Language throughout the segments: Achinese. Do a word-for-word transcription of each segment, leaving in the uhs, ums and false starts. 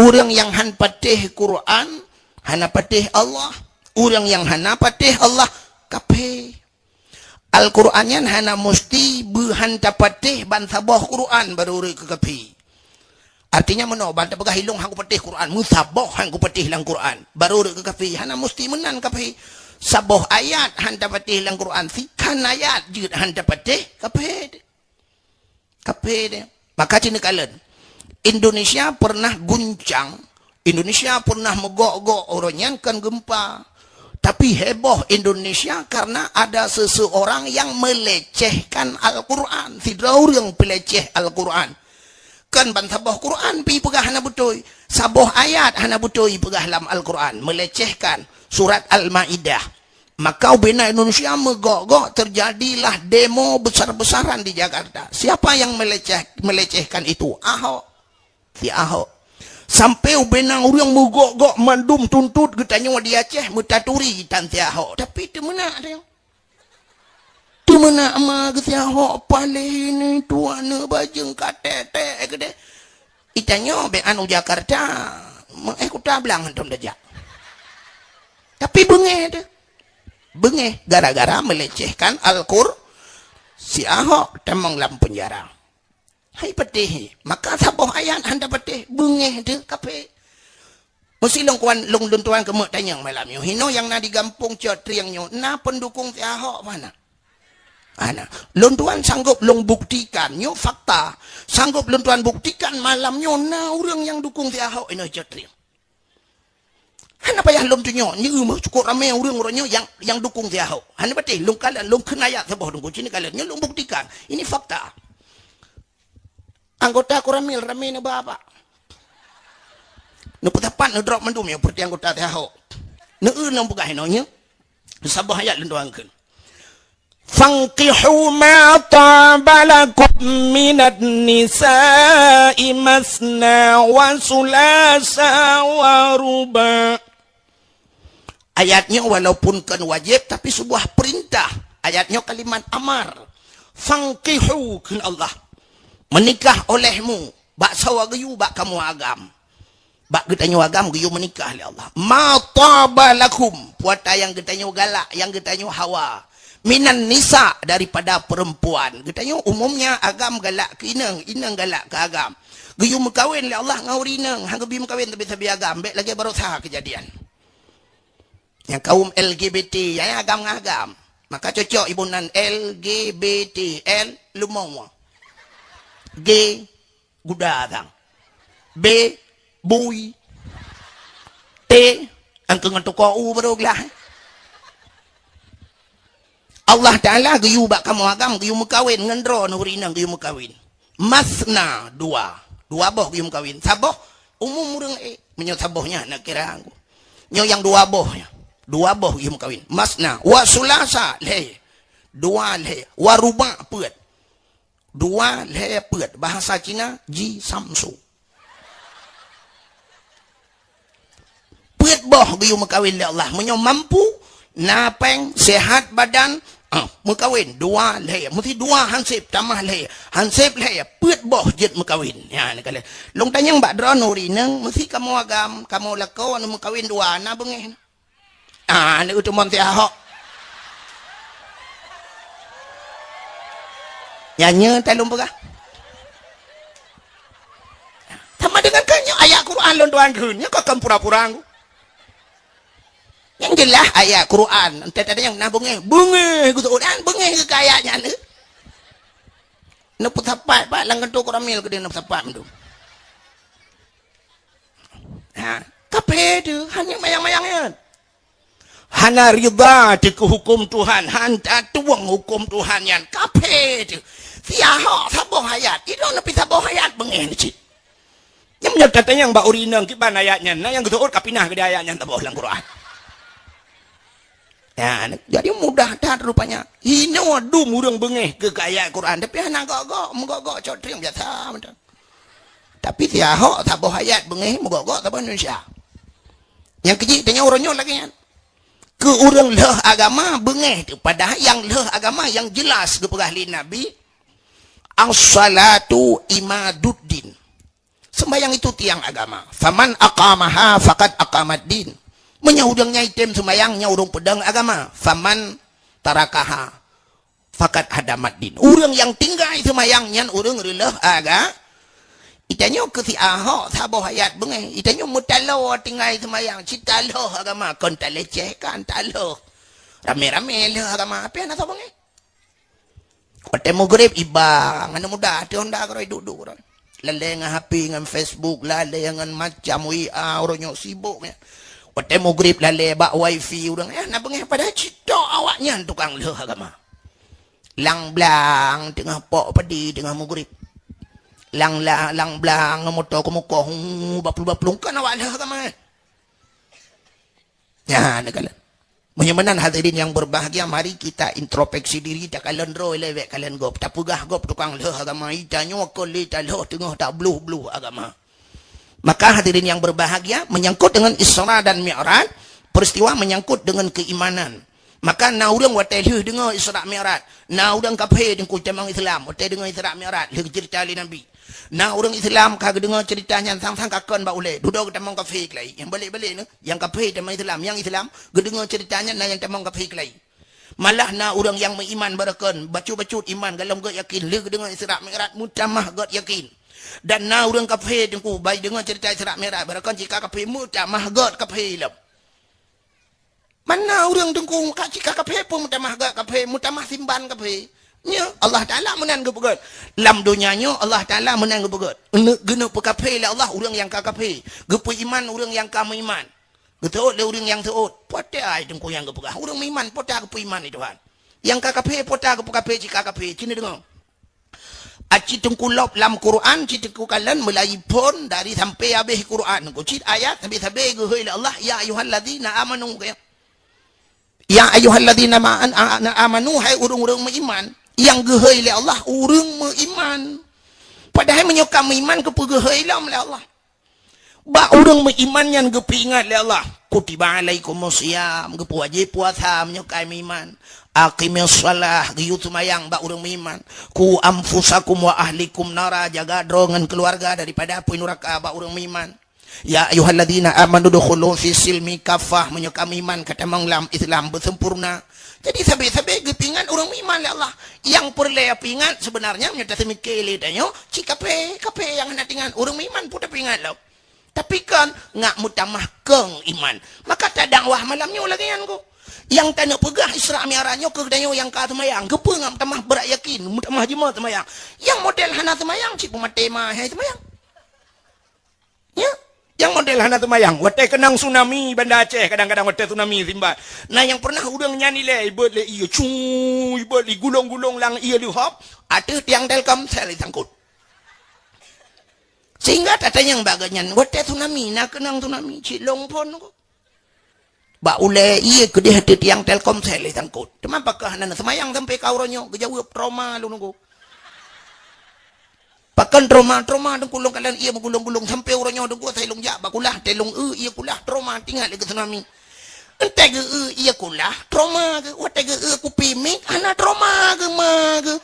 Ureuëng nyang han patéh Quran, hana patéh Allah. Ureuëng nyang hana patéh Allah, kafé. Al-Quran nyan hana musti beuhan tapatéh ban saboh Quran baru reuek keu kafé. Artinya meunoe, ban tapeugah ilong han kupatéh Quran, meusaboh han kupatéh lam Quran, baru reuek keu kafé. Hana musti meunan kafé. Saboh ayat han tapatéh lam Quran, sikhan ayat jeuet han tapatéh, kafé. Kafé deh. Maka cina kalon. Indonesia pernah guncang, Indonesia pernah meugok-gok uroe nyan kan gempa. Tapi heboh Indonesia karena ada seseorang yang melecehkan Al-Quran. Sidroe ureuëng peuleceh Al-Quran. Kan ban saboh Quran pi peugah hana beutôi. Saboh ayat hana beutôi peugah lam Al-Quran. Melecehkan surat Al-Maidah. Maka ubena Indonesia meugok-gok, terjadilah demo besar-besaran di Jakarta. Siapa yang meleceh, melecehkan itu? Ahok. Si Ahok. Sampai ubena ureuëng meugok-gok mandum tuntut geutanyoe di Aceh meutaturi tan si Ahok. Tapi teumeunak dia. Teumeunak ma geusi Ahok paléh ini tuan bajeng katek-tek gede. Itanyoe be anu Jakarta, eh kuta blang hantom dajak. Tapi beungéh deh. Beungéh gara-gara melecehkan Al-Qur, si Ahok tamong lam penjara. Hai patéh, maka saboh ayat hana patéh, beungéh deh kafé. Meusi lôn kuan lôn lôn tuan keumeuk tanyong malam nyoe. Hino nyang na di gampông Cot Trieng nyoe, na pendukung si Ahok mana? Ana. Lôn tuan sanggup lôn buktikan, nyoe fakta. Sanggup lôn tuan buktikan malam nyoe na ureuëng nyang dukung si Ahok inoe Cot Trieng. Hana payah lôn tunyok, nyoe meuh cukup ramé ureuëng uroe nyoe nyang nyang dukung si Ahok. Hana patéh lôn kalon, lôn kheun ayat saboh dungku cini kalon. Nyoe lôn buktikan. Ini fakta. Anggota Koramil ramé neuba bak. Neupeusapat neudrop mandum nyoe peureuti anggota si Ahok. Neu-eu lôn peugah inoe nyoe. Saboh ayat lôn tuan kheun. Fankihu ma taba lakum minan nisa'i masna wa sulasa wa ruba. Ayat nyoe walaupun kon wajéb tapi sebuah perintah. Ayat nyoe kalimat amar. Fankihu kheun Allah. Meunikah olehmu bak sawa geuyue bak kamoe agam. Bak geutanyoe agam geuyue meunikah lé Allah. Ma taba lakum, puata nyang geutanyoe galak, nyang geutanyoe hawa. Minan nisa, daripada perempuan. Geutanyoe umumnya agam galak keu inong, inong galak keu agam. Geuyue meukawen lé Allah ngon ureuëng inong, han geubi meukawen tapi sabe agam, bék lagée barosa keujadian. Nyang kaum L G B T, ya, ya, agam ngon agam. Maka cocok ibu nan L G B T, L lumoe. G guda sang. B bui. T angkeu ngon tuko u baru glah. Allah Taala geuyue bak kamoe agam geuyue meukawen ngon droe nuri inong geuyue meukawen. Masna dua. Dua boh geuyue meukawen. Saboh umum ureuëng ék. Meunyoe saboh nyan nak kira angku. Nyoe nyang dua boh nyan. Dua boh geuyue meukawen. Masna wa sulasa lhée. Dua lhée. Wa ruba peuet. Dua lhée peuet. Bahasa Cina ji samsu. Peuet boh geuyue meukawen lé Allah. Meunyoe mampu, na péng, sehat badan, ah, meukawen dua lhée. Meusti dua hanseb tamah lhée. Hanseb lhée, peuet boh jeuet meukawen. Ya, ni kali. Lôn tanyong bak droe nuri inong, meusti kamoe agam, kamoe lakoe anu meukawen dua, na beungéh. Ah, ni utumon si Ahok. Nyan nyoe talôn peugah. Sama dengan kan nyoe ayat Quran lôn tuan kheun, nyoe ka kan pura-pura ngku. Nyang jeulaih ayat Quran, entah ada nyang na beungéh, beungéh geutuan, beungéh keu ayat nyan. Neupeusapat bak lam kantô Koramil keudeh neupeusapat mandum. Ha, kafé teuh, hana mayang-mayang nyan. Hana ridha teuh keu huköm Tuhan, han tatueng huköm Tuhan nyan. Kafé teuh. Si Ahok saboh ayat, idong neupeusaboh ayat beungéh cit. Nyang meunyoe tatanyong bak ureuëng inong kiban ayat nyan, na nyang geuseuôt ka pinah keudeh ayat nyan saboh lam Quran. Ya, jadi mudah that rupanya. Hinoe dum ureuëng beungéh keu ayat Quran, tapi hana gok-gok, meugok-gok cot trieng biasa mantong. Tapi si Ahok saboh ayat beungéh meugok-gok saboh Indonesia. Nyang keujih tanyong uroe nyoe lagée nyan. Keu ureuëng lheueh agama beungéh teuh, padahai nyang lheueh agama nyang jeulaih geupeugah lé Nabi, "As-salatu imaduddin." Sembahyang itu tiang agama. Faman aqamaha faqad aqamad din. Meunyoe ureuëng nyang item sembahyang, nyoe ureuëng peudong agama. Faman tarakaha faqad hadamad din. Ureuëng nyang tinggai sembahyang nyan ureuëng reuleuh aga. Itanyoe keu si Ahok saboh ayat beungéh. Itanyoe meutaloe tinggai sembahyang, cit taloh agama, kon talecehkan, taloh. Ramé-ramé lheueh agama, api hana soe beungéh. Watée mugrib iba ngon muda teuh honda keuroi duek-duek keuroi. Lalée ngon H P ngon Facebook, lalée ngon macam W A, ureuëng nyoe sibok nyan. Watée mugrib lalée bak wifi ureuëng, eh, na beungéh padahai cit tok awaknyan tukang lheueh agama. Lang blang teungoh pok padi teungoh mugrib. Lang la-, lang blang ngon moto keumukoh, hu, baplueng-baplueng kan awak lheueh agama. Nyan, neukalon. Meunyoe meunan hadirin yang berbahagia, mari kita introspeksi diri, takalon droe lé bék kalon gob. Tapeugah gob tukang lheueh agama, itanyoe kon lé talheueh teungoh tabloh-bloh agama. Maka hadirin yang berbahagia, menyangkut dengan Isra dan Mi'raj, peristiwa menyangkut dengan keimanan. Maka na ureuëng watée lheueh deungoe Isra Mi'raj, na ureuëng kaphé teungku tamong Islam, watée deungoe Isra Mi'raj, lheueh geuceurita lé Nabi. Na ureuëng Islam ka geudeungoe ceurita nyan sang-sang ka kon bak ulée, dudoe geutamong kaphé keulai. Nyang balek-balek nyoe, nyang kaphé tamong Islam, nyang Islam geudeungoe ceurita nyan na nyang tamong kaphé keulai. Malah na ureuëng nyang meuiman barokon, bacut-bacut iman, golom gét yakin, lheueh geudeungoe Isra Mi'raj meutamah gét yakin. Dan na ureuëng kaphé teungku, bai deungoe ceurita Isra Mi'raj, barokon cit ka kaphé meutamah gét kaphé lom. Mana ureuëng teungku ka cit ka kaphé pun meutamah gét kaphé, meutamah simban kaphé. Nyoe Allah Taala meunan geupeugét. Lam donya nyoe Allah Taala meunan geupeugét. Geuneuk, geuneuk peukaphé lé Allah ureuëng nyang ka kaphé. Geupeuiman ureuëng nyang ka meuiman. Geuseuôt lé ureuëng nyang seuôt. Pote ai teungku nyang geupeugah. Ureuëng meuiman pote geupeuiman lé Tuhan. Nyang ka kaphé pote geupeukaphé cit ka kaphé. Cit neudeungoe. Aci teungku lop lam Quran, ci teungku kalon meulayi phon dari sampai habéh Quran. Ku cit ayat sabe-sabe geuhôi lé Allah, "Ya ayyuhalladzina amanu." Ya ayyuhalladzina ma-, an-, a-, na amanu, hai ureuëng-ureuëng meuiman. Nyang geuhôi lé Allah, ureuëng meuiman. Padahai meunyoe ka meuiman, keupeue geuhôi lom lé Allah? Bak ureuëng meuiman nyan geupeuingat lé Allah, "Kutiba alaikumus shiyam," geupeuwajéb puasa meunyoe ka meuiman. "Aqimis shalah," geuyue seumayang bak ureuëng meuiman. "Qu anfusakum wa ahlikum nara," jaga droe ngon keuluwarga daripada apui nuraka bak ureuëng meuiman. "Ya ayyuhalladzina amanu dukhulu fis silmi kaffah," meunyoe ka meuiman ka tamong lam Islam beusempurna. Jadi sabe-sabe geupeuingat ureuëng meuiman lé Allah. Nyang peureulée peuingat sebenarnya meunyoe taseumike lé tanyoe, cit kaphé, kaphé nyang hana teuingat, ureuëng meuiman pun tapeuingat lom. Tapi kon ngak meutamah kong iman. Maka tadakwah malam nyoe lagée nyan ko. Nyang taneuk peugah Isra Mi'raj nyoe keu tanyoe nyang ka seumayang, keupeue ngak meutamah brat yakin, meutamah jimat seumayang. Nyang model hana seumayang cit peumaté ma hai seumayang. Ya, nyang model hana teumayang. Watée keunong tsunami Banda Aceh, kadang-kadang watée tsunami simba. Na nyang pernah ureuëng nyan ilée, ibeuet lé ié, cu, ibeuet lé gulong-gulong lam ié leuhop, ateueh tiang Telkomsel isangkot. Sehingga tatanyong bak geuhnyan, watée tsunami, na keunong tsunami, cit lôn phon ko. Bak ulée ié keudeh ateueh tiang Telkomsel isangkot. Teuma pakon hana seumayang sampai ka uroe nyoe, geujaweueb trauma lôn ko. Pakon trauma, trauma teungku lôn kalon ié meugulong-gulong sampai uroe nyoe teungku asai lôn jak bak kulah, teuh lôn eu ié kulah trauma teuingat lé keu tsunami. Entée geu eu ié kulah trauma geu, watée geu eu kupi mic hana trauma geu ma geu.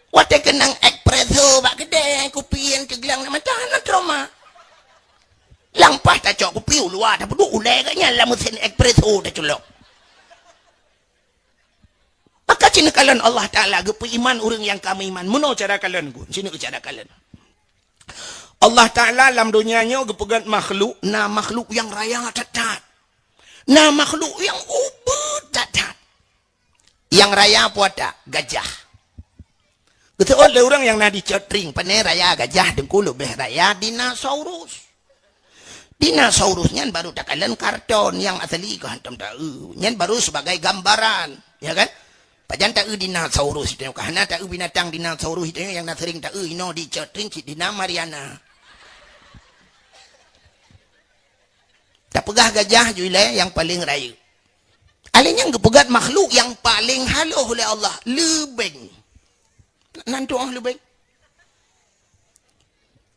Watée keunong espresso bak keudée kupi nyang teuglang lam mata hana trauma. Lampah tacok kupi u luwa tapeuduek ulée geuh nyan lam meusén espresso taculok. Maka cit neukalon Allah Taala geupeuiman ureuëng nyang ka meuiman. Meunoe cara kalon ku, cit neukalon cara kalon. Allah Taala lam donya nyoe geupeugét makhluk, na makhluk nyang raya that-that. Na makhluk nyang ubit that-that. Nyang raya puata gajah. Geuseuôt lé ureuëng nyang na di Cot Tring, pane raya gajah teungku leubeh raya dinosaurus. Dinosaurus nyan baru takalon karton, nyang asli ka hantom taeu. Nyan baru sebagai gambaran, ya kan? Pajan taeu dinosaurus itu ka hana taeu binatang dinosaurus itu nyang na sering taeu inoe di Cot Tring cit dina Mariana. Tapeugah gajah jui lé nyang paleng rayeuk. Alé nyang geupeugét makhluk nyang paleng haloh lé Allah, leubeng. Nan tuoh leubeng.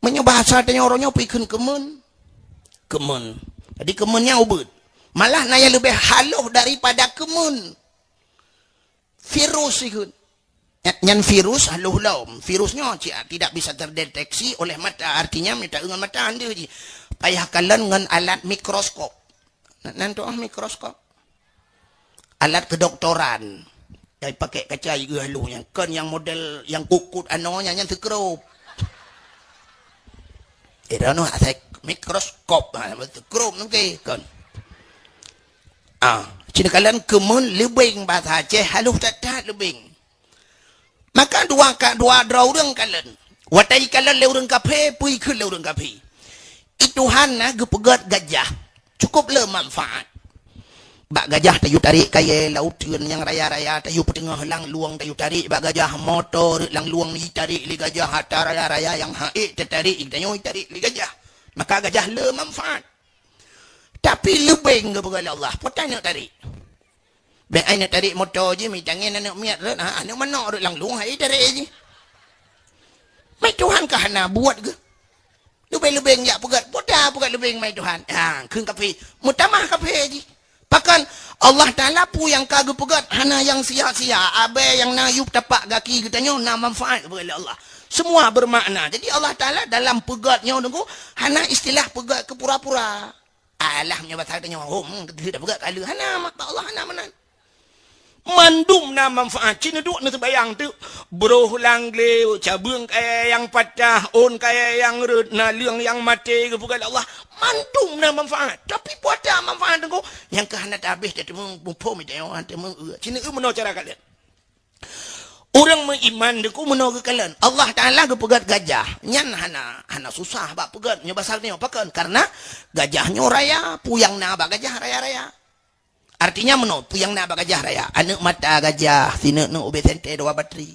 Meunyoe bahasa tanyoe uroe nyoe peue kheun keumeun? Keumeun. Jadi keumeun nyan ubit. Malah na nyang leubeh haloh daripada keumeun. Virus ikheun. Nyan, nyan virus halôh lom. Virus nyoe ci-, tidak bisa terdeteksi oleh mata. Artinya, meunyo taeu ngon mata, han deuh jih. Payah kalon ngon alat mikroskop. Nan, nan toh mikroskop. Alat kedoktoran. Nyang pakai kaca jieu halôh nyan. Kon nyang model nyang kukut anoe nyan, nyan seukrop. Eh, dah noh asai mikroskop. Ha, seukrop nangke, kon. Ah, ci neukalon keumeun leubeng, bahasa Aceh halôh that-that leubeng. Maka dua ka, dua droe ureuëng kalon. Watée jikalon lé ureuëng kafé, peue jikheun lé ureuëng kafé. I Tuhan na geupeugét gajah. Cukup le manfaat. Bak gajah tayue tarek kayée laôt teuen nyang raya-raya, tayue peuteungoh langlueng, tayue tarek bak gajah, moto rot langlueng jitarék lé gajah, atra raya-raya nyang han ék tatarék, tanyoe jitarék lé gajah. Maka gajah le manfaat. Tapi leubeng geupeugah lé Allah, peue ta neuk tarek. Bék ai neuk tarek moto jih, mi tangieng aneuk miet rot, ha, aneuk manok rot langlueng, hai tarek jih. Mai Tuhan ka hana buet geuh. Leubeng-leubeng jak peugét, peue ta peugét leubeng mai Tuhan. Ha, kheun kafé, meutamah kafé jih. Pakon Allah Taala peue nyang ka geupeugét hana nyang sia-sia, abée nyang na yup tapak gaki geutanyoe na manfaat geupeugét lé Allah. Semua bermakna. Jadi Allah Taala dalam peugét nyoe nunggu hana istilah peugét keu pura-pura. Alah meunyoe basa geutanyoe, hom, keuh dah peugét kaleue. Hana, mak, bak Allah hana meunan. Mandum na manfaat. Ci neuduek neuseubayang teuk. Broh lam glé, cabeueng kayée nyang patah, ôn kayée nyang rot, naleueng nyang maté, geupeugah lé Allah. Mandum na manfaat. Tapi peue ata manfaat teungku? Nyang keu hana tabéh, teuma muphom, teuma, teuma, ci neueu meunoe cara kalon. Ureuëng meuiman teungku meunoe geukalon. Allah Taala geupeugét gajah. Nyan hana, hana susah bak peugét. Nyoe basa geutanyoe pakon? Karena gajah nyoe raya, peue nyang na bak gajah raya-raya. Artinya meunoe, peue nyang na bak gajah raya? Aneuk mata gajah, sineuk-neuk ubé sente dua batri.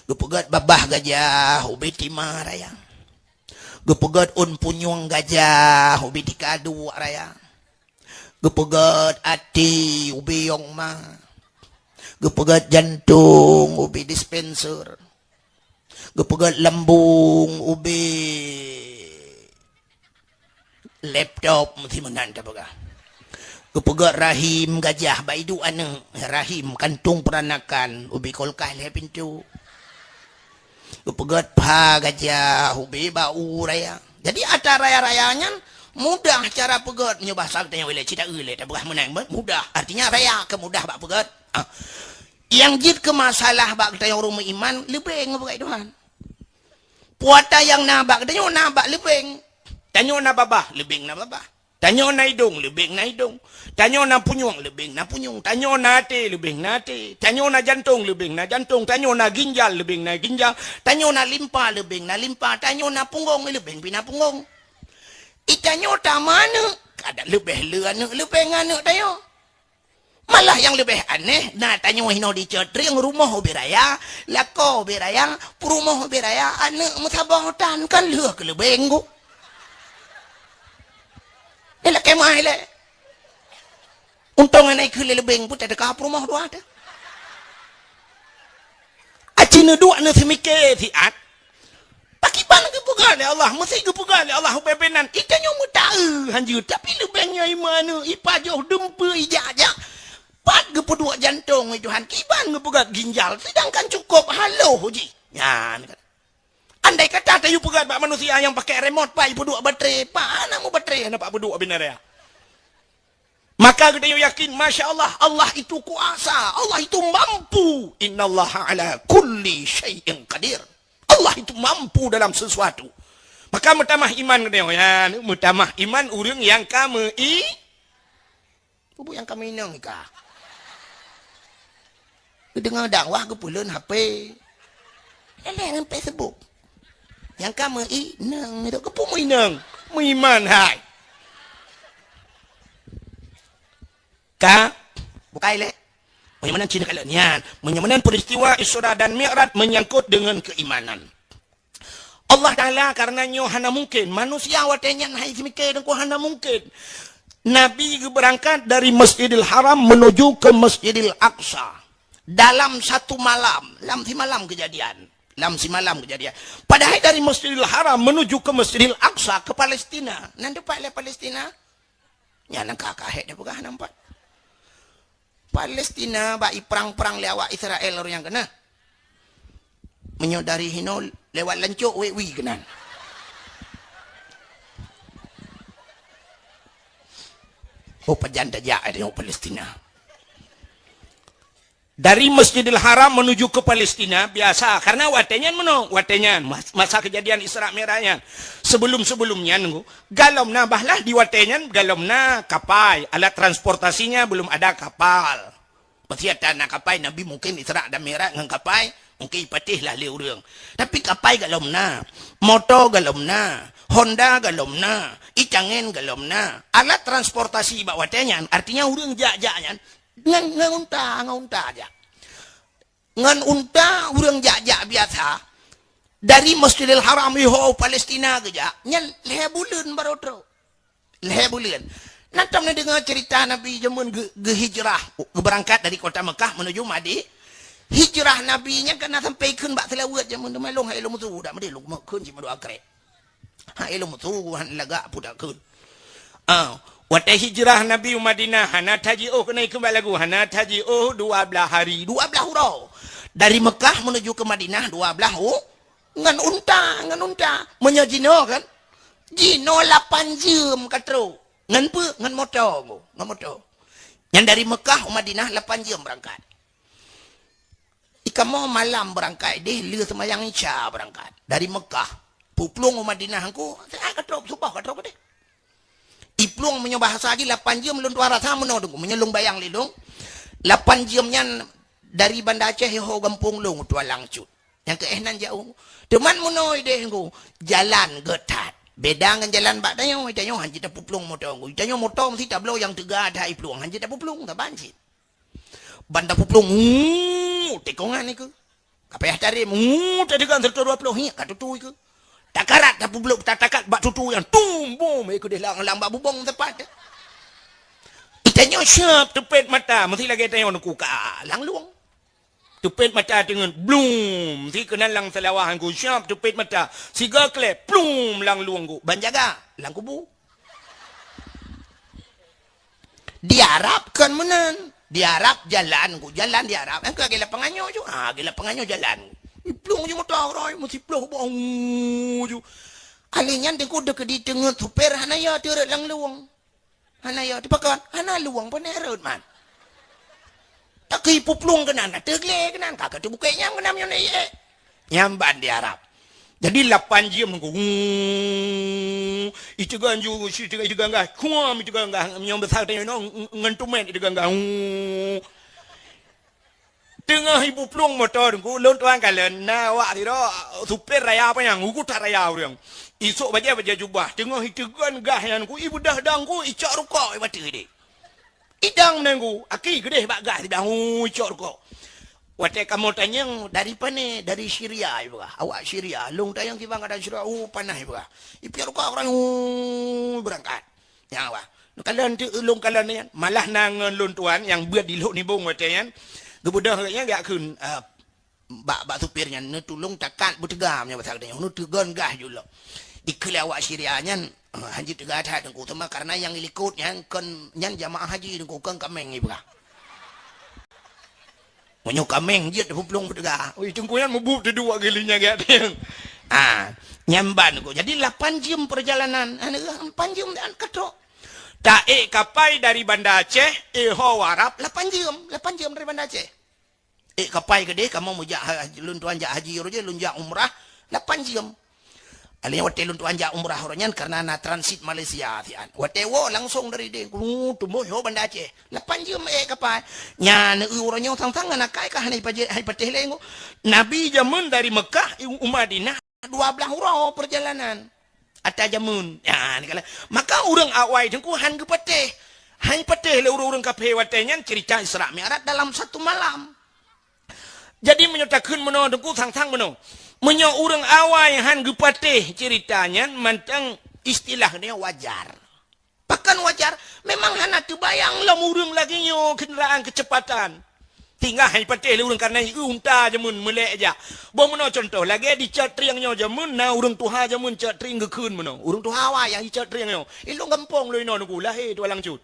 Geupeugét babah gajah, ubé tima raya. Geupeugét ôn punyueng gajah, ubé tika duek raya. Geupeugét até, ubé yong ma. Geupeugét jantong, ubé dispenser. Geupeugét lambung, ubé laptop, meusti meunan tapeugah. Geupeugét rahim gajah, bak iduek aneuk, rahim, kantong peranakan, ubé kulkas lhée pintoe. Geupeugét pha gajah, ubé bak u raya. Jadi, atra raya-raya nyan mudah cara peugét, meunyoe basa geutanyoe ilée, ci taeu ilée, tapeugah meunan, mudah. Artinya, raya keu mudah bak peugét. Ah. Nyang jeuet keu masalah bak geutanyoe ureuëng meuiman, leubeng geupeugét Tuhan. Peue ata nyang na bak geutanyoe na bak leubeng. Tanyoe na babah, leubeng na babah. Tanyoe na idong, leubeng na idong. Tanyoe na punyueng, leubeng na punyueng. Tanyoe na até, leubeng na até. Tanyoe na jantong, leubeng na jantong. Tanyoe na ginjal, leubeng na ginjal. Tanyoe na limpa, leubeng na limpa. Tanyoe na punggong, leubeng pih na punggong. I tanyoe tameuaneuk, kadang leubeh le aneuk, leubeh ngon aneuk tanyoe. Malah nyang leubeh aneh, na tanyoe hinoe di Cot Trieng, rumoh ubé raya, lakoe ubé raya, peurumoh ubé raya, aneuk meusaboh tan, kan lheueh keu leubeng ku. Ilée lakée meu'ah ilée. Untông hana ikheun lé leubeng pun teuka peurumoh dua teuh. Aci neuduek neuseumiké siat. Pakriban geupeugah lé Allah, meusi geupeugah lé Allah ubé-ubé nan. I tanyoe meutaeu hanjeuet, tapi leubeng nyan i meuaneuk, i pajoh dumpeue, i jak-jak. Pat geupeuduek jantong, wahai Tuhan, kiban geupeugah ginjal, sedangkan cukôp haloh jih. Nyan kan. Andai kata tayue peugah bak manusia nyang pakai remote, pat ipeuduek baterai, pat hana meubaterai, hana pat peuduek ubé raya. Maka geutanyoe yakin, masya Allah, Allah itu kuasa, Allah itu mampu. Innallaha ala kulli syai'in qadir. Allah itu mampu dalam sesuatu. Maka meutamah iman geutanyoe, ya, meutamah iman ureuëng nyang ka meu-i-, Bubu nyang ka meuinong ka. Geudeungoe dakwah geupeuleuen H P. Leleng ngon Facebook. Nyang ka meuinong itu keupeue meuinong? Meuiman hai. Ka bukai lé. Meunyoe meunan cit kalon nyan. Meunyoe meunan peristiwa Isra dan Mi'raj menyangkut dengan keimanan. Allah Ta'ala karena nyoe hana mungkin. Manusia watée nyan hai seumiké deungon hana mungkin. Nabi geubeurangkat dari Masjidil Haram menuju ke Masjidil Aqsa. Dalam satu malam, lam simalam kejadian. Lam simalam kejadian. Padahai dari Masjidil Haram menuju ke Masjidil Aqsa, ke Palestina. Nan teumpat lé Palestina? Nyan nyang ka kahé teupeugah nampak. Palestina bak iprang-prang lé awak Israel ureuëng nyang keunah. Meunyoe dari hinoe lewat lancok wek wi keunan. Oh, pajan tajak ada Palestina. Dari Masjidil Haram menuju ke Palestina biasa, karena watée nyan meunoe, watée nyan mas- masa kejadian Isra Mi'raj nyan. Sebelum-sebelum nyan, galom na bahlah di watée nyan, galom na kapai, alat transportasinya belum ada kapal. Pasti ada na kapai, Nabi mungkin Isra dan Mi'raj ngon kapai, mungkin ipateh lah lé ureuëng. Tapi kapai galom na, moto galom na, Honda galom na, icangen galom na. Alat transportasi bak watée nyan, artinya ureuëng jak-jak nyan ngon, ngon unta, ngon unta jak. Ngon unta ureuëng jak-jak biasa, dari Masjidil Haram iho Palestina geujak, nyan lhée buleuen baru trok. Lhée buleuen. Na tom neudeungoe cerita Nabi jameun geu- geuhijrah, geubeurangkat dari kota Mekah menuju Madi. Hijrah Nabi nyan ka na sampai kheun bak seulaweuet jameun teuma lôn hai lôn musu dak meudeh lôn kheun cit meudua krek. Hai lôn musu han lagak pudak kheun. Ah, watée hijrah Nabi u Madinah hana tajiôh keuneuk keumbali lagu hana tajiôh dua belas hari, dua belas uroe. Dari Mekah menuju ke Madinah dua belas u- Ngon unta, ngon unta. Meunyoe jinoe kan, jinoe lapan jeuem ka trok. Ngon peue? Ngon moto, ngon moto. Nyan dari Mekah u Madinah lapan jeuem beurangkat. Ikamoe malam beurangkat deh, lheueh seumayang Isya beurangkat. Dari Mekah, puplueng u Madinah engku, siat ka trok, suboh ka trok deh. Iplueng meunyoe bahasa jih lapan jeuem lôn tuan rasa meunoe teungku. Meunyoe lôn bayang lé lôn, lapan jeuem nyan dari Banda Aceh iho gampông lôn tuan langsut. Nyang keu éh nan jauh. Teuma meunoe deh ngku, jalan geutat. Beda ngon jalan bak tanyoe, tanyoe hanjeuet tapuplueng moto ngku. Tanyoe moto meusi tabloe nyang teuga that iplueng, hanjeuet tapuplueng, saban cit. Ban tapuplueng, uu, tikongan ikeu. Ka payah tarem, uu, teudeungon seratus dua puluh, hiek ka tutui keu. Takarat tapuplueng, tatakat bak tutui nyang tumbom ikeu deh lang, lang bak bubong tepat. Tanyoe siap teupet mata, meusi lagée tanyoe neukuka langlueng. Teupet mata teungeut, blum, si keunan lam seulawah ngku siap teupet mata. Siga klep, plum, langlueng ngku. Ban jaga, lam kubu. Di Arab kon meunan. Di Arab jalan ngku, jalan di Arab. Engka lagée lapangan nyoe ju. Ha, lagée lapangan nyoe jalan. Iplueng ju moto roi, meusi ploh boh ju. Alèh nyan teungku deukeudi teungeut supir hana ya teureuet langlueng. Hana ya teupakon, hana luwang pane rot man. Takeu puplueng keunan, ateueh glé keunan, ka keu teubukée nyang keunan nyoe na ié. Nyang ban di Arab. Jadi lapan jeuem ngku, iteugan ju, iteugan, iteugan gah, kuam iteugan gah, nyang besar teuh nyoe ngon tumet iteugan gah. Teungoh ipuplueng moto teungku, lôn tuan kalon na awak sidroe supir raya panyang, ugut that raya ureuëng. Isok bajée-bajée jubah, teungoh iteugon gah nyan ku, ibeudoh dong ku, icok rukok ibateue deh. Idong meunan ku, aki geudeh bak gah sidang, uu, icok rukok. Watée kamoe tanyong, dari pane? Dari Syria ipeugah. Awak Syria, lôn tanyong kiban gata Syria, uu, panas ipeugah. Ipiep rukok ureuëng, uu, beurangkat. Nyang awak. Neukalon teuk ulôn kalon nyan, malah na ngon lôn tuan nyang beuet di lhok nibong watée nyan, geubeudoh geuh nyan geujak kheun, eh, bak, bak supir nyan, neutulông takat beuteuga meunyoe basa geutanyoe, neuteugon gah ju lom. Dikheun lé awak Syria nyan, eh, hanjeuet teuga that teungku, teuma kareuna nyang likot nyan kon nyan jamaah haji teungku, kon kaméng ipeugah. Meunyoe kaméng jeuet puplueng beuteuga. Ui, teungku nyan mubuet teuduek geuh lé nyan geuh. Ah, nyan ban teungku. Jadi lapan jeuem peurjalanan. Lapan jeuem dan ka trok. Taék kapai dari Banda Aceh, iho Arab lapan jeuem, lapan jeuem dari Banda Aceh. Ék kapai keudeh, kamoe meujak ha-, lôn tuan jak haji roh jih, lôn jak umrah lapan jeuem. Alèh watée lôn tuan jak umrah roh nyan kareuna na transit Malaysia sian. Watée woe langsong dari deh, ku tumbôh ho Banda Aceh. Lapan jeuem ék kapai. Nyan eu uroe nyoe sang-sang aneuk kai ka hana ipatéh lé ngku. Nabi jameun dari Mekah u Madinah dua blaih uroe peurjalanan. Ata jameun. Ya, ni kala. Maka ureuëng awai teungku han geupatéh. Han patéh lé ureuëng-ureuëng kafé watée nyan cerita Isra Mi'raj dalam satu malam. Jadi meunyoe takheun meunoe teungku sang-sang meunoe. Meunyoe ureuëng awai han geupatéh cerita nyan mantong istilah nyoe wajar. Pakon wajar? Memang hana teubayang lom ureuëng lagée nyoe kendaraan keucepatan. Tinggai patéh lé ureuëng kareuna ié unta jameun meulek jak. Boh meunoe cuntoh, lagée di Cat Trieng nyoe jameun na ureuëng tuha jameun Cat Trieng geukheun meunoe. Ureuëng tuha awai nyang di Cat Trieng nyoe. Ilong gampông lôn inoe teungku lahé tualang cut.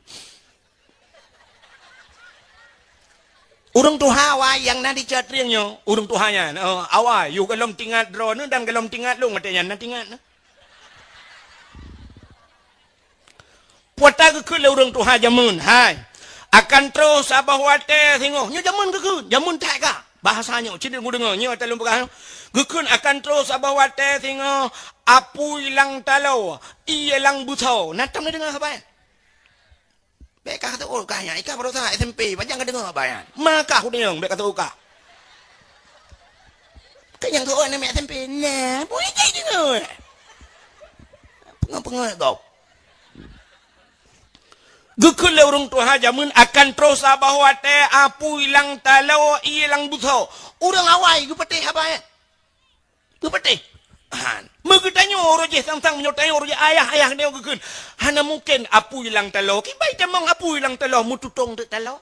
Ureuëng tuha awai nyang na di Catrieng nyoe, ureuëng tuha nyan, oh, awai, yôh gohlom tingat droeneuh dan gohlom tingat lôn, watée nyan na tingat na. Peue geukheun lé ureuëng tuha jamén, hai, akan troh saboh watée singoh. Nyoe jamén geukheun, jamén that ka. Bahasa nyoe, cit geudeungoe, nyoe ata lôn peugah. Geukheun akan troh saboh watée singoh, apui lam taloe, ié lam beusoe. Na tom neudeungoe haba nyan? Bék ka teuôt kah nyan, i kah baroesa S M P, pajan ka deungoe haba nyan. Ma kah udeueng, bék ka teuôt kah. Keu nyang teuôt aneuk miet S M P, nah, bui jai deungoe. Peungeut-peungeut gob. Geukheun lé ureuëng tuha jamén akan troh saboh watée apui lam taloe ié lam beusoe. Ureuëng awai geupatéh haba nyan. Geupatéh. Han. Meugeutanyoe uroe jih sang-sang meunyoe tanyoe uroe jih ayah-ayah nyoe geukheun. Hana mungken apui lam taloe. Kiban itamong apui lam taloe meututong teuk taloe.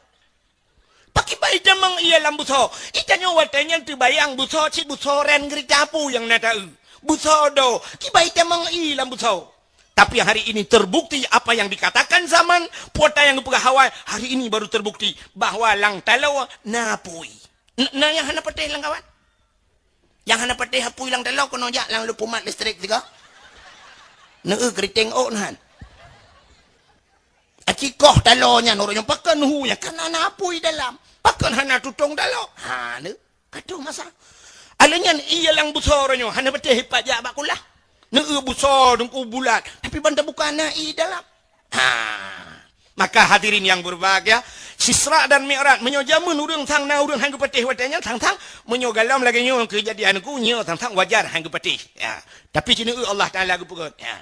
Pakiban itamong ié lam beusoe. Itanyoe watée nyan teubayang beusoe cit beusoe ren geurita apui nyang na taeu. Beusoe do. Kiban itamong ié lam beusoe. Tapi hari ini terbukti apa yang dikatakan zaman, peue nyang geupeugah awai, hari ini baru terbukti bahwa lam taloe na apui. N-, na nyang hana patéh lam kawan. Nyang hana patéh apui lam taloe keunoe jak lam lupumat listrik tiga. Neu keriting ôk na han. Aci koh taloe nyan ureuëng nyoe pakon hu nyan kan hana apui dalam. Pakon hana tutong taloe. Ha neu. Ka troh masa. Aleuh nyan ié lam beusoe uroe nyoe hana patéh ipat jak bak kulah. Neu beusoe teungku bulat, tapi ban tabuka na ié dalam. Ha. Maka hadirin yang berbahagia, Isra dan Mi'raj, meunyoe jamén ureuëng sang na ureuëng han geupatéh watée nyan sang-sang, meunyoe gohlom lagée nyoe keujadian ku nyoe sang-sang wajar han geupatéh. Ya. Tapi cit neu Allah Taala geupeugét. Ya.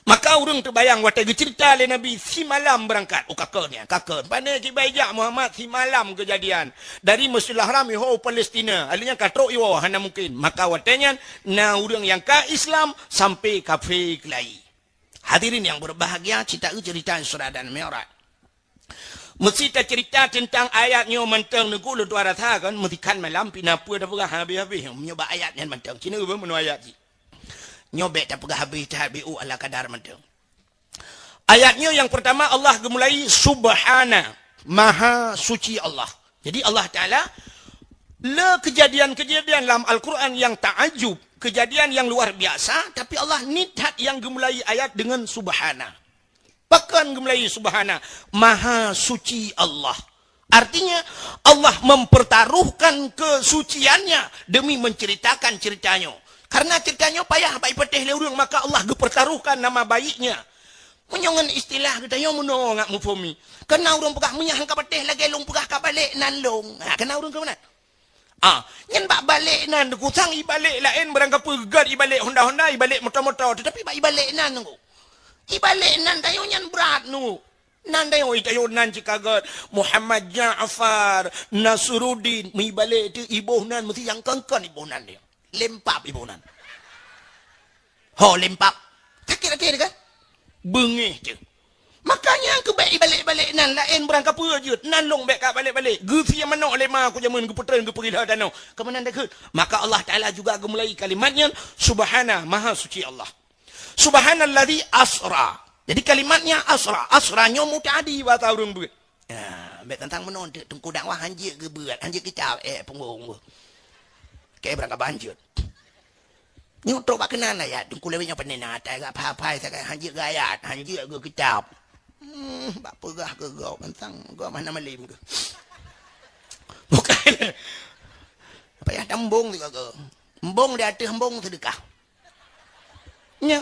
Maka ureuëng teubayang watée geuceurita lé Nabi simalam beurangkat. Oh, ka kheun nyan, ka kheun. Pane kiban jak Muhammad simalam keujadian. Dari Masjidil Haram iho Palestina. Aleuh nyan ka trok iwoe, hana mungken. Maka watée nyan na ureuëng nyang ka Islam sampai kafé keulayi. Hadirin yang berbahagia, cit taeu ceurita Isra dan Mi'raj. Meusti taceurita teuntang ayat nyoe mantong, teungku, lôn tuan rasa kan, meusti kan malam pih na peue tapeugah habéh-habéh meunyoe bak ayat nyan mantong. Cit neu beuh meunyoe ayat jih. Nyoe bék tapeugah habéh that, bék u ala kadar mantong. Ayat nyoe nyang peurtama Allah geumulai Subhana, Maha Suci Allah. Jadi Allah Taala le keujadian-keujadian lam Al-Quran nyang taajub, keujadian nyang luar biasa, tapi Allah niet that nyang geumulai ayat deungon Subhana. Pakon geumulai Subhana, Maha Suci Allah. Artinya, Allah mempertaruhkan kesuciannya demi menceritakan ceritanya. Karena ceritanya payah bak ipatéh lé ureuëng, maka Allah geupertaruhkan nama baiknya. Meunyoe ngon istilah geutanyoe meunoe ngat muphom mi. Kana ureuëng peugah meunyoe han ka patéh lagée lôn peugah ka balek nan lôn. Ha, kana ureuëng keu meunan. Ah, nyan bak balek nan, teungku, sang ibalek laén barang kapeugét ibalek honda-honda, ibalek moto-moto, tetapi bak ibalek nan, teungku. Ibalek nan tanyoe nyan brat, teungku. Nan tanyoe, tanyoe nan cit ka gét, Muhammad Ja'far, Nasruddin, meuibalek teuh iboh nan, meusti nyang kon-kon iboh nan dia. Lempap iboh nan. Ho lempap. Sakét até dia kan? Beungéh teuh. Makanya keu bék ibalek-balek nan laén barang kapeue jeuet, nan lôn bék ka balek-balek. Geusie manok lé ma ku jamén geupeutreun geupeugila tanoh. Keu meunan deukeut. Maka Allah Taala juga geumulai kalimat nyan, Subhana, Maha Suci Allah. Subhanalladzi asra. Jadi kalimatnya asra. Asra nyoe muta'adi bahasa ureuëng beuet. Ya, bék tantang meunoe teuk teungku dakwah hanjeuet geubeuet, hanjeuet kitab, eh, punggong. Keu barang ka banjeuet. Nyoe trok bak keunan ayat, teungku lewat nyoe pandai na atai gak phai-phai sagai hanjeuet geuayat, hanjeuet geukitab. Hmm, bak peugah keu gob, mantang gob mana malim keu. Bukan. Apa ya tambong tu kau? Embong di ateueh embong sedekah. Nya,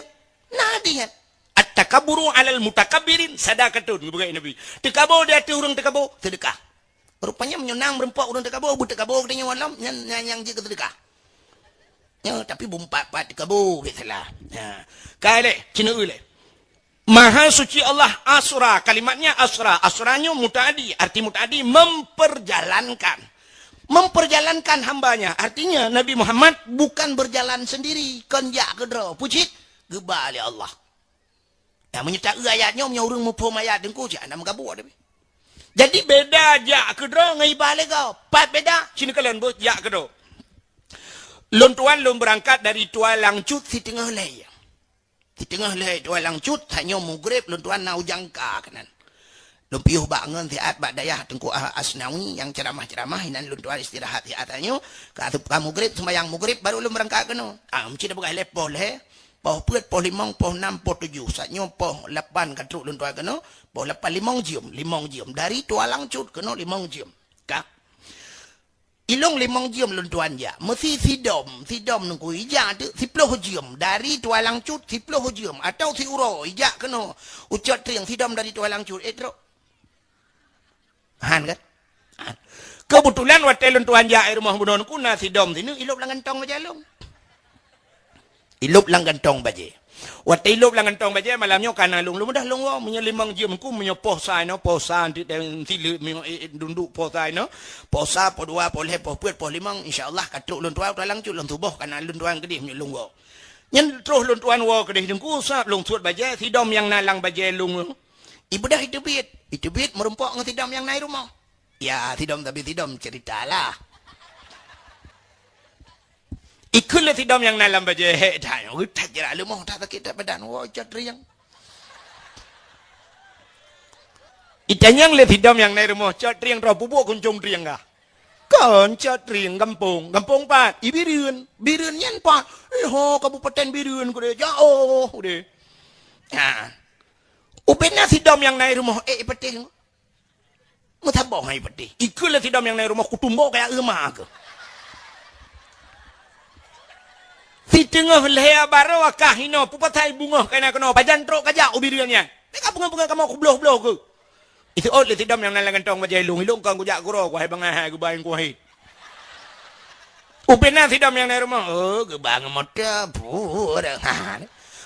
na di nyan. At-takaburu alal mutakabbirin sadaqatun, geupeugah Nabi. Teukabo di ateueh ureuëng teukabo, sedekah. Rupanya meunyoe na meureumpok ureuëng teukabo, beuteuh kabo geutanyoe malam, nyan, nyan nyang jeuet keu seudeukah. Ya, tapi bumpat-pat teukabo, biasalah. Ya. Ka lé, cina lé. Maha Suci Allah asra, kalimatnya asra. Asra nyoe muta'adi, arti muta'adi memperjalankan. Memperjalankan hambanya, artinya Nabi Muhammad bukan berjalan sendiri, kon jak keudroe, pucit geuba lé Allah. Nah, meunyoe taeu ayat nyoe, meunyoe ureuëng muphom ayat teungku, cit hana meugabuk tapi. Jadi beda jak keudroe ngon iba lé gob. Pat beda, sinoe kalon beuh jak keudroe. Lôn tuan lôn beurangkat dari Tualang Cut siteungoh lhèe. Siteungoh lhèe Tualang Cut, tanyoe mugreb lôn tuan na u Jangka keunan. Lôn piôh bak ngon siat bak dayah Teungku Asnawi nyang ceuramah-ceuramah, inan lôn tuan istirahat siat tanyoe. Ka, ka mugrib, seumayang mugrib, baru lôn beurangkat keunoe. Ah, meucit peugah lé poh lhèe, poh peuet, poh limong, poh nam, poh tujoh. Saat nyoe poh lapan ka trok lôn tuan keunoe, poh lapan limong jeuem, limong jeuem. Dari Tualang Cut keunoe limong jeuem. Ka. Ilôn limong jeuem lôn tuan jak. Meusi sidom, sidom Teungku ijak teuk siploh jeuem. Dari Tualang Cut siploh jeuem. Atau siuroe ijak keunoe. U Cot Trieng sidom dari Tualang Cut. Eh, trok. Han kan? Han. Keubeutulan watèe lôn tuan jak i rumoh bunoe Teungku na sidom sineuk ilôb lam gantong bajèe lôn. Ilôb lam gantong bajèe. Watèe ilôb lam gantong bajèe, malam nyoe ka na lôn, lôn mudah lôn woe. Meunyoe limong jeuem Teungku, meunyoe poh sa inoe, poh sa, eh, eh, dunduk poh sa inoe, poh sa, poh dua, poh lhèe, poh peuet, poh limong, insya Allah ka trok lôn tuan, Tualang Cut lôn tuboh ka na lôn tuan keudéh meunyoe lôn woe. Nyan troh lôn tuan woe keudéh Teungku, sab lôn suet bajèe, sidom nyang na lam bajèe lôn. Ibeudôh iteubiet, iteubiet meurumpok ngon sidom nyang na i rumoh. Ya, sidom, tapi sidom cerita lah. Ikheun lé sidom nyang na lam bajèe hèk that nyoe, geutat jeurak leumoh, that sakét that badan, woe Cot Trieng. Itanyong lé sidom nyang na i rumoh, Cot Trieng, droe peubuet kuncong trieng kah? Kon Cot Trieng, gampông. Gampông pat? I Bireuen. Bireuen nyan pat? Eh, ho, Kabupaten Bireuen keudéh, jaoh keudéh. Ha. Ubena sidom nyang na i rumoh, eh, i patéh. Meusaboh hai patéh. Ikheun lé sidom nyang na i rumoh, kutumbo kaya euma keuh. Siteungoh lhèe baroe ka hinoe, peue pasai beungoh ka na keunoe, pajan trok kajak u Bireuen nyan. Teuka peungon-peungon kamoe kubloh-bloh keuh. Iseuôt lé sidom nyang na lam gantong bajèe lôn, ilôn kon kujak keudroe, kuhai bangai hai geuba ngon kuhai. Ubena sidom nyang na i rumoh, oh, geuba ngon moto, puh, ha.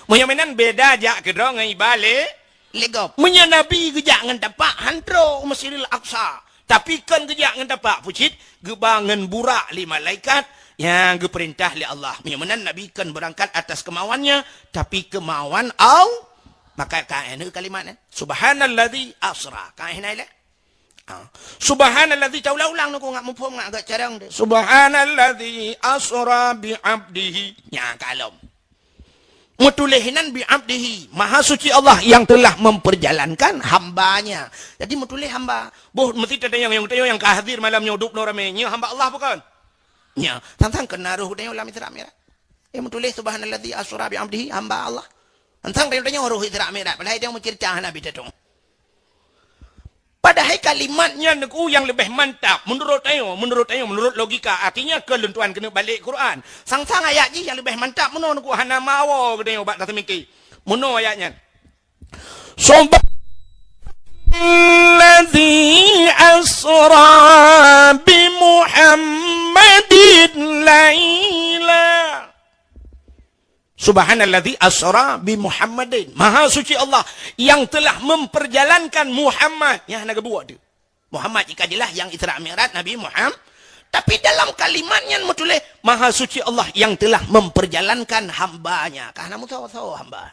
Meunyoe meunan beda jak keudroe ngon iba lé, lé gob. Meunyoe Nabi geujak ngon tapak, han trok u Masjidil Aqsa. Tapi kon geujak ngon tapak, peue cit, geuba ngon burak lé malaikat nyang geupeurintah lé Allah. Meunyoe meunan Nabi kon beurangkat atas kemauannya, tapi kemauan Al-, maka ka na kalimat nyan. Subhanalladzi asra. Ka na ilèe? Ah. Subhanalladzi, taulang-ulang Teungku, ngat muphom, ngat agak carông deh. Subhanalladzi asra bi abdihi. Nya kalom. Meutuléh nan bi abdihi, Maha Suci Allah yang telah memperjalankan hamba-Nya. Jadi meutuléh hamba. Boh meusti tatanyong, nyang tatanyong nyang ka hadir malam nyoe dub noe ramé, nyoe hamba Allah bukon? Nya, sang-sang keunan roh geutanyoe lam Isra Mi'raj. Eh, meutuléh subhanalladzi asra bi abdihi, hamba Allah. Sang-sang tanyoe roh Isra Mi'raj, padahai tanyoe meuceurita hana bit tatong. Padahai kalimat nyan Teungku nyang leubeh mantap, meunurot tanyoe, meunurot tanyoe, meunurot logika, artinya keu lôn tuan keuneuk balek Quran. Sang-sang ayat jih nyang leubeh mantap meunoe Teungku, hana meuwoe geutanyoe bak taseumiké. Meunoe ayat nyan. Subhanalladzi asra bi Muhammadin laila. Subhanalladzi asra bi Muhammadin. Maha suci Allah yang telah memperjalankan Muhammad. Nyang hana geubuet tu. Muhammad jika jelas yang Isra Mi'raj Nabi Muhammad. Tapi dalam kalimat nyan meutuléh, Maha suci Allah yang telah memperjalankan hamba-Nya. Ka hana meusawa-sawa hamba.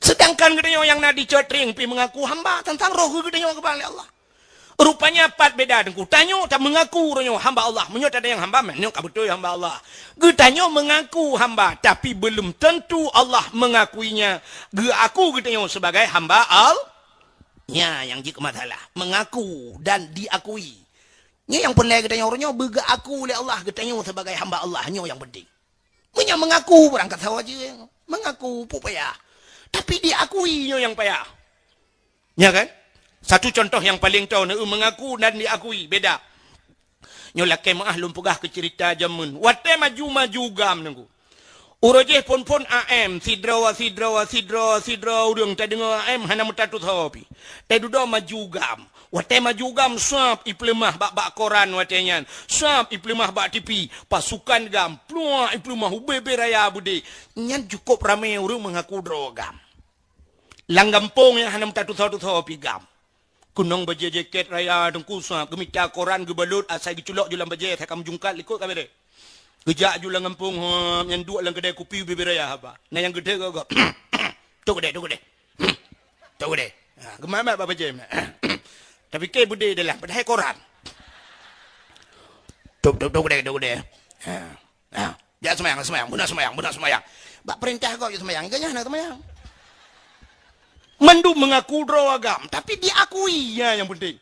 Sedangkan geutanyoe nyang na di Cot Trieng pih mengaku hamba, teuntang roh geutanyoe geuba lé Allah. Rupanya pat beda Teungku. Tanyoe ta mengaku roh nyoe hamba Allah. Meunyoe tatanyong hamba, meunoe ka beutôi hamba Allah. Geutanyoe mengaku hamba, tapi belum tentu Allah mengakuinya. Geuaku geutanyoe sebagai hamba Al-, nya nyang jeuet keu masalah. Mengaku dan diakui. Nyoe nyang peureulèe geutanyoe roh nyoe beugeuaku lé Allah geutanyoe sebagai hamba Allah. Nyoe nyang penting. Meunyoe mengaku, barang kata sawa jeueng. Mengaku, peue payah. Tapi diakui nyoe nyang payah. Nya kan? Satu contoh nyang paleng toe, neu mengaku dan diakui, beda. Nyoe lakèe meu'ah lôn peugah keu ceurita jameun. Watèe maju-maju GAM Teungku. Uroe jéh phôn-phôn A M, sidroe, sidroe, sidroe, sidroe ureueng tadeungoe A M hana meutatusoe pih. Tadudoe maju GAM. Watèe maju GAM sab ipeuleumah bak-bak koran watèe nyan. Sab ipeuleumah bak T V. Pasukan GAM, pluak ipeuleumah ubé-bé raya beudé. Nyan cukôp ramé ureueng mengaku droe GAM. Lam gampông nyan hana meutatusoe-tusoe pih GAM. Keunong bajèe jakét raya Teungku sab, geumita koran geubalot asai geuculok ju lam bajèe asai ka meujungkat likot ka beureh. Geujak ju lam gampông, hop, nyan duek lam keudè kupi ubé-bé raya haba. Na nyang geudeuk gob. Tok keudè, tok keudè. Tok keudè. Ha, geumat-mat bak bajèe meunan. Tapike beudé dalam, padahai koran. Tok, tok, tok keudè, tok keudè. Ha. Ha. Jak seumayang, seumayang, beuna seumayang, beuna seumayang. Bak peurintah gob jak seumayang, geuh nyan hana seumayang. Mandum mengaku droe agam, tapi diakui, ya, yang penting.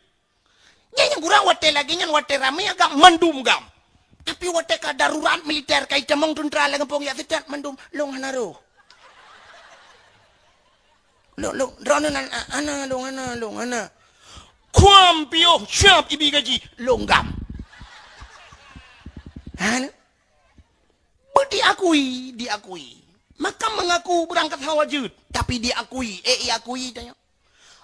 Nyan nyang kurang watèe lagèe nyan, watèe ramè agam, mandum agam. Tapi watèe ka darurat militer, ka itamong tuntra lam gampông, jak seutôt mandum, lôn hana roh. Lôn, lôn, droeneuh nan, a-, hana, lôn hana, lôn hana. Kuam piôh, siap ibi gaji, lôn agam. Hana. Beu diakui, diakui. Makam mengaku beurangkat hawa jeuet, tapi diakui. Eh, iakui tanyoe.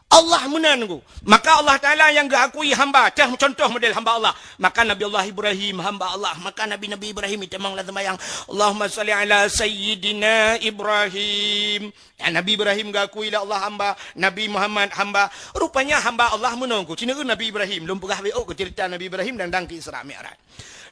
Allah meunan ku. Maka Allah Taala nyang geuakui hamba, cah contoh model hamba Allah. Maka Nabi Allah Ibrahim hamba Allah. Maka Nabi-Nabi Ibrahim itamong lam seumayang, "Allahumma shalli ala sayyidina Ibrahim." Ya, Nabi Ibrahim geuakui lé Allah hamba, Nabi Muhammad hamba. Rupanya hamba Allah meunan ku. Cina Nabi Ibrahim, lôn peugah beu-ôk keu cerita Nabi Ibrahim dan, dan keu Isra Mi'raj.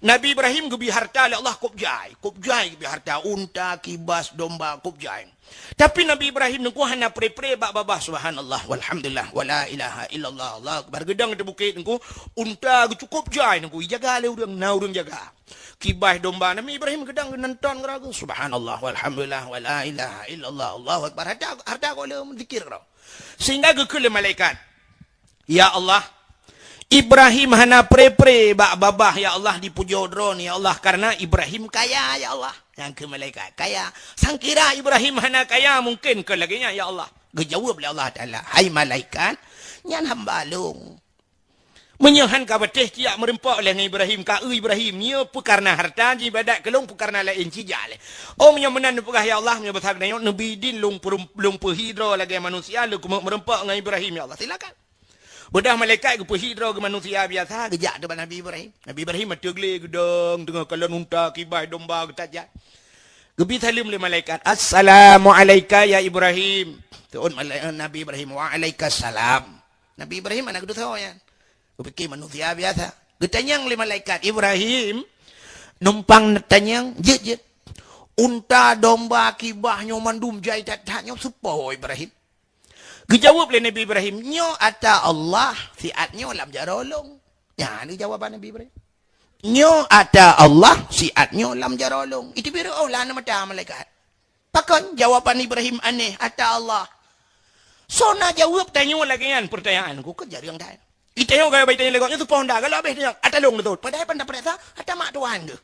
Nabi Ibrahim geubri harta lé Allah kôb jai. Kôb jai geubri harta, unta, kibas, domba, kôb jai. Tapi Nabi Ibrahim nungku hana pre-pre bak babah, subhanallah, walhamdulillah, wala ilaha illallah, Allahu akbar. Geudong di bukét nungku, unta geucukôp jai nungku, ijaga lé ureuëng, na ureuëng jaga. Kibas domba, Nabi Ibrahim geudong geunonton keudroe, subhanallah, walhamdulillah, wala ilaha illallah, Allahu akbar. Harta, harta kok lé zikir keudroe. Sehingga geukheun lé malaikat, "Ya Allah, Ibrahim hana pre-pre bak babah, ya Allah, dipujoe droeneuh, ya Allah, karena Ibrahim kaya, ya Allah." Nyang keu malaikat, "Kaya. Sangkira Ibrahim hana kaya, mungkin keu lagèe nyan, ya Allah." Geujaweueb lé Allah Taala, "Hai malaikat, nyan hamba lôn. Meunyoe han ka patéh, siap meurumpok lé ngon Ibrahim, ka eu Ibrahim, nyoe peu karena harta jiibadat keu lôn, peu karena laén, cijak lé. Oh, meunyoe meunan neupeugah, ya Allah, meunyoe basa geutanyoe, neubi idin lôn peurum-, lôn peuhi droe lagèe manusia, lôn keumeuk meurumpok ngon Ibrahim, ya Allah, silakan." Beudôh malaikat geupeuhi droe keu manusia biasa, geujak teubak Nabi Ibrahim. Nabi Ibrahim ateueh glé geudong, teungoh kalon unta, kibas, domba, geutajak. Geubi saleuem lé malaikat, "Assalamu alaika ya Ibrahim." Teuôt malai-, Nabi Ibrahim, "Wa alaika salam." Nabi Ibrahim hana geuteusoe nyan. Geupike manusia biasa. Geutanyong lé malaikat, "Ibrahim, numpang neutanyong, jeuet, jeuet. Unta, domba, kibas nyoe mandum jai that-that nyoe soe po, Ibrahim?" Geujaweueb lé Nabi Ibrahim, "Nyoe ata Allah, siat nyoe lam jaroe lôn." Nyan jawaban Nabi Ibrahim. "Nyoe ata Allah, siat nyoe lam jaroe lôn." Itu biru, oh, lana mata malaikat. Pakon jawaban Ibrahim aneh, ata Allah. Soe na jaweueb tanyoe lagèe nyan, peurtanyaan ku keu jareueng that. Itanyoe gaya bai tanyoe lé gob nyoe, soe po Honda, galak abéh tanyoe, ata lôn beutôi. Padahai pan tapeuriksa, ata mak tuan tu.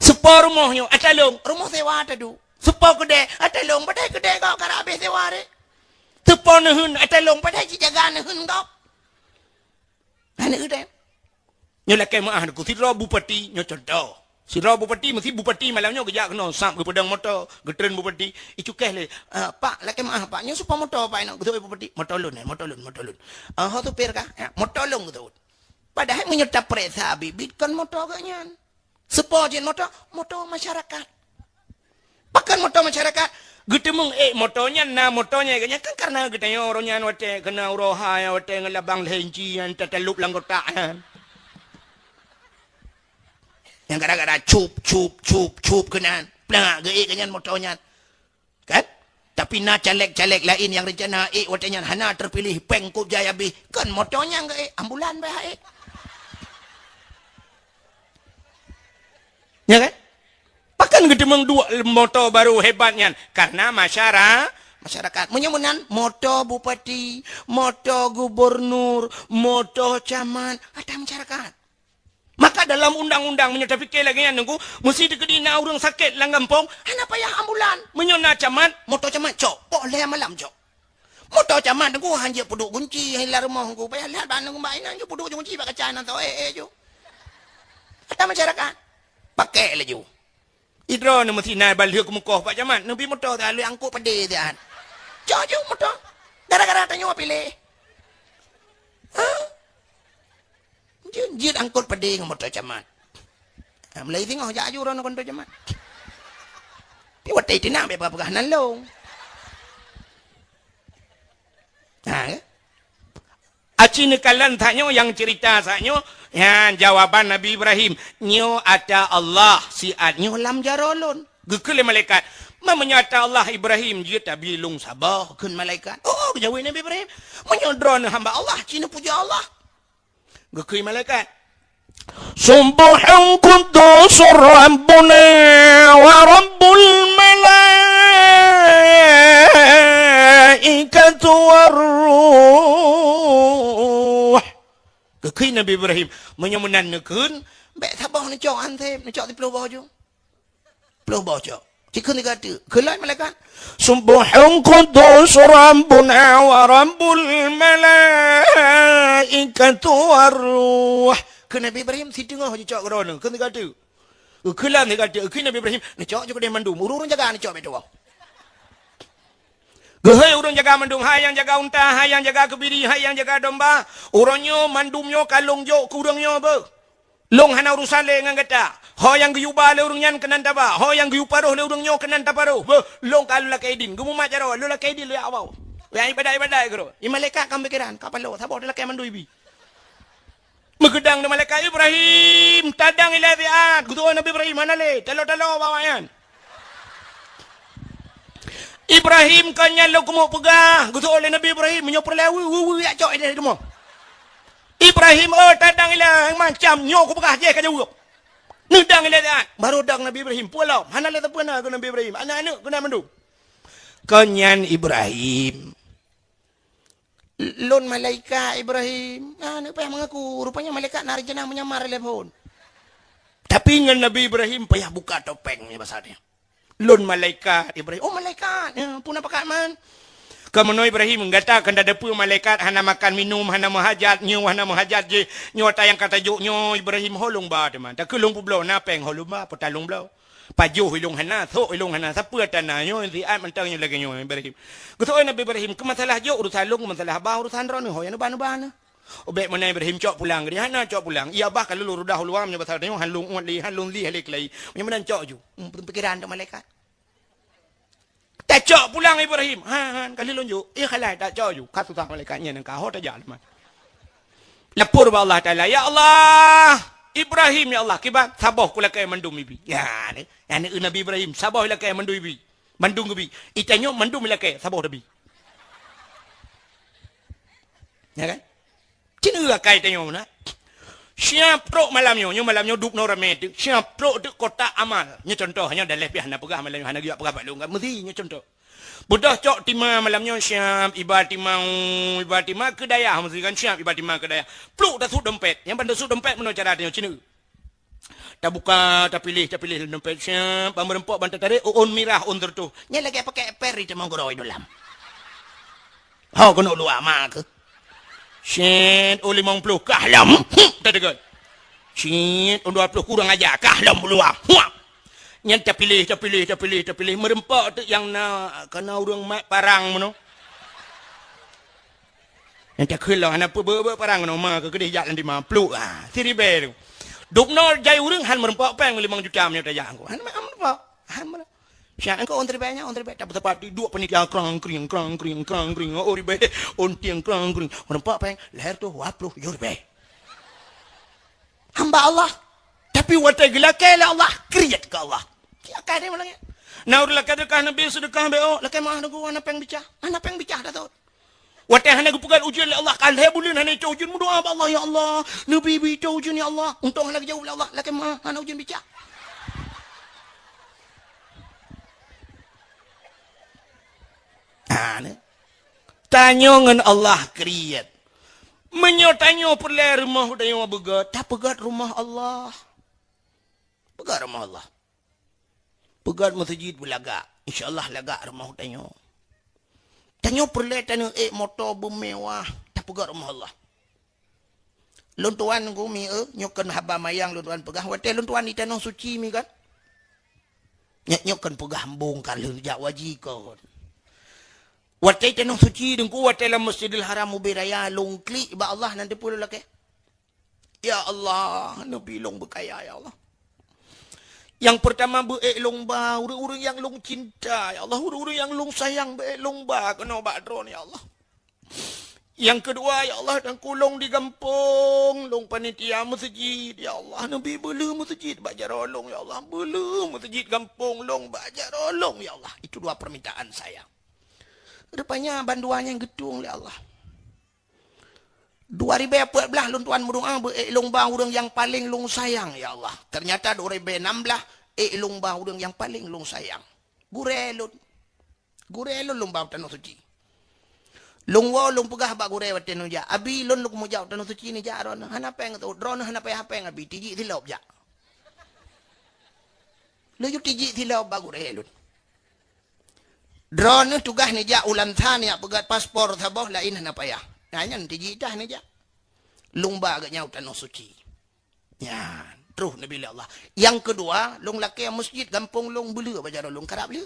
Soe po rumoh nyoe, ata lôn, rumoh sewa tadu. Soe po keudè, ata lôn, padahai keudè gob ka abéh sewa ré. Soe po neuheun, ata lôn, padahai jijaga neuheun gob. Hana udép. Nyoe lakèe meu'ah ku, sidroe bupati, nyoe contoh. Sidroe bupati, meusi bupati malam nyoe geujak keunoe, sab geupeudong moto, geutreun bupati, icukéh lé, "Ah, Pak, lakèe meu'ah, Pak, nyoe soe po moto, Pak, inong?" Geuseuôt bupati, "Moto lôn, eh, moto lôn, moto lôn." "Ah, ho supir kah?" "Ya, moto lôn," geuseuôt. Padahai meunyoe tapeuriksa biet-biet, kon moto geuh nyan. Soe po jeuet moto? Moto masyarakat. Pakon moto masyarakat? Geuteumeung ék moto nyan, na moto nyan, geuh nyan kan karena geutanyoe uroe nyan watèe keunoe uroe hai, watèe ngon labang lhèe inci nyan tatalop lam kotak nyan. Nyang gara-gara cup, cup, cup, cup keunan. Plak, geuék geuh nyan moto nyan. Kan? Tapi na caleg-caleg laén nyang rencana ék watèe nyan hana teupiléh, péng kôb jai abéh. Kon moto nyan geuék, ambulan bèk ék. Ya kan? Pakon geuteumeung duek moto barô hebat nyan? Karena masyara-, masyarakat. Meunyoe meunan, moto bupati, moto gubernur, moto camat, ata masyarakat. Maka dalam undang-undang, meunyoe tapike lagèe nyan, Teungku, meusi teukeudi na ureueng sakét lam gampông, hana payah ambulan. Meunyoe na camat, moto camat cok, poh lhèe malam cok. Moto camat, Teungku, han jeuet peuduek gunci lam rumoh, Teungku, payah lheueh bak aneuk bak inong jeuet peuduek gunci bak kaca nan tho, eh, eh, ju. Kata masyarakat, pakai laju. Idroeneuh meusi na ban lheueh keumeukoh Pak Camat, neubi moto siat lheueh angkot padé siat. Cok ju moto. Gara-gara tanyoe piléh. Ha? Jeuet, jeuet angkot padé ngon moto Camat. Ha, mulai singoh jak aju droeneuh ngon moto Camat. Tapi watèe teunak bèk peugah nan lôn. Ha, ya? Aci neukalon tanyoe nyang cerita tanyoe, nyan jawaban Nabi Ibrahim, "Nyoe ata Allah, siat nyoe lam jaroe lôn." Geukheun lé malaikat, "Ma meunyoe ata Allah Ibrahim jeuet tabi lôn saboh," kheun malaikat. "Oh," geujaweueb Nabi Ibrahim, "meunyoe droeneuh hamba Allah, ci neupujoe Allah." Geukheun malaikat, "Subbuhun quddusur Rabbuna wa Rabbul malaikah." Ar-Ruh. Geukheun Nabi Ibrahim, "Meunyoe meunan neukheun, bèk saboh neucok anseb, neucok siplôh boh ju." Plôh boh cok. Cikheun tiga teuk. Kheun lom malaikat, "Subbuhun quddus Rabbuna wa Rabbul malaikati war ruh." Kheun Nabi Ibrahim, "Siteungoh jicok keudroe." Kheun tiga teuk. Kheun lom tiga teuk. Kheun Nabi Ibrahim, "Neucok ju keudeh mandum. Ureueng-ureueng jaga neucok bèk tuwoe." Geuhôi ureueng jaga mandum, hai nyang jaga unta, hai nyang jaga keubiri, hai nyang jaga domba. Uroe nyoe mandum nyoe ka lôn jok keu ureueng nyoe beuh. Lôn hana urusan lé ngon gata. Ho nyang geuyue ba lé ureueng nyan keunan taba, ho nyang geuyue paroh lé ureueng nyoe keunan taparoh. Beuh, lôn ka lôn lakèe idin. Geumumat jaroe, lôn lakèe idin lôn jak woe. Nyang ibadat-ibadat keudroe. Di malaikat ka meupikéran, ka paloe, saboh talakèe mandum ibi. Meugeudang di malaikat, "Ibrahim, tadang ilèe siat." Geuteu'oh Nabi Ibrahim, "Hana lé, taloe-taloe bak awaknyan." "Ibrahim, kon nyan lôn keumeung peugah," geuteu'oh lé Nabi Ibrahim, "Meunyoe peureulèe weueh, weueh, weueh, jak cok ilèe teuma." "Ibrahim, oh, tadang ilèe macam nyoe kupeugah jih ka jaweueb. Neudang ilèe siat." Barô dang Nabi Ibrahim, peue lom, hana lé sapeue na keu Nabi Ibrahim, aneuk-aneuk keunan mandum. "Kon nyan Ibrahim." "Lôn malaikat Ibrahim." Nah, aneuk payah mengaku. Rupanya malaikat na rencana menyamar lé phon. Tapi ngon Nabi Ibrahim payah buka topeng nyoe basa nyoe. "Lôn malaikat Ibrahim." "Oh, malaikat. Ya, peue na pakat man?" "Kamoe nyoe Ibrahim, gata kon tadeue peue malaikat hana makan minum, hana meuhajat, nyoe hana meuhajat jih. Nyoe ata nyang ka tajok nyoe Ibrahim ho lôn ba teuma. Takheun lôn peubloe na pèng ho lôn ba, peue ta lôn bloe. Pajoh ilôn hana, sok ilôn hana, sapeue ata na nyoe siat mantong nyoe lagèe nyoe Ibrahim." Geuteu'oh Nabi Ibrahim, "Keu masalah jok urusan lôn, keu masalah ba urusan droeneuh, ho nyang neuba-neuba neuh." Ubek meunan Ibrahim cok pulang, geuh hana cok pulang. "Iya bah ka lôn rudah u luwa, meunyoe basa tanyoe han lôn uet lé, han lôn lih lé keulai. Meunyoe meunan cok ju." Hmm, pikéran tu malaikat. "Tacok pulang Ibrahim." "Han, han, ka lheueh lôn jok." "Iya khalai, tacok ju." Ka susah malaikat nyan ka ho tajak leumah. Lapor bak Allah Taala, "Ya Allah, Ibrahim ya Allah, kiban saboh kulakèe mandum ibi." Ya, ni, yani Nabi Ibrahim saboh ilakèe mandum ibi. Mandum geubi. Itanyoe mandum ilakèe saboh tabi. Ya kan? Cina akai tanyoe na. Siap trok malam nyoe, nyoe malam nyoe dubnoe ramè teuk. Siap trok teuk kotak amal. Nyoe contoh, nyoe daleh pih hana peugah malam nyoe, hana geujak peugah bak lôn kan. Meusi nyoe contoh. Beudôh cok tima malam nyoe siap, iba tima, iba tima keu dayah meusi kan siap, iba tima keu dayah. Pluk tasut dompet. Nyang ban tasut dompet meunoe cara tanyoe cina. Tabuka, tapiléh, tapiléh lam dompet siap, ban meureumpok ban tatarek, ôn mirah, ôn seureutôh. Nyan lagèe pakèk per di tamong gurôi dalam. Ho keuneuk luwa ma keuh. Siet, oh limong ploh kah lom. Hmm, tadeungon. Siet, oh dua ploh kurang aja kah lom luwa. Huap. Nyan tapiléh, tapiléh, tapiléh, tapiléh. Meureumpok teuk nyang na, kana ureueng mat parang meunoe. Nyang takheun lom hana peue beu-beu parang meunoe ma keuh keudeh jak lam tima. Pluk, ah, siribèe tu. Dubnoe jai ureueng han meureumpok pèng limong juta meunyoe tajak. Han meureumpok. Han meureumpok. Siat engkau ôn ribèe nyan, ôn ribèe. Tapi tepat duek panitia krang kring, krang kring, krang kring. Oh ribèe, ôn tieng krang kring. Meureumpok pèng, lhèe reutôh dua ploh tujoh ribèe. Hamba Allah. Tapi watèe geulakèe lé Allah, kriet keu Allah. Silakan dia malam ni. Na ureueng lakèe seudeukah Nabi seudeukah bèk, oh, lakèe meuah Teungku, hana pèng bicah. Hana pèng bicah dah tu. Watèe hana geupeugöt ujeuen lé Allah, ka lhèe buleuen hana icok ujeuen, meudoa bak Allah, "Ya Allah, neubi-bi icok ujeuen, ya Allah." Untông hana geujaweueb lé Allah, lakèe meuah, hana ujeuen bicah. Ha, ni. Tanyoe ngon Allah kriet. Meunyoe tanyoe peureulèe rumoh tanyoe beugöt, tapeugöt rumoh Allah. Peugöt rumoh Allah. Peugöt meuseujid beulagak. Insya Allah lagak rumoh tanyoe. Tanyoe peureulèe tanyoe ék moto beumewah, tapeugöt rumoh Allah. Lôn tuan Teungku mi, eh, nyoe kon haba manyang lôn tuan peugah. Watèe lôn tuan di Tanoh Suci mi kan? Nyoe, nyoe kon peugah embong ka lheueh jak waji kon. Watèe Tanoh Suci Teungku, watèe lam Masjidil Haram ubé raya lôn klik bak Allah nan teupeue lôn lakèe. Ya Allah, neubi lôn beukaya, ya Allah. Nyang peurtama beu ék lôn ba ureueng-ureueng nyang lôn cinta, ya Allah, ureueng-ureueng nyang lôn sayang beu ék lôn ba keunoe bak Droeneuh, ya Allah. Nyang keudua, ya Allah, dan kulong di gampông, lôn panitia meuseujid, ya Allah, neubi beuleueh meuseujid bak jaroe lôn, ya Allah, beuleueh meuseujid gampông lôn bak jaroe lôn, ya Allah. Itu dua permintaan saya. Rupanya bandua nyan geutueng lé Allah. Dua ribèe peuet blah lôn tuan meudoa beu ék lôn ba ureueng nyang paleng lôn sayang, ya Allah. Ternyata dua ribèe nam blah ék lôn ba ureueng nyang paleng lôn sayang. Gurèe lôn. Gurèe lôn lôn ba u Tanoh Suci. Lôn woe lôn peugah bak gurée watée nyoe jak, "Abi, lôn lôn keumeujak u Tanoh Suci nyoe jak droeneuh, hana péng teuôt, droeneuh hana payah péng Abi, tijik silop jak." Laju tijik silop bak gurée lôn. Droeneuh tugaih neujak u Lansa neujak peugét paspor saboh, laén hana payah. Nah, nyan tijik tah neujak. Lôn ba geuh nyan u Tanoh Suci. Nyan, troh neubi lé Allah. Nyang keudua, lôn lakée meuseujid gampông lôn beuleu bak jaroe lôn karab lé.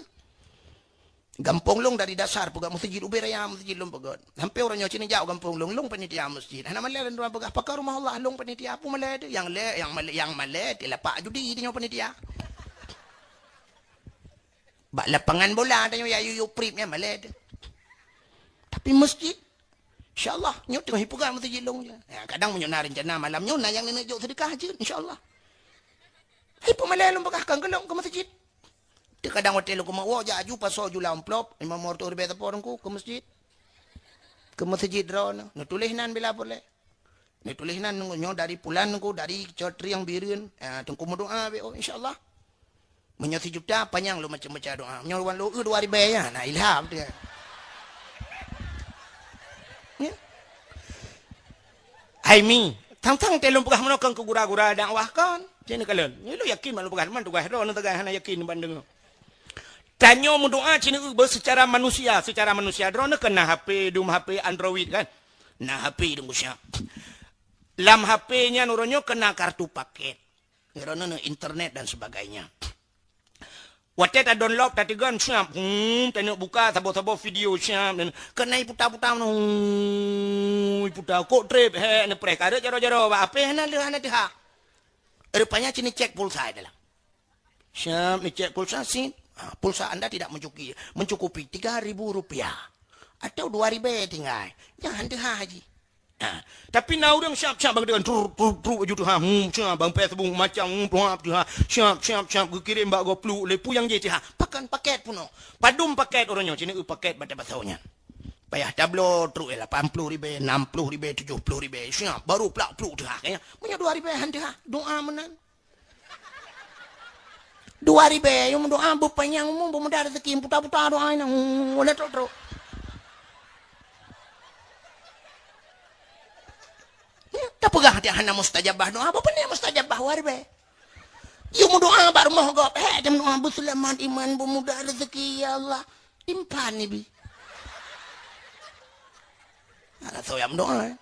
Gampông lôn dari dasar peugét meuseujid ubé raya meuseujid lôn peugét. Sampoe uroe nyoe cit neujak u gampông lôn, lôn panitia meuseujid. Hana malée lôn droe peugah, "Pakon rumoh Allah?" Lôn panitia. Peue malée teuh? Nyang lé, nyang malée, nyang malée di lapak judi tanyoe panitia. Bak lapangan bola tanyoe ya yuyu prip nyan malée teuh. Tapi meuseujid, insya Allah, nyoe teungoh ipeugah meuseujid lôn je. Ya, kadang meunyoe na reuncana malam nyoe na nyang neujok seudeukah jeuet, insya Allah. Hai peumalée lôn peugah kan keu lôn keu meuseujid. Teukadang watée lôn keumat woe jak aju pasoe jula amplop, lima reutôh ribée sapo Teungku keu meuseujid. Keu meuseujid droeneuh, neutuléh nan bila peureulée. Neutuléh nan nyoe dari pulan Teungku, dari Cot Riang Bireuen, ah, Teungku meudoa beu, insya Allah. Meunyoe sijuta panyang lôn macam-macam doa. Meunyoe wan lôn eu dua ribée ya, na ilham tu. Ya. Hai mi, tang-tang teh lôn peugah meunoe kon keu gura-gura dakwah kon. Cen kalon. Nyoe lôn yakin mak lôn peugah man tugaih droe neuteugah hana yakin ban deungoe. Tanyoe meudoa cin eu beu secara manusia, secara manusia droe neu kena H P, dum H P Android kan. Na H P dum siap. Lam H P nyan uroe nyoe kena kartu paket. Droeneuh internet dan sebagainya. Watée ta download, ta teugon siap, hmm, taneuk buka saboh-saboh video siap dan keuneuk puta-puta meunoe, hmm, puta kok treb, he, neupreh kareuet jaroe-jaroe bak apeh hana leuh hana teuhah. Rupanya cini cek pulsa dalam. Siap ni cek pulsa sit. Ha, pulsa anda tidak mencukupi, mencukupi tiga ribu rupiah atau dua ribu tinggai. Jangan teuhah haji. Ha, tapi na ureuëng siap-siap bang dengan truk truk truk baju tu ha, hmm, siap bang Facebook macam hmm, tuha tu ha, siap siap siap geukirém bak goplu lé puyang je ha. Pakan paket puno. Padum paket orang nyoe cina paket bata basau nyan. Payah tablo truk eh, lapan puluh ribu, enam puluh ribu, tujuh puluh ribu. Siap baru plak pluk tu ha. Kayaknya punya dua ribu han tu ha. Doa menan. Dua ribu, yang doa berpanjang umur, bermudah rezeki, putar-putar doa ini. Hmm, boleh truk truk. Hmm, tak peugah dia hana mustajabah doa. Apa pun dia mustajabah warbe. Yuk meudoa bak rumoh gob. Hek dia meudoa beuseuleumah iman, beumudah rezeki ya Allah. Impan ni bi. Hana soe nyang meudoa.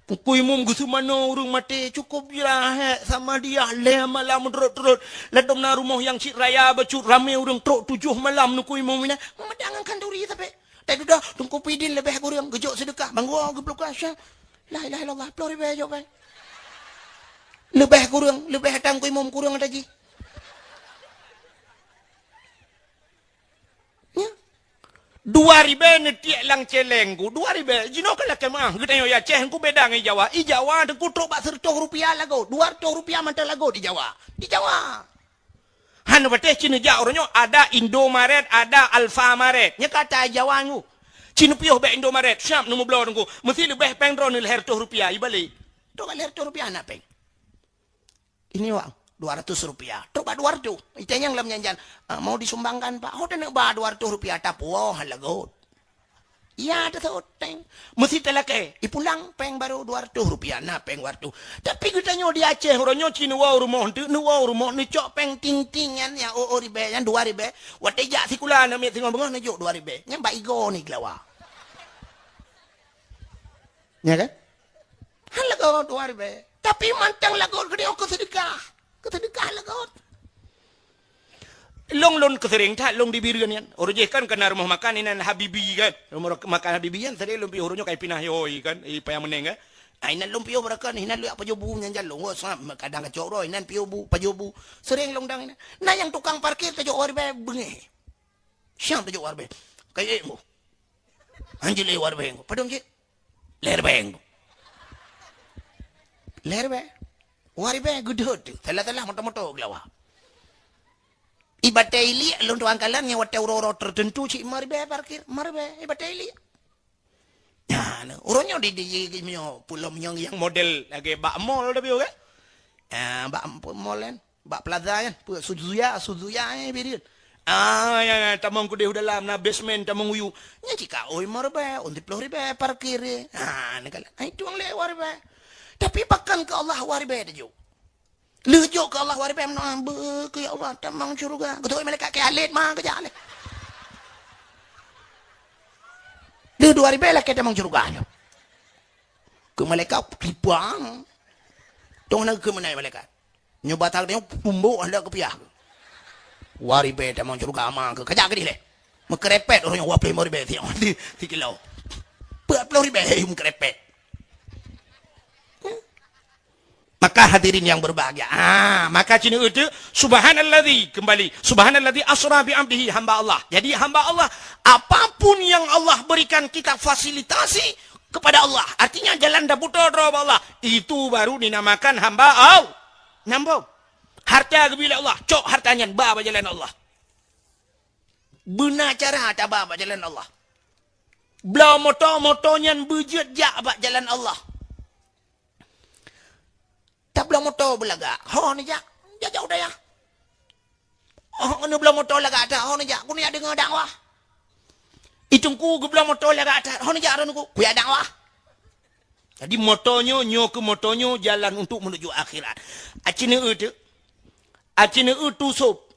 Teungku Imum geuseumanoe ureuëng maté cukôp jirah hek sama dia lhée malam meudrot-drot. Ladom na rumoh nyang cit raya bacut ramé ureuëng trok tujoh malam Teungku Imum ina. Meudang ngon khanduri sabe. Tapi dudoe Teungku Pidin leubeh kureueng geujok seudeukah banggoe geupluka sya. La ilaha illallah ploh ribée jok bai. Leubeh kureueng, leubeh tang ku imum kureueng ata jih. Nya. Dua ribée neutiek lam celeng ku, dua ribée. Jinoe ka lakée meuah geutanyoe ya Aceh ku beda ngon i Jawa. I Jawa Teungku trok bak seureutôh rupiah lagot, dua reutôh rupiah mantong lagot i Jawa. Di Jawa. Hana patéh cina jak uroe nyoe ada Indomaret, ada Alfamaret. Nya kata Jawa nyoe. Cina piôh bak Indomaret, siap neumubloe Teungku. Mesti leubeh péng droe ni lhée reutôh rupiah ibalik. Trok bak lhée reutôh rupiah na péng. Ini wang dua ratus rupiah. Trok bak dua ratus. Itanyong lam janjan, "Ah, mau disumbangkan Pak?" Oh, taneuk ba dua ratus rupiah tapuoh lagot. Ya, ada seuteng. Mesti talakée. Ipulang péng baru dua ratus rupiah. Na péng dua ratus. Tapi geutanyoe di Aceh uroe nyoe cit neuwoe rumoh teuk, neuwoe rumoh neucok péng ting-ting nyan ya oh, oh ribée nyan dua ribée. Watée jak sikula aneuk miet singoh beungoh neujok dua ribée. Nyan bak igo ni keulawa. Ya kan? Han lagot dua ribée. Tapi mantong lagot geutanyoe keu seudeukah. Keu seudeukah lagot. Long lôn keusereng that long di Bireuen nyan. Uroe jih kan keunan rumoh makan inan Habibi kan. Rumoh makan Habibi nyan sering lôn piôh uroe nyoe kai pinah yoi kan. I payah meuneng kan. Ah, inan lôn piôh barakan inan lôn pajoh bu nyan jalong. Wah, sam kadang kacok roh inan piôh bu, pajoh bu. Sering long dang inan. Na nyang tukang parkir tajok warbe beungeh. Siang tajok warbe. Kai eh mu. Anjil eh warbe. Padum cit. Leher beng. Leher beng. Wari beng geudeuet tu. Salah-salah moto-moto gelawa. Ibatai liek lôn tuan kalan nyang watée uroe-uroe tertentu cik mari beng parkir. Mari beng ibatai liek. Nah, uroe nyoe di di di meunyoe pulo meunyoe nyang model lagée bak mall tapi kan. Ah, bak mall kan. Bak plaza kan. Suzuya, Suzuya eh bidin. Ah, ya, ya, tamong keudeh u dalam, na basement tamong uyu. Nyan cit ka oi lima ribèe, oi siplôh ribèe parkir. Ah, neukalon. Ai tueng lé dua ribèe. Tapi pakon keu Allah dua ribèe tajok. Lheuh jok keu Allah dua ribèe meunan, beu keu ya Allah tamong syeuruga. Geutôi malaikat keu Khalid ma geujak lé. Lheuh dua ribèe lakèe tamong syeuruga nyoe. Keu malaikat tipa. Tong na keu meunai malaikat. Nyoe batang nyoe pumbok handak keupiah. Dua ribèe tamong syeuruga ma keu kajak keudeh lé. Meukeurepet ureueng nyoe dua plôh lima ribèe siang. Di, di kilo. Dua plôh ribèe meukeurepet. Maka hadirin yang berbahagia. Ah, maka cina itu subhanalladzi kembali. Subhanalladzi asra bi abdihi hamba Allah. Jadi hamba Allah, apapun yang Allah berikan kita fasilitasi kepada Allah. Artinya jalan dah putar droe bak Allah. Itu baru dinamakan hamba Allah. Nambong. Harta geubri lé Allah, cok harta nyan ba bak jalan Allah. Beuna cara taba bak jalan Allah. Bloe moto, moto nyan beujeuet jak bak jalan Allah. Tabloe moto beulagak, ho neujak, jak-jak u dayah. Oh, nyoe bloe moto lagak that, ho neujak, keuneuk jak deungoe dakwah. I teungku geubloe moto lagak that, ho neujak droeneuh, kujak dakwah. Jadi moto nyoe, nyoe keuh moto nyoe jalan untuk menuju akhirat. Aci neueu teuk. Aci neueu tusôb.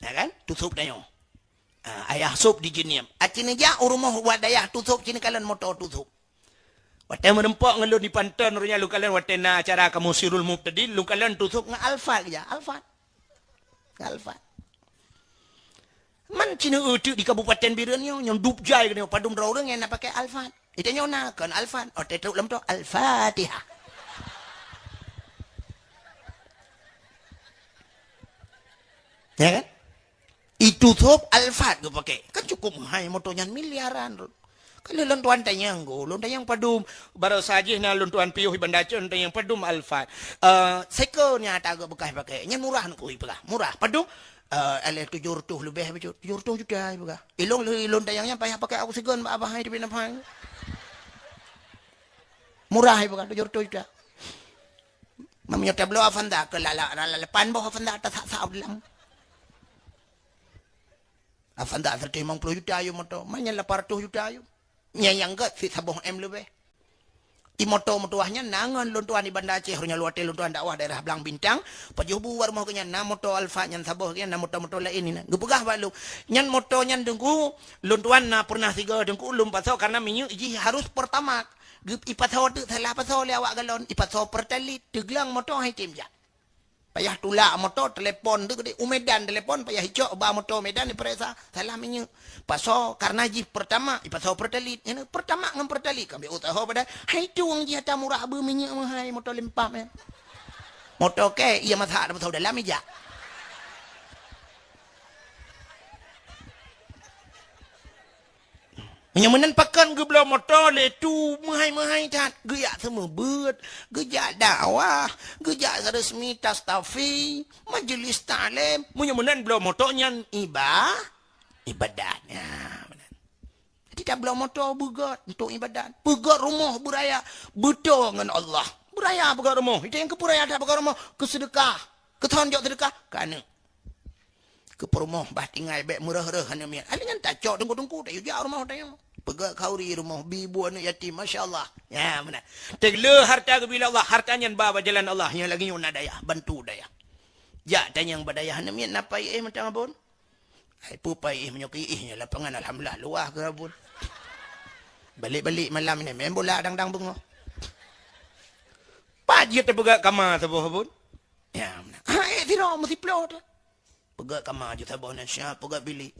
Ya kan? Tusôb tanyoe. Ah, ayah sôb di Jeunieb. Aci neujak u rumoh bak dayah tusôb, ci neukalon moto tusôb. Watèe meureumpok ngon lôn di Panton, uroe nyan lôn kalon watèe na acara kamoe Sirul Mubtadin, lôn kalon tusôb ngon Alphard geujak. Alphard. Ngon Alphard. Man ci neueu teuk di Kabupaten Bireuen nyoe, nyang dub jai keunoe, padum droe ureueng nyang na pakai Alphard. Itanyoe na kon Alphard, oh, teutrok lam tu Al-Fatihah. Ya kan? Itu thôb Alphard geupakai. Kan cukup meuhai moto nyan miliaran. Kan lôn tuan tanyong go, lôn tanyong padum. Baroesa jih na lôn tuan piôh i Banda Aceh, lôn tanyong padum Alphard. Eh, seko nyang ata geuh beukah pakai. Nyan murah nyan keuh ipeugah. Murah. Padum? Eh, alah tujoh reutôh leubeh bacut. Tujoh reutôh juta ipeugah. Ilôn lheueh lôn tanyong nyan payah pakai oksigen bak abah hai tapi nampak. Murah ipeugah tujoh reutôh juta. Meunyoe tabloe Avanza keu lala, lala lapan boh Avanza tasak-sak u dalam. Avanza seratus lima puluh juta yum moto, manyang lapan ratus juta yum. Nyang, nyang gèt sit saboh M leubeh. I moto meutuwah nyan na ngon lôn tuan i Banda Aceh, uroe nyan watèe lôn tuan dakwah daerah Blang Bintang, pajoh bu rumoh geuh nyan na moto Alphard nyan saboh geuh nyan na moto-moto laén nyan. Geupeugah bak lôn, nyan moto nyan teungku, lôn tuan na pernah sigo teungku lôn pasoe karena minyeuk jih harus Pertamax. Geu-, ipasoe teuk salah pasoe lé awak galon, ipasoe Pertalite, teugleng moto hai tem jak. Payah tulak moto, telepon tu keudéh u Medan telepon, payah icok ba moto Medan dipeuriksa, salah minyeuk. Pasoe, karena jih Pertamax, ipasoe Pertalite. Nyan Pertamax ngon Pertalite, ka ambiek usaha padahai. Hai tueng jih ata murah beu minyeuk meuhai moto lempam nyan. Moto kèe, iya masak ata pasoe dalam ija. Meunyoe meunan pakon geubloe moto lé tu meuhai-meuhai that, geujak seumeubeuet, geujak dakwah, geujak resmi tastafi, majelis taklim. Meunyoe meunan bloe moto nyan iba-, ibadat. Nyan meunan. Jadi tabloe moto beugèt untuk ibadat. Beugèt rumoh beuraya, beutôi ngon Allah. Beuraya beugèt rumoh. Itu nyang keupeuraya that beugèt rumoh, keuseudeukah. Keuthon jok seudeukah, ka aneuk. Keu peurumoh bah tinggai bèk meureuh-reuh aneuk miet. Aneuk nyan tacok teungku-teungku, tayue jak rumoh tanyoe. Peugèt khauri rumoh, bi bu aneuk yatim, masya Allah. Nyan meunan. Teugleh harta geubri lé Allah, harta nyan ba bak jalan Allah, nyan lagèe nyoe na dayah, bantu dayah. Jak tanyong bak dayah, aneuk miet na pai éh mantong Abon? Hai peue pai éh meunyoe keu éh nyoe lapangan alhamdulillah luwah keu Abon. Balek-balek malam nyoe main bola dang-dang beungoh. Pat jeuet teupeugèt kama saboh Abon? Ya, meunan. Ha, éh sidroe meusiplôh tu. Peugèt kama ju saboh nyan siap, peugèt bilék.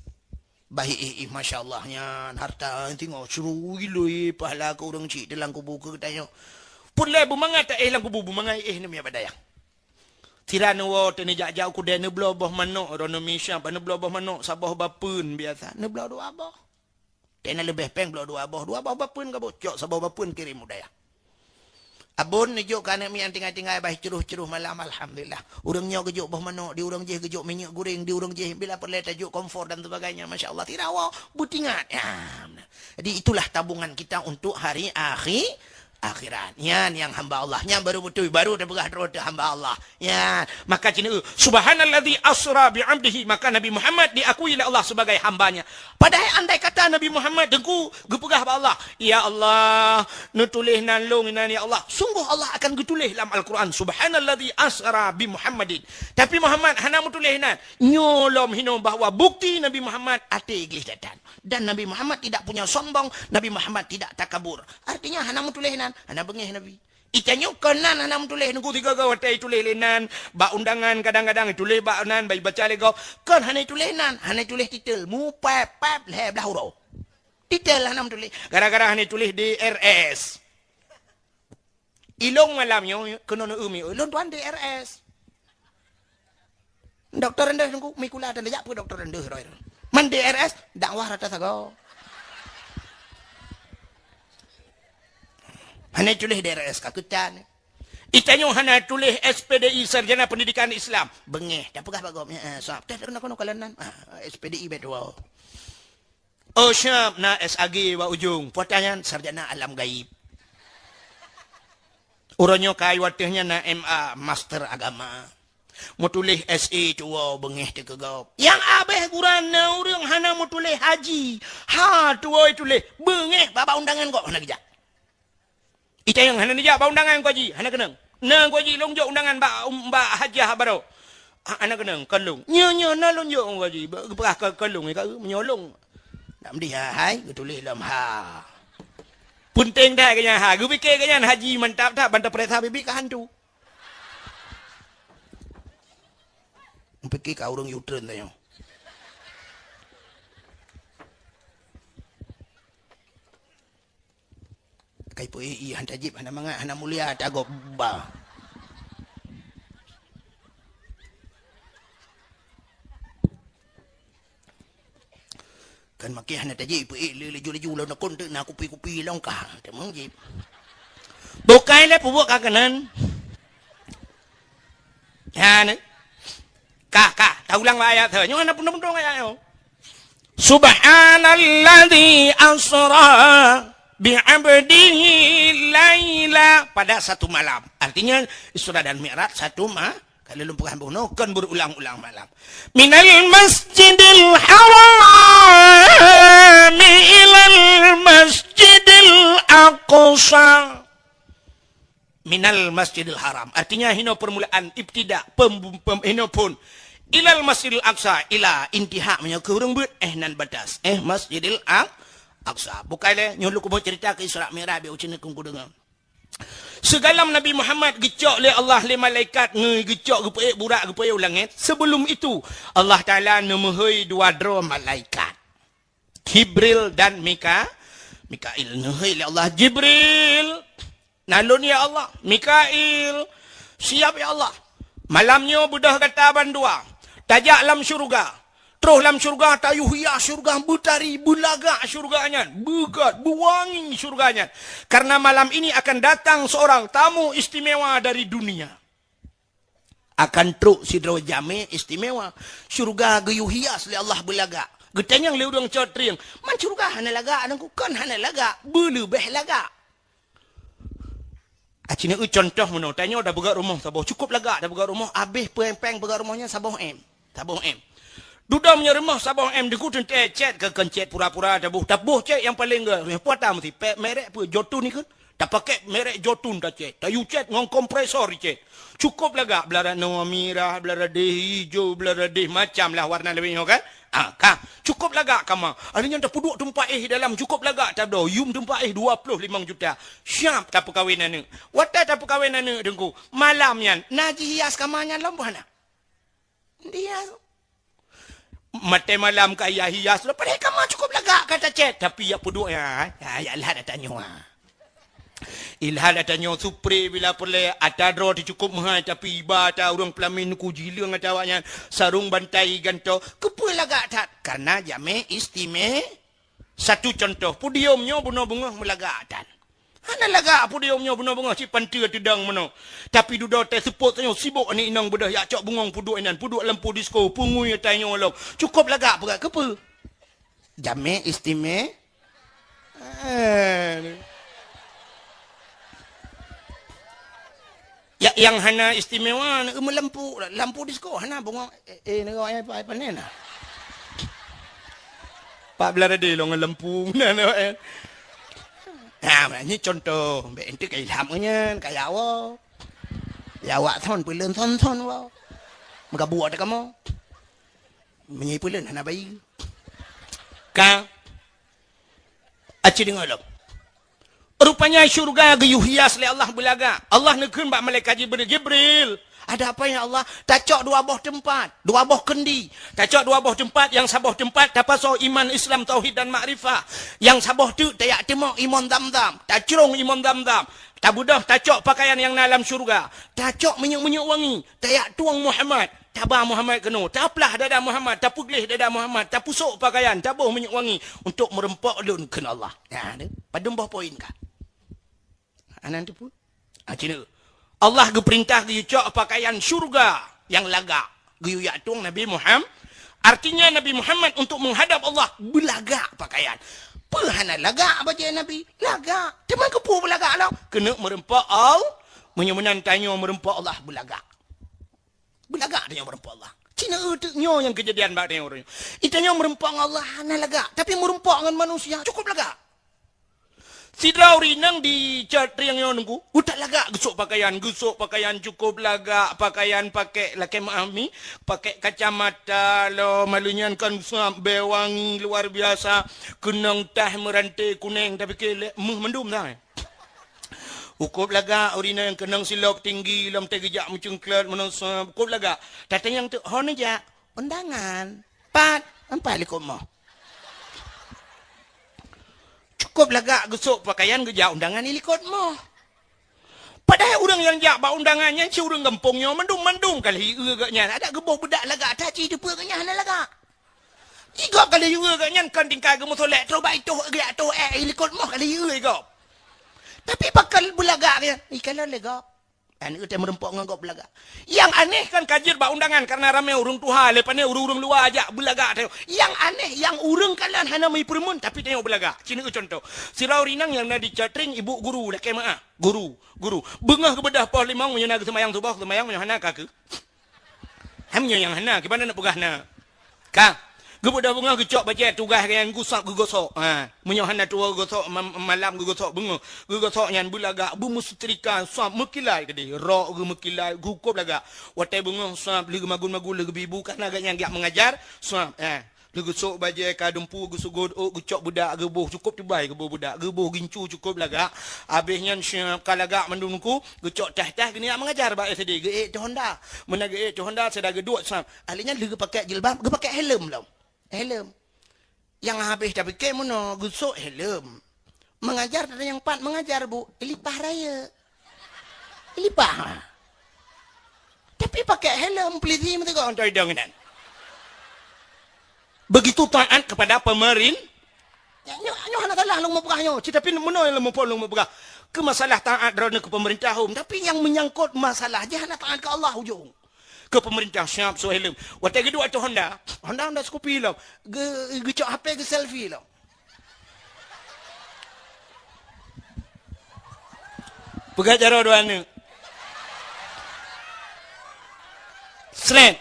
Bah éh, éh, masya Allah nyan, harta singoh syuru iloi pahala keu ureueng chik teuh lam kubu keu geutanyoe. Peureulèe beumangat ta éh lam kubu, beumangat éh neumiyat bak dayah. Sira neuwoe teuh neujak-jak u keudè neubloe boh manok, droeneuh mi siap, neubloe boh manok saboh bapeuen biasa, neubloe dua boh. Teuh na leubeh péng bloe dua boh, dua boh bapeuen ka boh, cok saboh bapeuen kirém u dayah. Abon neujok keu aneuk miet nyang tinggai-tinggai bah ceuroh-ceuroh malam, alhamdulillah. Ureueng nyoe geujok boh manok, di ureueng jéh geujok minyeuk goreng, di ureueng jéh bila peureulèe tajok kompor dan sebagainya, masya Allah, sira woe beutingat. Ya, meunan. Jadi itulah tabungan kita untuk hari akhi-, akhirat. Nyan nyang hamba Allah. Nyan baru beutôi, baru teupeugah droe teuh hamba Allah. Nyan. Maka cina, "Subhanalladzi asra bi 'abdihi." Maka Nabi Muhammad diakui lé Allah sebagai hamba-Nya. Padahai andai kata Nabi Muhammad teungku geupeugah bak Allah, "Ya Allah, neutuléh nan lôn inan ya Allah." Sungguh Allah akan geutuléh lam Al-Quran, "Subhanalladzi asra bi Muhammadin." Tapi Muhammad hana meutuléh nan. Nyoe lom hinoe bahwa bukti Nabi Muhammad até gleh that-that. Dan Nabi Muhammad tidak punya sombong, Nabi Muhammad tidak takabur. Artinya hana meutuléh nan, hana beungéh Nabi. Itanyoe kon nan hana meutuléh, nunggu tiga-tiga watèe ituléh lé nan, bak undangan kadang-kadang ituléh bak nan, bak ibaca lé gob. Kon hana ituléh nan, hana ituléh titel. Mupèp-pèp lhèe blah uroe. Titel hana meutuléh. Gara-gara hana ituléh D R S. Ilôn malam nyoe keunoe neueu mi, ilôn tuan D R S. Dokto Rendeuh teungku, mi kula dan jak peue dokto Rendeuh roh. Man D R S, dakwah rata sagoe. Hana tuléh D R S ka keutan. Itanyoe hana tuléh S P D I, Sarjana Pendidikan Islam. Beungéh, tapeugah bak gob, "Ya, eh, sab." Teh keunoe-keunoe kalon nan. Ah, S P D I bèk tuwoe. Oh, siap, na S A G bak ujong. Peue ata nyan, sarjana alam gaib. Uroe nyoe ka watèe nyan na M A, master agama. Meutuléh S A tuwoe beungéh teuh keu gob. Nyang abéh gura na ureueng hana meutuléh haji. Ha, tuwoe tuléh beungéh bak undangan gob hana geujak. Ita nyang hana neujak bak undangan Teungku Haji, hana keunong. Na Teungku Haji, lôn jok undangan bak, um, bak hajah baroe. Ha, hana keunong, kon lôn. Nyoe, nyoe, na lôn jok Teungku Haji. Ba-, geupeugah kon, kon lôn, ka, meunyoe lôn. Nak meudeh ha, hai, geutuléh lom ha. Peunteng that keu nyan ha. Geupike keu nyan haji mantap that, ban tapeuriksa bibi ka hantu. Pike ka ureueng U-turn tanyoe. Kai peuék, hana tajib, hana mangat, hana mulia, tagob ba. Kan makai hana tajib, peuék le laju-laju lom nakon teuk na kupi-kupi lom kah. Teuma jib. Bukai lé peubuet ka keunan. Ha, ni. Kah, kah. Taulang bak ayat tu. Nyoe hana peunong-peunong ayat nyoe. Subhanalladzi asra bi 'abdihi laila, pada satu malam. Artinya, Isra dan Mi'raj satu ma-, kalau lôn peugah bunoe, kon berulang-ulang malam. Minal masjidil harami ilal masjidil aqsa. Minal Masjidil Haram. Artinya, hinoe permulaan, ibtida, pem-, pem-, hinoe phon. Ilal Masjidil Aqsa, ila, intiha, meunyoe keu ureueng beuet, eh, nan batas. Eh, Masjidil Aq-, Aqsa. Bukai lé, nyoe lôn keubeue cerita keu Isra Mi'raj, biar ucen keu kudeungoe. Sigohlom Nabi Muhammad geucok lé Allah lé malaikat, nge-, geucok geupeuék burak, geupeuék u langét. Sebelum itu, Allah Taala neumeuhôi dua droe malaikat. Jibril dan Mika-, Mikail. Neuhôi lé Allah, "Jibril, na lôn ya Allah." "Mikail, siap ya Allah." "Malam nyoe beudôh gata bandua, tajak lam syeuruga. Troh lam syeuruga, tayue hias syeuruga, beutari, beulagak syeuruga nyan, beugat, beuwangi syeuruga nyan. Karena malam ini akan datang seorang tamu istimewa dari dunia." Akan trok sidroe jamé istimewa. Syeuruga geuyue hias lé Allah beulagak. Geutanyong lé ureueng cot trieng, "Man syeuruga hana lagak, Teungku?" "Kon hana lagak, beuleubeh lagak." Aci neu contoh meunoe, tanyoe tapeugöt rumoh saboh, cukôp lagak tapeugöt rumoh, abéh péng-péng peugöt rumoh nyan saboh M. Saboh M. Dudoe meunyoe rumoh saboh M, Teungku, teuntèe cét keu kon cét pura-pura taboh. Taboh cét nyang paleng gèt. Peue ata meusti pèk merek peue, Jotun ikheun. Tapakèk merek Jotun tacét. Tayue cét ngon kompresor icét. Cukôp lagak, blah radeh mirah, blah radeh ijo, blah radeh macam lah warna leubeh nyoe kan. Ah, ka. Cukôp lagak kama. Aneuk nyan tapeuduek teumpat éh dalam, cukôp lagak tadoe. Yum teumpat éh dua ploh limong juta. Siap tapeukawen aneuk. Watèe tapeukawen aneuk, Teungku, malam nyan na jihias kama nyan lom boh hana? Dia. Maté malam ka hias-hias, padahai kama cukôp lagak ka tacét, tapi jak peuduek nyan, ha, jak lhat ata nyoe. Ilhat ata nyoe, supre bila peureulèe, ata droe teuh cukôp meuhai, tapi iba ata ureueng peulamin, Teungku, jileueng ata awak nyan, sarong bantai gantoe, keupeue lagak that? Karena jamé istime-, Satu contoh, podium nyoe bunoe beungoh meulagak tan. Hana lagak podium nyoe bunoe beungoh, cit panteue teudong meunoe. Tapi dudoe teuh seupôt tanyoe sibok aneuk inong beudôh jak cok bungong peuduek inan, peuduek lampu disko, pungui tanyoe lom. Cukôp lagak peugah keupeue? Jamé istime-, eh. Ya, nyang hana istimewa, na meulampu, lampu disko hana bungong, eh, eh, nengok, eh, pa-, panen na. Pak Belarade lôn ngon lampu, na, na, eh. Nah, nyoe contoh, bèk eunteuk ka ilham ngon nyan, ka ya Allah. Ya awak thon, peuleuen thon-thon, Allah. Meugabuek ata kamoe. Meunyoe peuleuen hana bayeue. Ka. Aci deungoe lom. Rupanya syurga geuyue hias lé Allah beulagak. Allah neukheun bak malaikat Jibril, "Jibril, ada apa ya Allah?" "Tacok dua boh teumpat, dua boh keundi. Tacok dua boh teumpat, nyang saboh teumpat tapasoe iman, Islam, tauhid dan makrifah. Nyang saboh teuk tajak teumok imon Zamzam, tacrông imon Zamzam. Tabeudôh tacok pakaian nyang na lam syurga. Tacok minyeuk-minyeuk wangi, tajak tueng Muhammad. Taba Muhammad keunoe, taplah dada Muhammad, tapeugleh dada Muhammad, tapusok pakaian, taboh minyeuk wangi untuk meurumpok lôn," kheun Allah. Nah, tu. Padum boh poin ka. Anan tu pun. Ah, cina. Allah geupeurintah geuyue cok pakaian syurga nyang lagak. Geuyue jak tueng Nabi Muhammad. Artinya Nabi Muhammad untuk menghadap Allah beulagak pakaian. Peue hana lagak bajèe Nabi? Lagak. Teuma keupeue beulagak lom? Keuneuk meurumpok Allah. Meunyoe meunan tanyoe meurumpok Allah beulagak. Beulagak tanyoe meurumpok Allah. Cina eu teuk nyoe nyang keujadian bak tanyoe uroe nyoe. Tanyoe meurumpok ngon Allah hana lagak, tapi meurumpok ngon manusia cukup lagak. Sidroe ureueng inong di Catrieng nyoe nunggu, utak lagak geusok pakaian, geusok pakaian cukup lagak, pakaian pakèk lakèe meu'ah mi, pakèk kacamata lom, malu nyan kan sab bèe wangi luar biasa, keunong tah meurante kunèng, tapi keu lé meuh mandum dah. Cukôp lagak, ureueng inong keunong silop tinggi lom teuh geujak meucungklot meunosoe, cukôp lagak. Tatanyong teuk, "Ho neujak?" "Undangan." "Pat?" "Ampat likot moh." Cukôp lagak geusok pakaian geujak undangan di likot moh. Padahai ureueng nyang jak bak undangan nyan si ureueng gampông nyoe mandum-mandum ka lheueh ié gobnyan. Adak geuboh beudak lagak that, ci teupeue gobnyan hana lagak. Jigob ka lheueh ié gobnyan kon tingkai geumeusolek, troh bak itoh geujak toh ék, di likot moh ka lheueh ié gob. Tapi pakon beulagak gobnyan, ikalon lé gob. Aneuk teuh meurumpok ngon gob beulagak. Nyang aneh kan ka jeuet bak undangan karena ramé ureueng tuha, lé pane ureueng-ureueng luwa jak beulagak teuh. Nyang aneh, nyang ureueng kalon hana meupeureumeun tapi tanyoe beulagak. Cina eu contoh. Sidroe ureueng inong nyang na di Catrieng, ibu guru, lakèe meu'ah. Guru, guru. Beungoh geubeudôh poh limong, meunyoe na geuseumayang suboh, seumayang, meunyoe hana ka keu. Hai meunyoe nyang hana, kiban na peugah na. Ka. Geubeudôh beungoh geucok bajèe tugaih gobnyan geusab geugosok. Ha, meunyoe hana tuwoe geugosok, ma-, malam geugosok beungoh. Geugosok nyan beulagak, beumeusetrika, sab meukilat keudéh. Rok geuh meukilat, cukôp lagak. Watèe beungoh sab lheueh geumagun-magun lheueh geubi bu, karena gobnyan geujak meungajar, sab, eh. Lheueh geusok bajèe ka dumpeue, geusugôt ôk, geucok beudak geuboh, cukôp teubai geuboh beudak, geuboh gincu cukôp lagak. Abéh nyan siap ka lagak mandum nungku, geucok tah-tah geunijak meungajar bak S D, geuék teuh honda. Meunan geuék teuh honda, sada geuduek sab. Ahli nyan lheueh geupakèk jilbab, geupakèk helm lom. Helm. Nyang habéh tapike meunoe geusok helm. Meungajar teuh nyang pat meungajar, Bu, ilipah rayeuk. Ilipah. Tapi pakèk helm polisi meuteugok ngon idong inan. Begitu taat kepada pemerin-, nyoe, nyoe hana salah lôn meupeugah nyoe. Ci, tapi meunoe lôn muphom lôn meupeugah. Keu masalah taat droeneuh keu pemerintah hom, tapi nyang meunyangkot masalah jih hana taat keu Allah ujong. Keu pemerintah siap soe helm. Watèe geuduek ateueh Honda, Honda, Honda Scoopy lom. Ge-, geucok H P geuselfie lom. Peugah jaroe dua aneuk. Sret.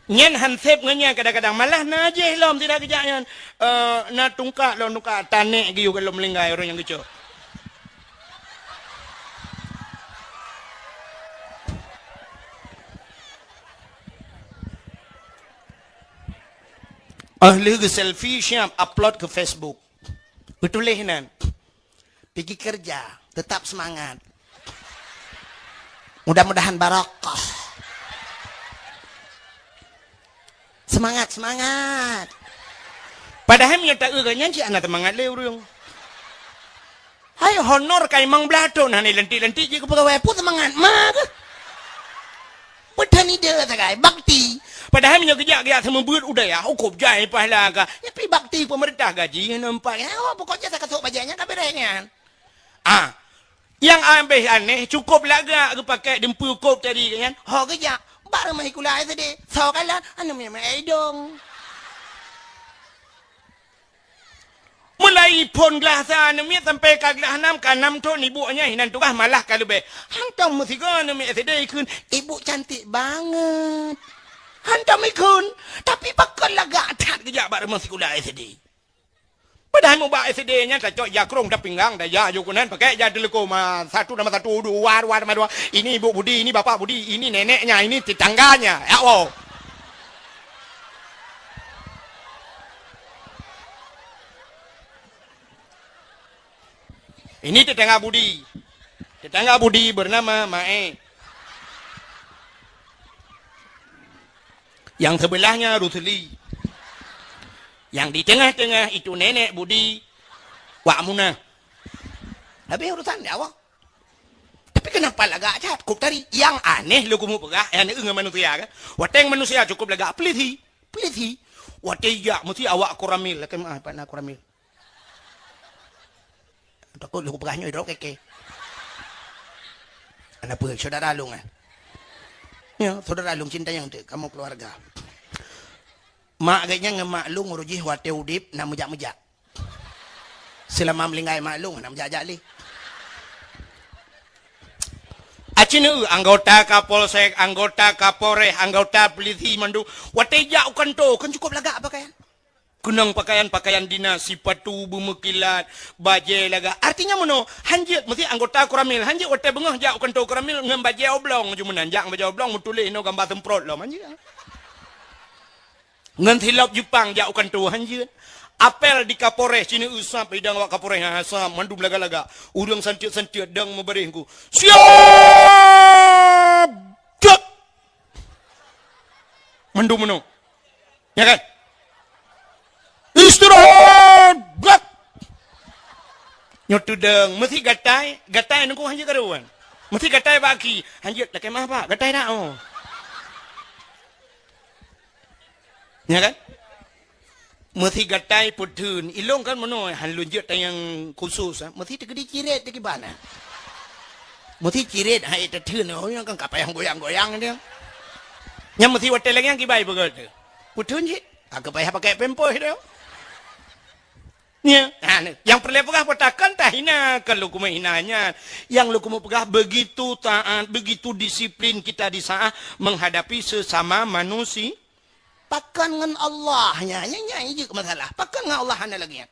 Nyan hansép ngon nyan kadang-kadang. Malah na jih lom tidak geujak nyan. Eh, na tungkak lom, tungkak tanek geuyue lom linggai ureueng nyang geucok. Oh lheueh geuselfie siap upload keu Facebook. Geutuléh nan, "Pigi keureuja, teutap seumangat. Mudah-mudahan barokah." Seumangat, seumangat. Padahai meunyoe taeu gobnyan cit hana seumangat lé ureueng. Hai honor ka limong blaih thon hana lantik-lantik jeuet keu peugawai, peue seumangat ma keuh? Beutani deuh sagai, bakti. Padahai meunyoe geujak-geujak seumeubeuet u dayah, hukôm jai pahala ka. Nyan pi bakti pemerintah gaji hana meupat. Oh, pokok jih sakasok bajèe nyan ka beureh nyan. Ah, nyang abéh aneh, cukôp lagak geupakèk dumpeue kôb tadi nyan. Ho geujak, bak rumoh sikula S D, soe kalon, aneuk miet-miet idong. Meunan Dari phon glah sa aneuk miet sampai ka glah nam, ka nam thon ibu nyan hinan tugaih malah ka leubeh. Hantom meusigoe aneuk miet S D ikheun, "Ibu cantik banget." Hantom ikheun, tapi pakon lagak that geujak bak rumoh sikula S D. Padahai mubak S D nyan tacok ija krong tapinggang, taya ju keunan pakai ija teuleukom, ah, satu nama satu, dua, dua nama dua. Ini ibu Budi, ini bapak Budi, ini neneknya, ini tetangganya. Ya Allah. Ini tetangga Budi. Tetangga Budi bernama Mae. Yang sebelahnya Rusli. Yang di tengah-tengah itu nenek Budi Wak Munah. Habis urusan di awak. Tapi kenapa lagak that? Kuk tadi. Yang aneh leukumu peugah, yang aneh ngon manusia kan? Wateng manusia cukup lagak peliti. Peliti. Wateng jak mesti awak koramil. Lakée meuah, pat na koramil. Takot lôn peugah nyoe idrop keke. Ana peue, saudara lôn, eh? Ya, saudara lôn cinta yang tu, kamu keluarga. Mak geuh nyan ngon mak lôn uroe jih watée udeb na meujak-meujak. Seulama meuninggai mak lôn na meujak-jak lé. Aci neu anggota Kapolsek, anggota Kapolres, anggota polisi mandum watée jak u kanto kan cukup lagak pakaian. Keunong pakaian-pakaian dinas, sipatu beumeukilat, bajée lagak. Artinya meunoe, hanjeuet meusti anggota koramil, hanjeuet watée beungoh jak u kanto koramil ngon bajée oblong ju meunan, jak ngon bajée oblong meutuléh inoe gamba seumprot lom, hanjeuet. Ngon silop Jepang jak u kanto, hanjeuet. Apel di Kapolres, ci neu sab idang awak Kapolres, ha, sab mandum lagak-lagak. Ureuëng santiet-santiet dang meubaréh ku. Siap! Cek! Mandum meunoe. Ya kan? Istirahat! Brak! Nyoe teudong, meusi gatai, gatai nunggu hanjeuet karuan. Meusi gatai bak aki, hanjeuet lakée mah bak, gatai dak, oh. Ya kan? Meusi gatai peutheun, ilong kan meunoe, han lôn jeuet tayang khusus, ah. Meusi teukeudi ciret teukiban, ah. Meusi ciret hai teutheun, oh, nyang kan ka payah goyang-goyang dia. Nyang meusi watée lagée nyang kibai beugöt tu. Peutheun cit, ka payah pakai pampers dia. Ya, ha, ni. Yang peureulée peugah peutakan tahina kan leukumu hina nyan. Yang leukumu peugah begitu taat, begitu disiplin kita di saat menghadapi sesama manusia. Pakon ngon Allah nyan, nyan, nyan jeuet masalah. Pakon ngon Allah hana lagée nyan.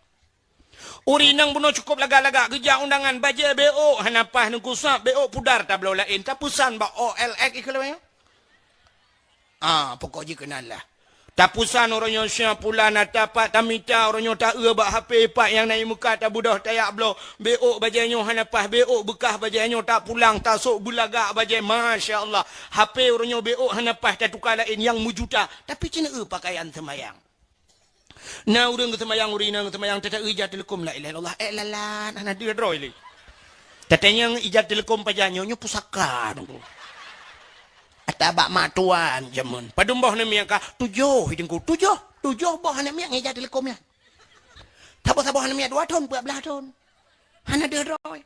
Ureuëng inong bunoe cukup lagak-lagak geujak undangan bajée beok hana paih nungku sab beok pudar tabloe laén tapeusan bak O L X ikeu lawée. Ah, pokok jih keunan lah. Tapusan uroe nyoe sia pulan ata pat tamita uroe nyoe ta-eu bak H P pat nyang na i muka tabudoh tayak bloe. Beok bajée nyoe hana paih beok beukah bajée nyoe tapulang tasok beulagak bajée. Masya Allah. H P uroe nyoe beok hana paih tatuka laén nyang meujuta. Tapi ci neu pakaian seumayang. Na ureuëng geuseumayang ureuëng inong geuseumayang tata-eu ija teuleukom la ilaha illallah. Eh lalan hana deuh droe lé. Tatanyong ija teuleukom pajan nyoe, nyoe pusaka teungku. Ata bak mak tuan jameun. Padum boh aneuk miet ka? Tujoh teungku, tujoh. Tujoh boh aneuk miet ngon ija teuleukom nyan. Saboh-saboh aneuk miet dua thon, peuet blaih thon. Hana deuh droe.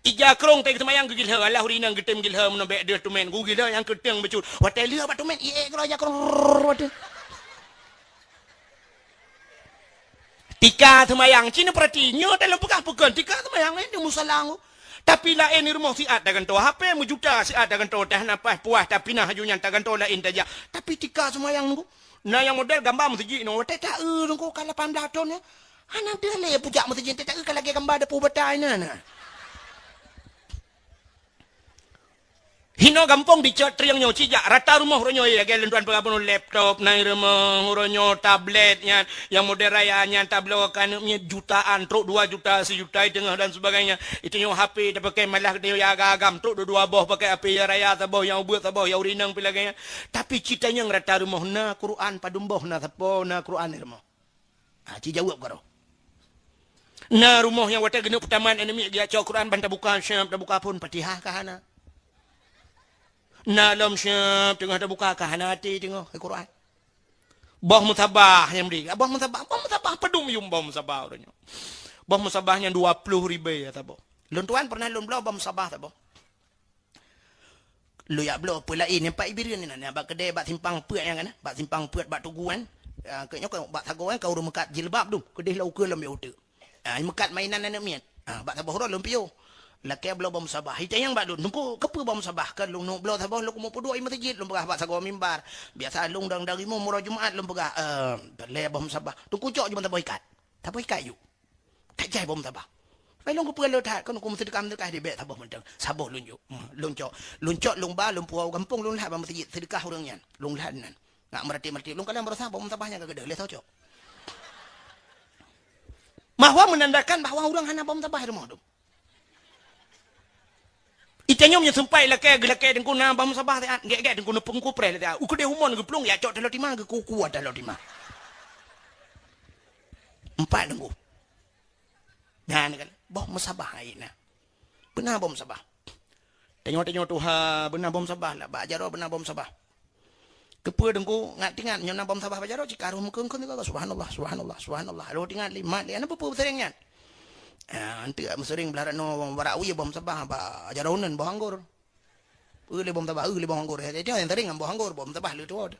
Ija krong teuh seumayang geugilhée, alah ureuëng inong geutem gilhée meunoe bék deuh tumen, geugilhée nyang keuteng beucut. Watée lheueh bak tumen, ié keudroe ija krong, rrrr, watée. Tika seumayang, ci neu peurati, nyoe teuh lôn peugah peukon, tika seumayang laén di musala. Tapi laén di rumoh siat tagantoe H P meujuta, siat tagantoe teh na paih puah, tapi na haju nyan tagantoe laén tajak. Tapi tika seumayang nunggu. Na nyang model gamba meuseujid nyoe, watée ta-eu nunggu ka lapan blaih thon nyoe. Hana deuh lé pujak meuseujid, ta-eu ka lagée gamba depu batai na, na. Hinoe gampông dicot trieng nyoe cijak rata rumoh uroe nyoe lagée lôn tuan peugah bunoe laptop na i rumoh uroe nyoe tablet nyan nyang model raya nyan tabloe keu aneuk miet jutaan trok dua juta sijuta i teungoh dan sebagainya. Itu nyoe H P tapakai malah geutanyoe ya agam-agam trok dua-dua boh pakai H P ya raya saboh nyang ubeuet saboh ya ureuëng inong pi lagée nyan. Tapi ci tanyong rata rumoh na Quran padum boh na sapo na Quran i rumoh. Ha, ci jaweueb karoe. Na rumoh nyang watée geuneuk peutamat aneuk miet geujak cok Quran ban tabuka siab tabuka phon Fatihah ka hana. Na lom siab teungoh tabuka ka hana até teungoh Quran. Boh musabah nyang bri. Boh musabah, boh musabah padum yum boh musabah uroe nyoe. Boh musabah nyang dua ploh ribée ya saboh. Lôn tuan pernah lôn bloe boh musabah saboh. Lôn jak bloe peue laén nyang pat Ibireuen inan, bak keudée bak simpang peuet nyan kan, bak simpang peuet bak tugu kan. Ah, keu nyoe kan bak sagoe kan ka ureuëng meukat jilbab dum, keudeh lom ukeue lom bieu uteuk. Ah, meukat mainan aneuk miet. Ah, bak saboh uroe lôn piôh. Lakée bloe boh musabah. Itanyong bak lôn, "Teungku, keupeue boh musabah?" Kan lôn neuk bloe saboh, lôn keumeung peuduek i meuseujid, lôn peugah bak sagoe mimbar. Biasa lôn dang dari mu-, uroe Jumat lôn peugah, eh, lhée boh musabah. "Teungku, cok ju ban saboh ikat." Saboh ikat ju. Ka jai boh musabah. Ai lôn keupeue le that, kan ku meuseudeukah-meuseudeukah di bék saboh mantong. Saboh lôn jok. Hmm, lôn cok. Lôn cok, lôn ba, lôn puwoe u gampông, lôn lhat bak meuseujid, seudeukah ureuëng nyan. Lôn lhat nan. Ngak meuratéb-meuratéb. Lôn kalon baroesa boh musabah nyang ka keudeh, lhée soe cok. Bahwa menandakan bahwa ureuëng hana boh musabah di rumoh tu. Itanyong nyang seumpai lakée, geulakée teungku na boh musabah siat, gét-gét teungku neupeueng kupreh siat. Ukeudeh umon geuplueng, ya cok taloh tima, geukuku taloh tima. Empat teungku. Nyan kan, boh musabah ai na. Beuna boh musabah. Tanyoe-tanyoe tuha beuna boh musabah lah, bak jaroe beuna boh musabah. Keupeue teungku ngat-ingat nyoe na boh musabah bak jaroe, cit ka roh meukeun-keun sigoe, "Subhanallah, subhanallah, subhanallah." Roh ingat lé mat lé, "Ana peue-peue beusering nyan?" Ah, anteuk meusering blah rano barak wie boh musabah bak jaroe uneun boh anggor. Eu lé boh musabah, eu lé boh anggor. Jadi nyang sering ngon boh anggor, boh musabah le tuwoe.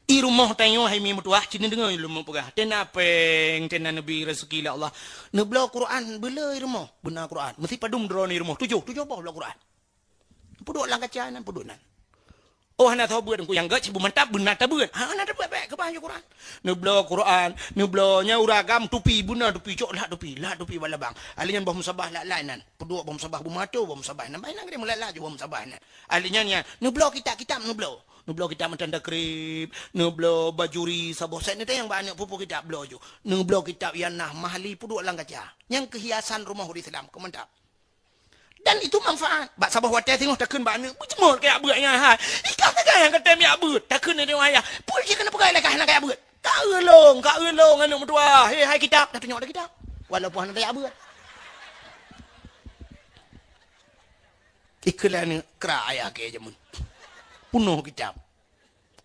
I rumoh tanyoe hai mi meutuwah, cit neudeungoe lôn meupeugah. Tena péng, tena neubi rezeki lé Allah. Neubloe Quran, beuleu i rumoh. Beuna Quran. Meusi padum droeneuh i rumoh. Tujoh, tujoh boh bloe Quran. Peuduek lam kaca nan, peuduek nan. Oh, hana soe beuet, Teungku, nyang gét cit beumantap, beuna tabeuet. Ha, hana tabeuet, bék, keubah ju Quran. Neubloe Quran, neubloe nyan ureuëng agam tupi, beuna tupi, cok lhak tupi, lhak tupi bak labang. Ahli nyan boh musabah lak-lak nan. Peuduek boh musabah beumato, boh musabah nan. Baih nan geude meulak-lak ju boh musabah nan. Ahli nyan, nyan, neubloe kitab-kitab, neubloe. Neubloe kitab matan takrib, neubloe bajuri saboh set, neutanyong bak aneuk peue-peue kitab bloe ju. Neubloe kitab Ianah, Mahli, peuduek lam kaca. Nyang keuhiasan rumoh ureuëng Islam, keu mantap. Dan itu manfaat. Bak saboh watée singoh takheun bak aneuk, "Beujeumot kajak beuet nyan hai. Ikah teuka nyang katem jak beuet." Takheun aneuk ayah, "Peue jih keuneuk peugah lé kah hana kajak beuet?" "Ka eu lôn, ka eu lôn aneuk meutuwah. He hai kitab, dah tunyok dah kitab. Walaupun hana tajak beuet." Ikheun lé aneuk, kra ayah keu jameun. Peunoh kitab.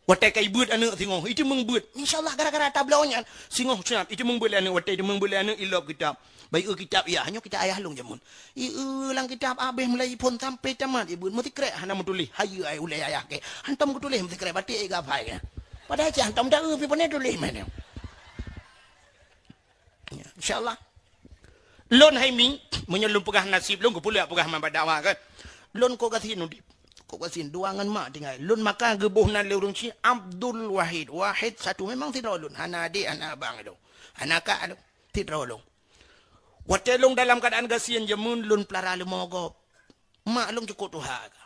Watée ka ibeuet aneuk singoh, iteumeung beuet. Insya Allah gara-gara tabloe nyan, singoh seunap iteumeung beuet lé aneuk, watée iteumeung beuet lé aneuk ilop kitab. Bai eu kitab, "Ya, nyoe kitab ayah lôn jameun." I eu lam kitab abéh mulai phon sampai tamat ibeuet, meusikrek hana meutuléh. Hayeue ai ulée ayah keu. Hantom geutuléh meusikrek, batik ai geuhafai keu. Padahai cit hantom taeu pih pane tuléh meunan. Ya, insya Allah. Lôn hai mi, meunyoe lôn peugah naseb lôn, keupeue lôn peugah man bak dakwah kan. Lôn kok gasien udeb. Kok gasien dua ngon mak tinggai. Lôn maka geuboh nan lé ureuëng Cina Abdul Wahid. Wahid satu, memang sidroe lôn. Hana adek, hana abang lôn. Hana kak lôn. Sidroe lôn. Watée lôn dalam keuadaan gasien jameun lôn peulara leumo gob. Mak lôn cukôp tuha ka.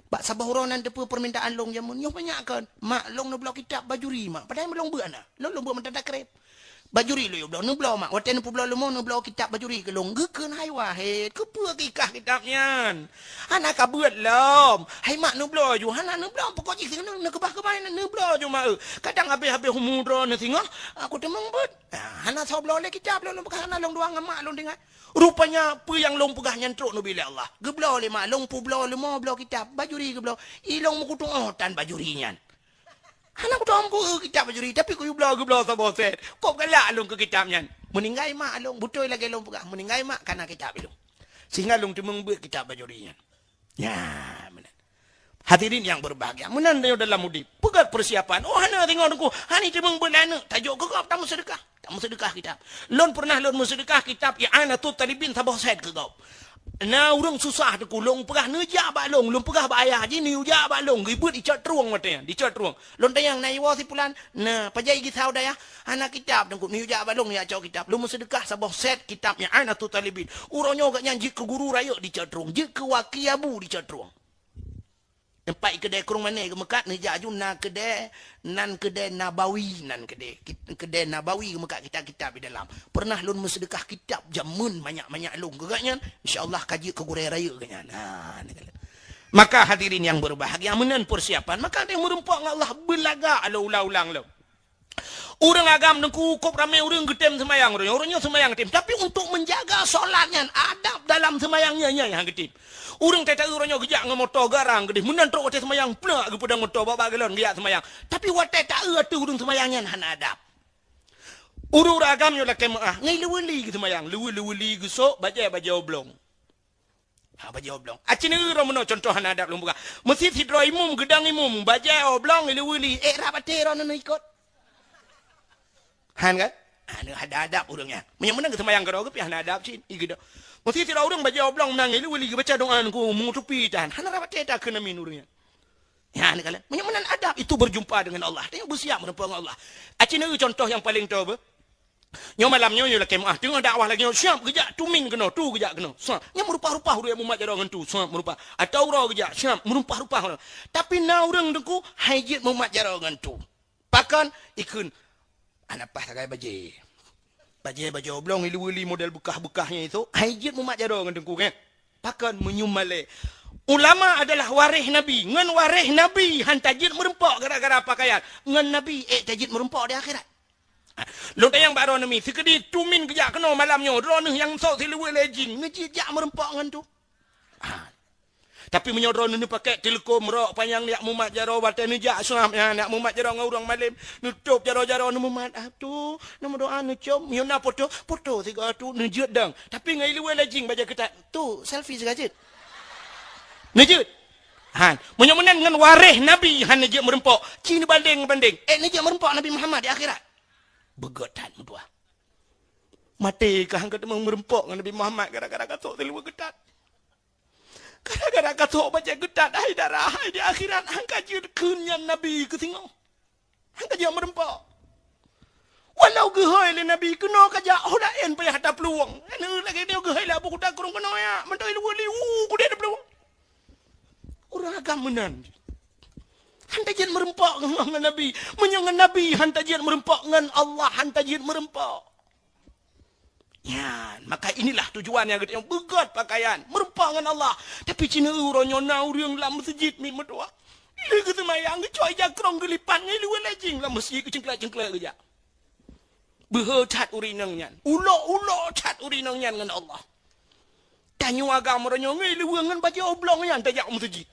Bak saboh uroe nan teupeue peurmintaan lôn jameun, "Nyoe banyak kon. Mak, lôn neubloe kitab bajuri, Mak." Padahai lôn beuet na. Lôn, lôn beuet mantong takrib. Bajuri lôn yue bloe, "Neubloe, Mak." Watée neupeubloe leumo, neubloe kitab bajuri keu lôn. Geukheun, "Hai Wahid, keupeue kikah kitab nyan? Hana ka beuet lom." "Hai Mak, neubloe ju." "Hana neubloe, pokok jih keuneuk neukeubah-keubah nyan, neubloe ju, Mak, eu. Kadang habéh-habéh umu droeneuh singoh, aku teumeung beuet." Ah, hana soe bloe lé kitab lôn, lôn peugah hana lôn dua ngon mak lôn tinggai. Rupanya peue nyang lôn peugah nyan trok neubi lé Allah. Geubloe lé mak lôn, peubloe leumo bloe kitab, bajuri geubloe. I lôn meukutuoh tan bajuri nyan. Hana kutuoh meuku kitab bajuri, tapi kuyue bloe geubloe saboh set. Kok galak lôn keu kitab nyan. Meuninggai mak lôn, beutôi lagée lôn peugah, meuninggai mak kana kitab lôn. Sehingga lôn teumeung beuet kitab bajuri nyan. Ya, meunan. Hadirin yang berbahagia, meunan tanyoe dalam udeb. Peugét persiapan. Oh, hana teungoh teungku. Hani teumeung beuet lé aneuk. Tajok keu gob, tameuseudeukah. Tameuseudeukah kitab. Lôn pernah lôn meuseudeukah kitab I'anatut Talibin saboh set keu gob. Na ureuëng susah teungku, lôn peugah neujak bak lôn, lôn peugah bak ayah jih neujak bak lôn, geubeuet dicok trueng watée nyan, dicok trueng. Lôn tanyong na iwoe si pulan, na pajan i gisau dayah, hana kitab teungku, neujak bak lôn neujak cok kitab. Lôn meuseudeukah saboh set kitab I'anatut Talibin. Uroe nyoe gobnyan jeuet keu guru rayeuk dicok trueng, jeuet keu waki abu dicok trueng. Teumpat i keudée krueng mané geumeukat, neujak ju na keudée, nan keudée Nabawi, nan keudée, kit-, keudée Nabawi geumeukat kitab-kitab di dalam. Pernah lôn meuseudeukah kitab jameun manyak-manyak lôn keu gobnyan, insya Allah ka jeuet keu gurée rayeuk gobnyan. Ha, ni kala. Maka hadirin yang berbahagia, meunan persiapan, maka ada yang meureumpok ngon Allah beulagak lôn ulang-ulang lôn. Ureuëng agam teungku, kop ramé ureuëng geutem seumayang uroe nyoe, uroe nyoe seumayang geutem. Tapi untuk menjaga solat nyan, adab dalam seumayang nyan, nyan nyang geutem. Ureuëng tata uroe nyoe geujak ngon moto garang geudeh, meunan trok watée seumayang, plak geupeudong moto bak-bak galon geujak seumayang. Tapi watée ta-eu ateueh ureuëng seumayang nyan hana adab. Ureuëng-ureuëng agam nyoe lakée meuáh, ngon leuweuli geuseumayang, leuwe-, leuweuli geusok, bajée-bajée oblong. Ha, bajée oblong. Aci neuroe meunoe contoh hana adab lôn peugah. Meusi sidroe imum, geudong imum, bajée oblong, leuweuli, ék rab até droeneuh ikot. Han kan? Hana ada adab ureuëng nyan. Meunyoe meunan geuseumayang keudroe geuh pih hana adab cit, i geudok. Meusti sidroe ureuëng bajée oblong meunangis, lé wali geubaca doa ngon mutupi tan. Hana rapat teuka keunemin ureuëng nyan. Nyan kala. Meunyoe meunan adab itu berjumpa dengan Allah. Tanyoe beusiap meureumpok ngon Allah. Aci neueu contoh nyang paleng toe beuh. Nyoe malam nyoe, nyoe lakée meuah. Teungoh dakwah lagée nyoe, siap geujak tumin keunoe, tu geujak keunoe. Sa, nyan meurumpah-rumpah ureuëng mumat jaroe ngon tu. Siap meurumpah. Atau uroe geujak, siap meurumpah-rumpah. Tapi na ureuëng teungku hai jeuet mumat jaroe ngon tu. Pakon? Ikheun, hana paih sagai bajée. Bajée, bajée oblong, ilu-ili model beukah-beukah nyan itu, hai jeuet mumat jaroe ngon teungku nyan. Pakon? Meunyoe malée. Ulama adalah waréh Nabi. Ngon waréh Nabi han tajeuet meureumpok gara-gara pakaian. Ngon Nabi ék tajeuet meureumpok di akhirat. Lôn tanyong bak droeneuh mi, sikeudi tumin geujak keunoe malam nyoe, droeneuh nyang sôk siluweue lé jin, neujeuet jak meureumpok ngon tu? Ha. Tapi meunyoe droeneuh neupaké teuleukom rok panyang jak mumat jaroe, watée neujak seunam nyan jak mumat jaroe ngon ureuëng malém, neutôb jaroe-jaroe neumumat, ah, tu, neumeudoa neucom, meunyoe na poto, poto sigoe tu neujeuet dong. Tapi ngon iluweue lé jin bajée keutat, tu, selfie sigoe jeuet. Neujeuet. Han, meunyoe meunan ngon waréh Nabi han neujeuet meureumpok, ci neubandeng-bandeng, ék neujeuet meureumpok Nabi Muhammad di akhirat. Beugét that meutuah. Maté ka han ka teumé meureumpok ngon Nabi Muhammad gara-gara ka sôk siluweue keutat. Gara-gara ka sôk bajée keutat, hai dara, hai di akhirat, han ka jeuet kheun nyan Nabi keu singoh. Han ka jeuet meureumpok. Walau geuhôi lé Nabi keunoe ka jak, oh laén payah taplueng. Anu lagée nyoe geuhôi lé Abu Kuta Krueng keunoe ya, mantong iluweue liwu kudeh taplueng. Ureuëng agam meunan. Han tajeuet meureumpok ngon Nabi. Meunyoe ngon Nabi han tajeuet meureumpok, ngon Allah han tajeuet meureumpok. Nyan, maka inilah tujuan nyang geutanyoe beugét pakaian, meureumpok ngon Allah. Tapi ci neueu uroe nyoe na ureuëng lam meuseujid miet meutuah. Lé geuseumayang geucok ija krong geulipat ngon iluweue lé jin lam meuseujid geucengklak-cengklak geujak. Beuhe that ureuëng inong nyan. Ulok-ulok that ureuëng inong nyan ngon Allah. Tanyoe agam uroe nyoe ngon iluweue ngon bajée oblong nyan tajak u meuseujid.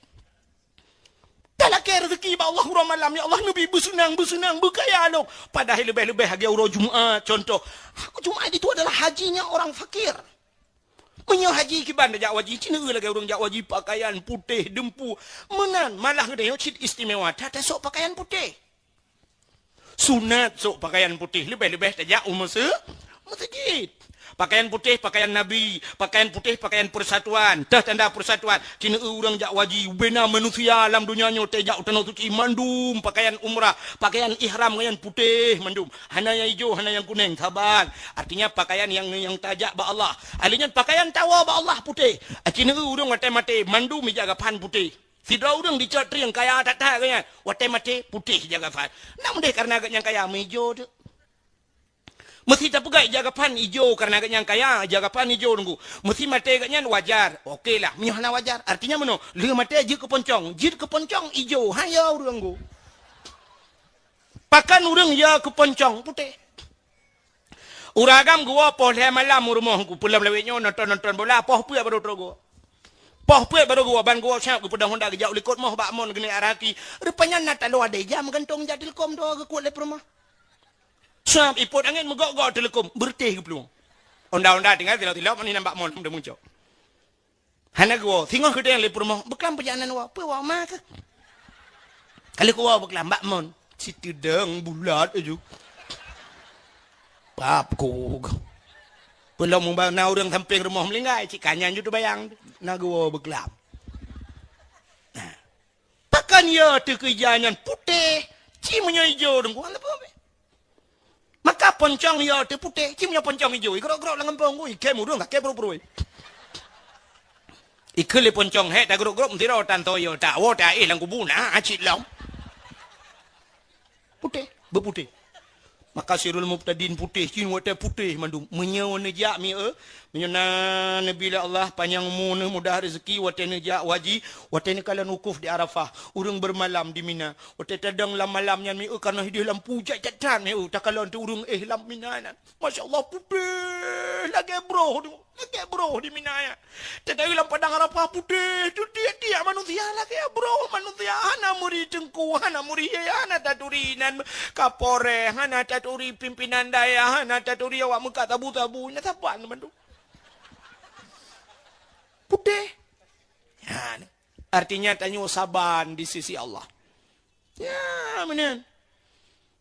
Talakée rezeki bak Allah uroe malam, ya Allah, neubi beuseunang-beuseunang, beukaya lom. Padahai leubeh-leubeh lagée uroe Jumat, contoh. Jumat itu adalah hajinya orang fakir. Meunyoe haji kiban tajak u haji, ci neueu lagée ureuëng jak u haji pakaian putéh, deumpu. Meunan, malah geutanyoe cit istimewa that tasok pakaian putéh. Sunat sôk pakaian putéh, leubeh-leubeh tajak u meuse-, meuseujid. Pakaian putéh, pakaian Nabi, pakaian putéh, pakaian persatuan, teuh tanda persatuan. Ci neueu ureuëng jak u haji, ubena manusia lam donya nyoe tajak u Tanoh Suci mandum pakaian umrah, pakaian ihram ngon nyang putéh mandum. Hana nyang ijo, hana nyang kuneng, saban. Artinya pakaian nyang, nyang tajak bak Allah. Ahli nyan pakaian tawoe bak Allah putéh. Ci neueu ureuëng watée maté mandum ija gapan putéh. Sidroe ureuëng dicot trieng kaya that-that geuh nyan, watée maté putéh ija gapan. Nak meudeh kareuna geuh nyang kaya meuijo teuk. Meusti tapeugah ija gapan ijo kareuna geuh nyang kaya, ija gapan ijo teungku. Meusti maté geuh nyan wajar. Oke lah, meunyoe hana wajar, artinya meunoe, lheueh maté jeuet keu poncong, jeuet keu poncong ijo, han yo ureuëng teungku. Pakon ureuëng yo keu poncong putéh. Ureuëng agam geuwoe poh lhée malam u rumoh teungku, peulom lawét nyoe nonton-nonton bola, poh peuet baru trok geuwoe. Poh peuet baru geuwoe, ban geuwoe siap geupeudong honda geujak u likot moh bak mon geuneuk araki. Rupanya na taloe adéh jam gantong jak teuleukom doa geukuet lé peurumoh. Siap ipot angén meugok-gok teuleukom, beureutéh geuplueng. Honda-honda tinggai tilok-tilok, mani nambak mon, muda muncok. Hana geuwoe, singoh geudeng lé peurumoh, beuklam peujalanan woe, peue woe ma keuh? Kali kuwoe beuklam bak mon, siteudong bulat aju. Pap ku. Peulom mubang na ureuëng sampéng rumoh meulinggai, cit ka nyan ju teubayang, na geuwoe beuklam. Nah. Pakon yo teukeujah nyan putéh, ci meunyoe ijo deungku, hana peue. Maka poncong yo teuputéh, ci meunyoe poncong ijo, igrok-grok lam gampông, ui, kém ureuëng, kakée purui-purui. Ikheun lé poncong, hék tagrok-grok, meusira tan toyo, tawoe taéh lam kubu, na cit lom. Putéh, beuputéh. Maka sirul mubtadin putéh, cin watée putéh mandum. Meunyoe neujak mi, eh, Meunyoe na neubi lé Allah panyang umu, neuh mudah rezeki, watée neujak u haji, watée neukalon wukuf di Arafah, ureuëng beureumalam di Mina. Watée tadong lam malam nyan mi, eu, kareuna hideh lampu jai that-that mi, eu, takalon teuh ureuëng éh lam Mina nyan. Masya Allah, putéh lagée broh, lagée broh di Mina nyan. Teuh lam padang Arafah putéh, teuh tiek-tiek manusia lagée broh manusia. Hana meuri teungku, hana meuri, hana taturi nan kapolres, hana taturi pimpinan dayah, hana taturi awak meukat sabu-sabu, nyan saban bandum. Putéh. Ya, artinya tanyoe saban di sisi Allah. Ya, meunan.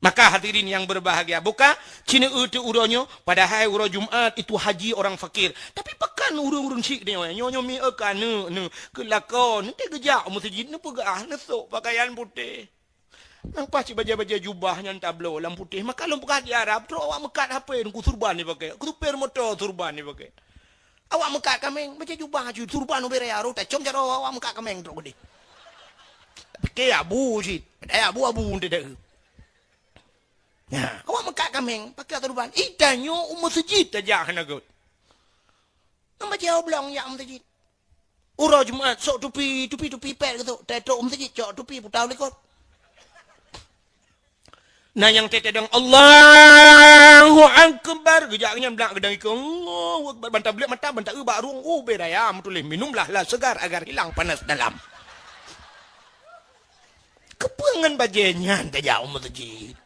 Maka hadirin yang berbahagia, buka, ci neueu teuk uroe nyoe, padahai uroe Jumat itu haji orang fakir. Tapi pakon ureuëng-ureuëng syik nyoe, nyoe, nyoe mi eu ka neu, neu, keu lakoe, neu teuh geujak u meuseujid, neupeugah, neusok pakaian putéh. Nang paih cit bajée-bajée jubah nyang tabloe lam putéh, maka lôn peugah di Arab, trok awak meukat hapé nungku surban jipakè, keu supir moto surban jipakè. Awak meukat kaméng, bajée jubah cit, surban ubé raya, rot tacom jaroe awak meukat kaméng trok keudeh. Pike abu cit, daya abu-abu teuh. Nah, awak meukat kaméng, pakè surban. Ih, tanyoe u meuseujid tajak hana göt. Nang bajée oblong jak u meuseujid. Uroe Jumat, sok tupi, tupi, tupi pet geusok. Teutrok u meuseujid, cok tupi, puta u likot. Na nyang teuteudong, "Allahu Akbar." Geujak nyan blak geudang ikeu, "Allahu Akbar." Ban tablek mata, ban taeu bak rueng, ubé raya meutuléh, "Minumlah la segar agar hilang panas dalam." Keupeue ngon bajée nyan tajak u meuseujid?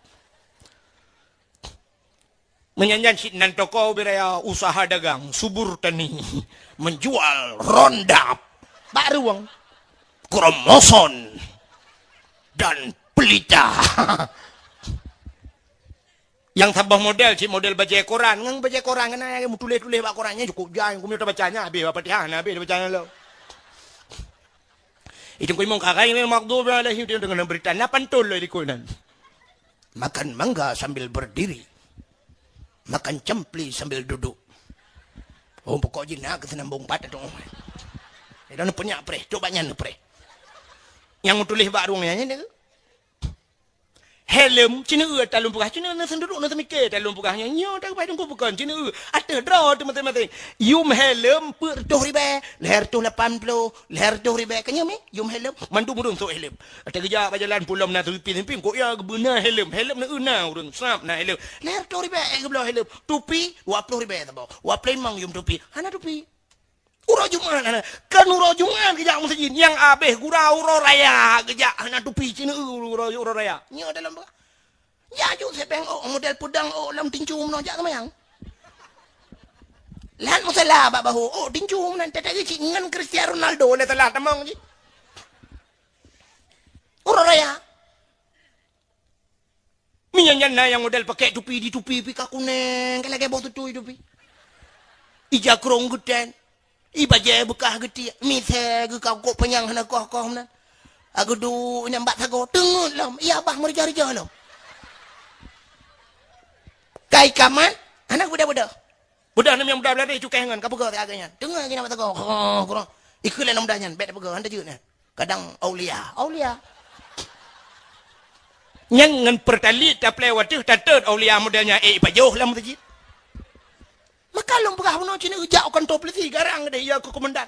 Meunyan nyan cit nan toko ubé raya usaha dagang, subur tani, menjual rondap, bak rueng, kromoson, dan pelita. Nyang saboh model cit model bajée koran, ngon bajée koran keunan meutuléh-tuléh bak koran nyan cukup jai, keumeung tabaca nyan habéh bak Fatihah, na habéh tabaca nyan lom. Itu kuyueng karai maghdubi alaihim, itu dengan berita na pantun lom di keunan. Makan mangga sambil berdiri. Makan campli sambil duduk. Oh, pokok jih na keu seunambong pat tu. Ida na peunyak preh, coba nyan preh. Nyang tuléh bak rueng nyan, nyan. Helm, ci neueu talon peugah, ci neueu na seunduruk na seumike talon peugah nyan. Nyoe tak pai teungku bukan, ci neueu. Ateuh droe teuh maséng-maséng. Yum helm, peuet reutôh ribèe, lhèe reutôh lapan ploh, lhèe reutôh ribèe. Ka nyoe mi? Yum helm, mandum ureueng sôk helm. Ata geujak bak jalan pulo meunan seupimpin-simpin, kok ya geubeuna helm. Helm na, na ureueng sab na helm. Lhèe reutôh ribèe, eh, geubloe helm. Tupi, dua ploh ribèe saboh. Dua ploh limong yum tupi. Hana tupi. Uroe Jumat hana. Kan uroe Jumat geujak meuseujid. Nyang abéh gura uroe raya geujak hana tupi ci neueu uroe, uroe raya. Nyoe dalam Ya ju sépeng ôk model peudong ôk lom tincu meunoe jak seumayang. Lat musala bak bahu ôk tincu meunan teuh cit ngon Cristiano Ronaldo lé salah tamong jih. Uroe raya. Meunyan nyan na nyang model pakè tupi di tupi pih ka kunéng ka lagèe boh tutui tupi. Ija krong geutén. I bajèe beukah geutiek, misé geukah kok panyang hana koh-koh meunan. Ageudu inan bak sagoe, teungeut lom, iya bah meurijah-rijah lom. Kai kaman, hana beudôh-beudôh. Beudôh nem nyang beudôh beulari cukéh ngon, ka peugah siat nyan. Teungeut inan bak sagoe, koh, koh. Ikheun lé lam muda nyan, bèk tapeugah, han tajeuet nyan. Kadang aulia, aulia. Nyan ngon pertalit taplé watèe tatot aulia model nyan, eh, ipajoh lam meuseujid. Maka lôn peugah bunoe cit neujak u kantô polisi garang deh, ya keu komandan.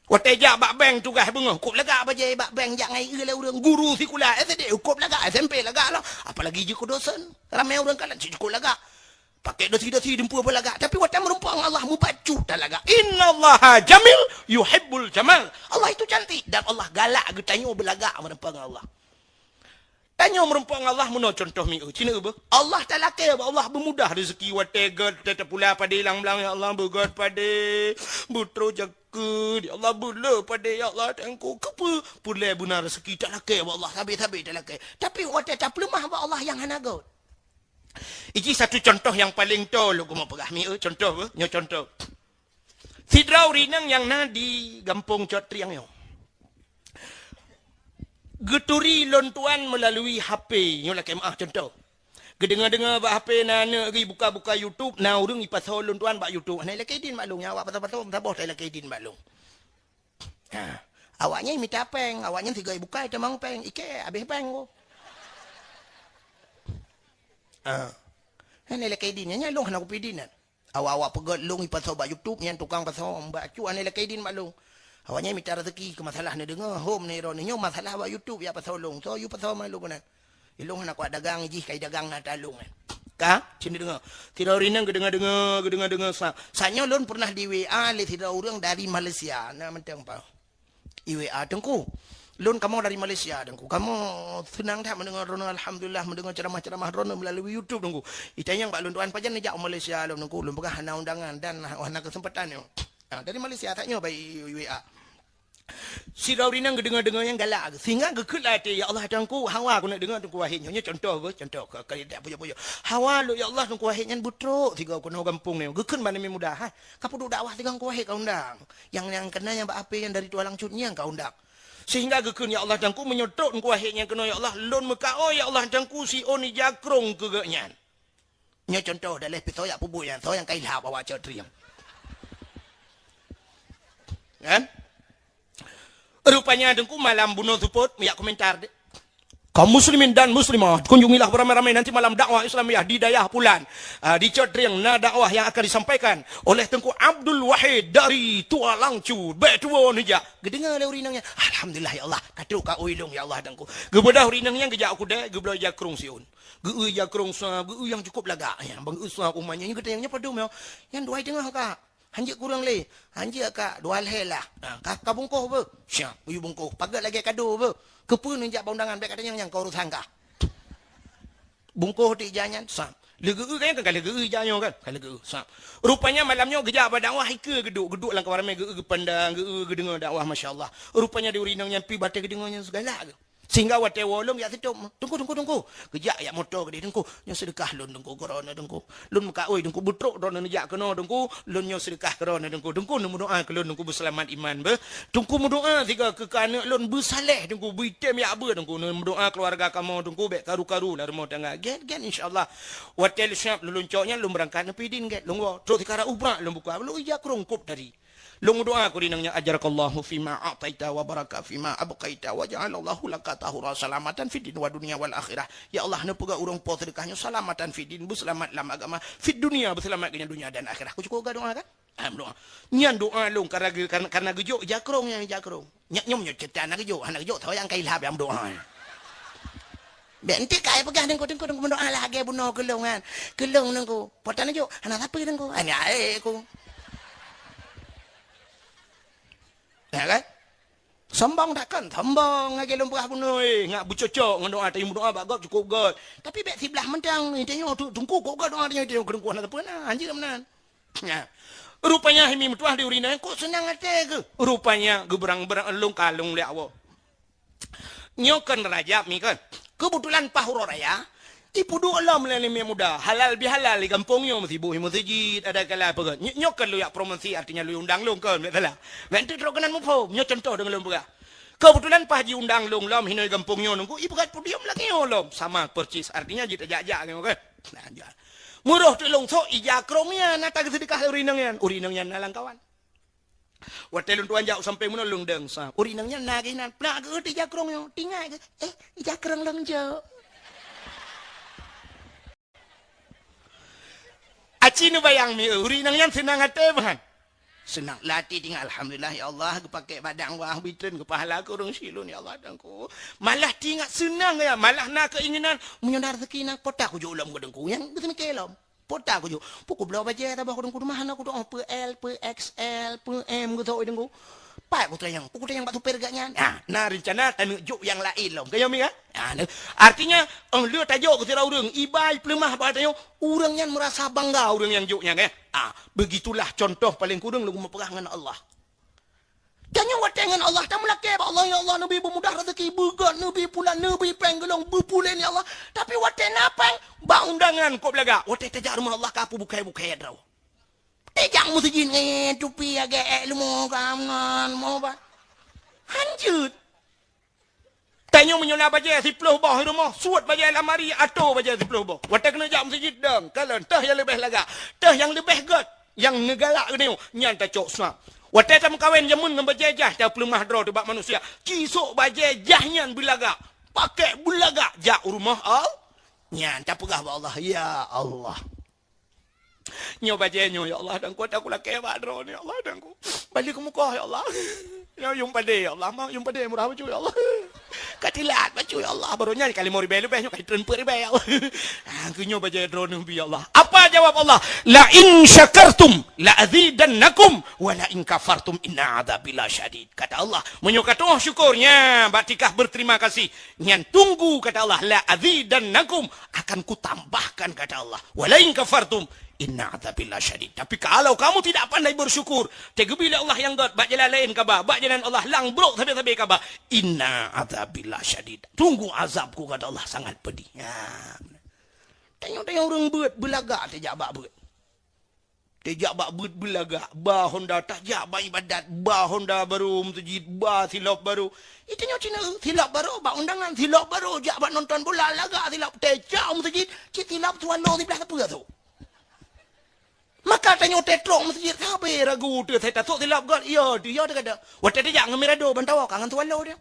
Watèe jak bak bank tugaih beungoh, kôp lagak bajèe bak bank jak ngai eu lé ureueng guru sikula S D, kôp lagak S M P lagak lom. Apalagi jeuet keu dosen, ramè ureueng kalon cit kôp lagak. Pakè dosi-dosi dumpeue beulagak, tapi watèe meureumpok ngon Allah mubacut talagak. Innallaha jamil yuhibbul jamal. Allah itu cantik dan Allah galak geutanyoe beulagak meureumpok ngon Allah. Tanyoe meureumpok ngon Allah meunoe contoh mieu. Ci neubeuh. Allah talakèe bak Allah beumudah rezeki watèe gèt, watèe tapula padé lam blang, ya Allah, beugèt padé, beutroh jakeuet, ya Allah, beuleu padé, ya Allah, teungku. Keupeue? Peureulèe beuna rezeki talakèe bak Allah, sabé-sabé talakèe. Tapi watèe tapeuleumah bak Allah nyang hana gèt. Iji satu contoh nyang paleng toe lôn keumeung peugah mieu, contoh beuh, nyoe contoh. Sidroe ureueng inong nyang na di gampông Cot Triang nyoe. Geuturi lôn tuan meulalui H P, nyoe lakèe meu'ah contoh. Geudeungoe-deungoe bak H P na aneuk geuh buka-buka YouTube, na ureueng ipasoe lôn tuan bak YouTube. Hana ilakèe idin bak lôn, nyan awak pasoe-pasoe, saboh ta ilakèe idin bak lôn. Ha, awaknyan mita pèng, awaknyan sigoe ibuka itamong pèng, ikèe abéh pèng ko. Ha. Hana ilakèe idin, nyan lôn hana kupi idin nyan. Awak-awak peugèt lôn ipasoe bak YouTube, nyan tukang pasoe, bacut hana ilakèe idin bak lôn. Awaknyan mita rezeki keu masalah neudeungoe, hom neuro neunyoe masalah bak YouTube ya pasoe lôn. Soe yue pasoe ma lôn keunan. Ilôn hana kuat dagang jih, kai dagang na talôn nyan. Ka, ci neudeungoe. Sidroe ureueng inong geudeungoe-deungoe, geudeungoe-deungoe sa. Saat nyoe lôn pernah di W A lé sidroe ureueng dari Malaysia, na mantong pa. I W A, "Teungku, lôn kamoe dari Malaysia, Teungku. Kamoe seunang that mendengar droeneuh, alhamdulillah, mendengar ceramah-ceramah droeneuh melalui YouTube, Teungku. Itanyong bak lôn tuan, pajan neujak u Malaysia lôn, Teungku?" Lôn peugah hana undangan dan hana kesempatan nyoe. Ha, dari Malaysia that nyoe bak i-, i-, W A. Sidroe ureueng inong geudeungoe-deungoe nyang galak, sehingga geukheun lam até, "Ya Allah, Teungku, hawa keuneuk deungoe Teungku Wahid nyoe." Nyoe contoh beuh, contoh ka, ka, ka pujoe-pujoe. Hawa lôn, ya Allah, Teungku Wahid nyan beutrok sigoe keunoe gampông nyoe. Geukheun bak Nabi Muda, "Hai, ka peuduek dakwah sigoe Teungku Wahid ka undang. Nyang, nyang keunan nyang bak api nyan dari Tualang Cut nyan ka undang." Sehingga geukheun, "Ya Allah, Teungku, meunyoe trok Teungku Wahid nyan keunoe, ya Allah, lôn meukaôi, ya Allah, Teungku, siôn ija krông keu geuh nyan." Nyoe contoh daleh pih soe jak peubuet nyan, soe nyang ka ilhab awak cot trieng. Kan? Rupanya Teungku malam bunoe seupôt, jak komentar deh. Kaum muslimin dan muslimah, kunjungilah beramai-ramai nanti malam dakwah Islamiyah di dayah Pulan. Ah, di Cot Trieng na dakwah yang akan disampaikan oleh Teungku Abdul Wahid dari Tualang Cut. Bèk tuwo neujak. Geudeungoe lé ureueng inong nyan, "Alhamdulillah ya Allah, ka trok kaôi lôn ya Allah Teungku." Geubeudôh ureueng inong nyan geujak u keudè, geubloe ija krông siôn. Geu-eu ija krông sa, geu-eu nyang cukup lagak nyan. Ban geu-eu sa u ma nyan, nyan geutanyoe nyan padum nyoe. Nyan dua i teungoh ka. Hanjeuet kureueng lé, hanjeuet ka dua lhèe lah. Ha, ka, ka bungkôh beuh. Siap, geuyue bungkôh. Paget lagèe kado beuh. Keupeue neujak bak undangan, bèk katanyong nyan, ka urosan kah. Bungkôh teuk ija nyan, sab. Lheueh geu-eu kan, kan ka lheueh geu-eu ija nyoe kan? Ka lheueh geu-eu, sab. Rupanya malam nyoe geujak bak dakwah, ikeue geuduek, geuduek lam kamar ramè, geu-eu geupandang, geu-eu geudeungoe dakwah, masya Allah. Rupanya di ureueng inong nyan pih batèe geudeungoe nyan sigalak geuh. Sehingga watèe woe lôn jak sitôp, "Teungku, Teungku, Teungku." Geujak jak moto keudéh, "Teungku, nyoe seudeukah lôn, Teungku, keu droeneuh, Teungku. Lôn meukaôi, Teungku, beutrok droeneuh neujak keunoe, Teungku. Lôn nyoe seudeukah keu droeneuh, Teungku. Teungku neumeudoa keu lôn, Teungku, beuseulamat iman beuh. Teungku meudoa sigoe keu, keu aneuk lôn beusaleh, Teungku, beuitem jak beuet, Teungku. Neumeudoa keuluwarga kamoe, Teungku, bèk karu-karu lam rumoh tangga." "Gèt, gèt, insya Allah." Watèe lheuh siap lôn lôn cok nyan, lôn beurangkat neupidin gèt. Lôn woe, trok sikara ubrak lôn buka, lôn ija krông kôb tadi. Lôn meudoa keu ureueng inong nyan, "Ajarakallahu fima a'taita wa baraka fima abqaita wa ja'alallahu laka tahura salamatan fid din wa dunya wal akhirah." Ya Allah, neupeugah ureueng po seudeukah nyoe salamatan fid din, beuseulamat lam agama, fid dunya, beuseulamat keu nyan dunya dan akhirah. Ku cukup geudoa kan? Alhamdulillah. Nyan doa lôn karena ge-, karena, karena geujok ija krông nyan, ija krông. Nyak nyoe nyoe cerita hana geujok, hana geujok, soe nyang ka ilham nyang meudoa. Bèk enteuk ka ai peugah Teungku, Teungku, Teungku meudoa lagèe bunoe keu lôn nyan. Keu lôn Teungku, po tan jok, hana sapeue Teungku. Hana ae ku. Ya kan? Sombong takkan? Sombong lagèe lôn peugah bunoe, eh, ngat beucocok ngon doa, tapi meudoa bak gob cukôp göt. Tapi bèk siblah mantong, tanyoe tu, Teungku kok göt doa tanyoe, tanyoe keu Teungku hana sapeue na, hanjeuet meunan. Nya. Rupanya hai mi meutuah di ureueng inong nyan, kok seunang até geuh. Rupanya geubeurang-beurang lôn kalon lé awak. Nyoe kon Rajab mi kon. Keubeutulan paih uroe raya, ipeuduek lom lé aneuk muda, halal bihalal di gampông nyoe, meusiboh i meuseujid, ada kala peugah. Nyoe, nyoe kon lôn jak promosi, artinya lôn undang lôn kon, bèk salah. Bèk enteuk trok keunan muphom, nyoe contoh deungon lôn peugah. Keubeutulan paih jiundang lôn lom hinoe gampông nyoe Teungku, ipeugöt podium lagèe nyoe lom, sama persis, artinya jitajak-jak nyoe kan. Nah, jak. Meurôh teuk lôn sok ija krông nyan, na tageuseudeukah lé ureueng inong nyan. Ureueng inong nyan na lam kawan. Watèe lôn tuan jak u sampéng bunoe lôn dong sa. Ureueng inong nyan na geuh nan, peulak geuh ija krông nyoe. Tingat geuh, "Eh, ija krông lôn jok." Aci neubayang mi, ureueng inong nyan seunang até meuhan. Seunang lati tingat, "Alhamdulillah, ya Allah, geupakè bak dakwah, bitreun keu pahala keu ureueng syik lôn, ya Allah, Teungku." Malah tingat seunang ya, malah na keuinginan, "Meunyoe na raseuki na, po ta kujok lom keu Teungku." Nyan geuseumiké lom. Po ta kujok. Pue kubloe bajèe saboh keu Teungku, teuma hana kutu'oh peue L, peue X L, peue M geuh, Teungku. Pat kutanyong, pue kutanyong bak supir geuh nyan. Ha, na reuncana taneuk jok nyang laén lom. Ka nyoe mi kan? Ha, artinya, 'oh lheueh tajok keu sidroe ureueng, iba ipeuleumah bak tanyoe, ureueng nyan meurasa bangga ureueng nyang jok nyan kan? Ha, begitulah contoh paleng kureueng lôn meupeugah ngon Allah. Tanyoe watèe ngon Allah, tameulakèe bak Allah, "Ya Allah, neubi beumudah raseuki, beugöt, neubi pulan, neubi péng geuh lôn, beupulen, ya Allah." Tapi watèe na péng, bak undangan kôb lagak, watèe tajak rumoh Allah ka peubukai-bukai droe. Tajak meuseujid ngon tupi lagèe èk leumo ka ngon mo ba. Hanjeuet. Tanyoe meunyoe na bajèe siploh boh i rumoh, suet bajèe lamari, atô bajèe siploh boh. Watèe keuneuk jak meuseujid dong, kalon, teuh nyang leubeh lagak, teuh nyang leubeh göt, nyang neugalak geutanyoe, nyan tacok sa. Watèe tameukawen jameun ngon bajèe jai, tapeuleumah droe teuh bak manusia. Ci sôk bajèe jai nyan beulagak, pakèk beulagak jak u rumoh Allah. Nyan tapeugah bak Allah, "Ya Allah." Nyoe bajèe nyoe, ya Allah, Teungku, ata kulakèe bak droeneuh, ya Allah, Teungku. Bali keumukoh, ya Allah. Nyoe yum padé, ya Allah, ma yum padé murah bacut, ya Allah. Ka tilat bacut, ya Allah. Baroe nyan ka limong ribèe leubeh, nyoe ka jitreun peuet ribèe, ya Allah. Ah, keu nyoe bajèe droeneuh bi, ya Allah. Apa jawab Allah? "La in syakartum la azidannakum, wa la in kafartum inna adzabi lasyadid." Kata Allah, "Meunyoe katu'oh syukur, nya, bak tingkah berterima kasih, nyan tunggu," kata Allah, "la azidannakum, akan kutambahkan," kata Allah. "Wa la in kafartum, Inna adzabi lasyadid. Tapi kalau kamu tidak pandai bersyukur, teugeubri lé Allah nyang gét, bak jalan laén kaba, bak jalan Allah lang brok sabe-sabe kaba. Inna adzabi lasyadid. Tunggu azabku, kata Allah, sangat pedih. Ya. Tanyoe-tanyoe ureuëng beuet, beulagak teujak bak beuet. Teujak bak beuet beulagak, ba honda tajak bak ibadat, ba honda barô meuseujid, ba silop barô. Itanyoe cina, silop barô bak undangan, silop barô jak bak nonton bola, lagak silop, teucok meuseujid, cit silop swallow siblah sapeue tu. Maka tanyoe teutrok meuseujid, sabe ragu teuh, saya tasok silop gét, iya teuh, iya teuh kada. Watée teujak ngon mirado, ban tawoe ka ngon swallow dia.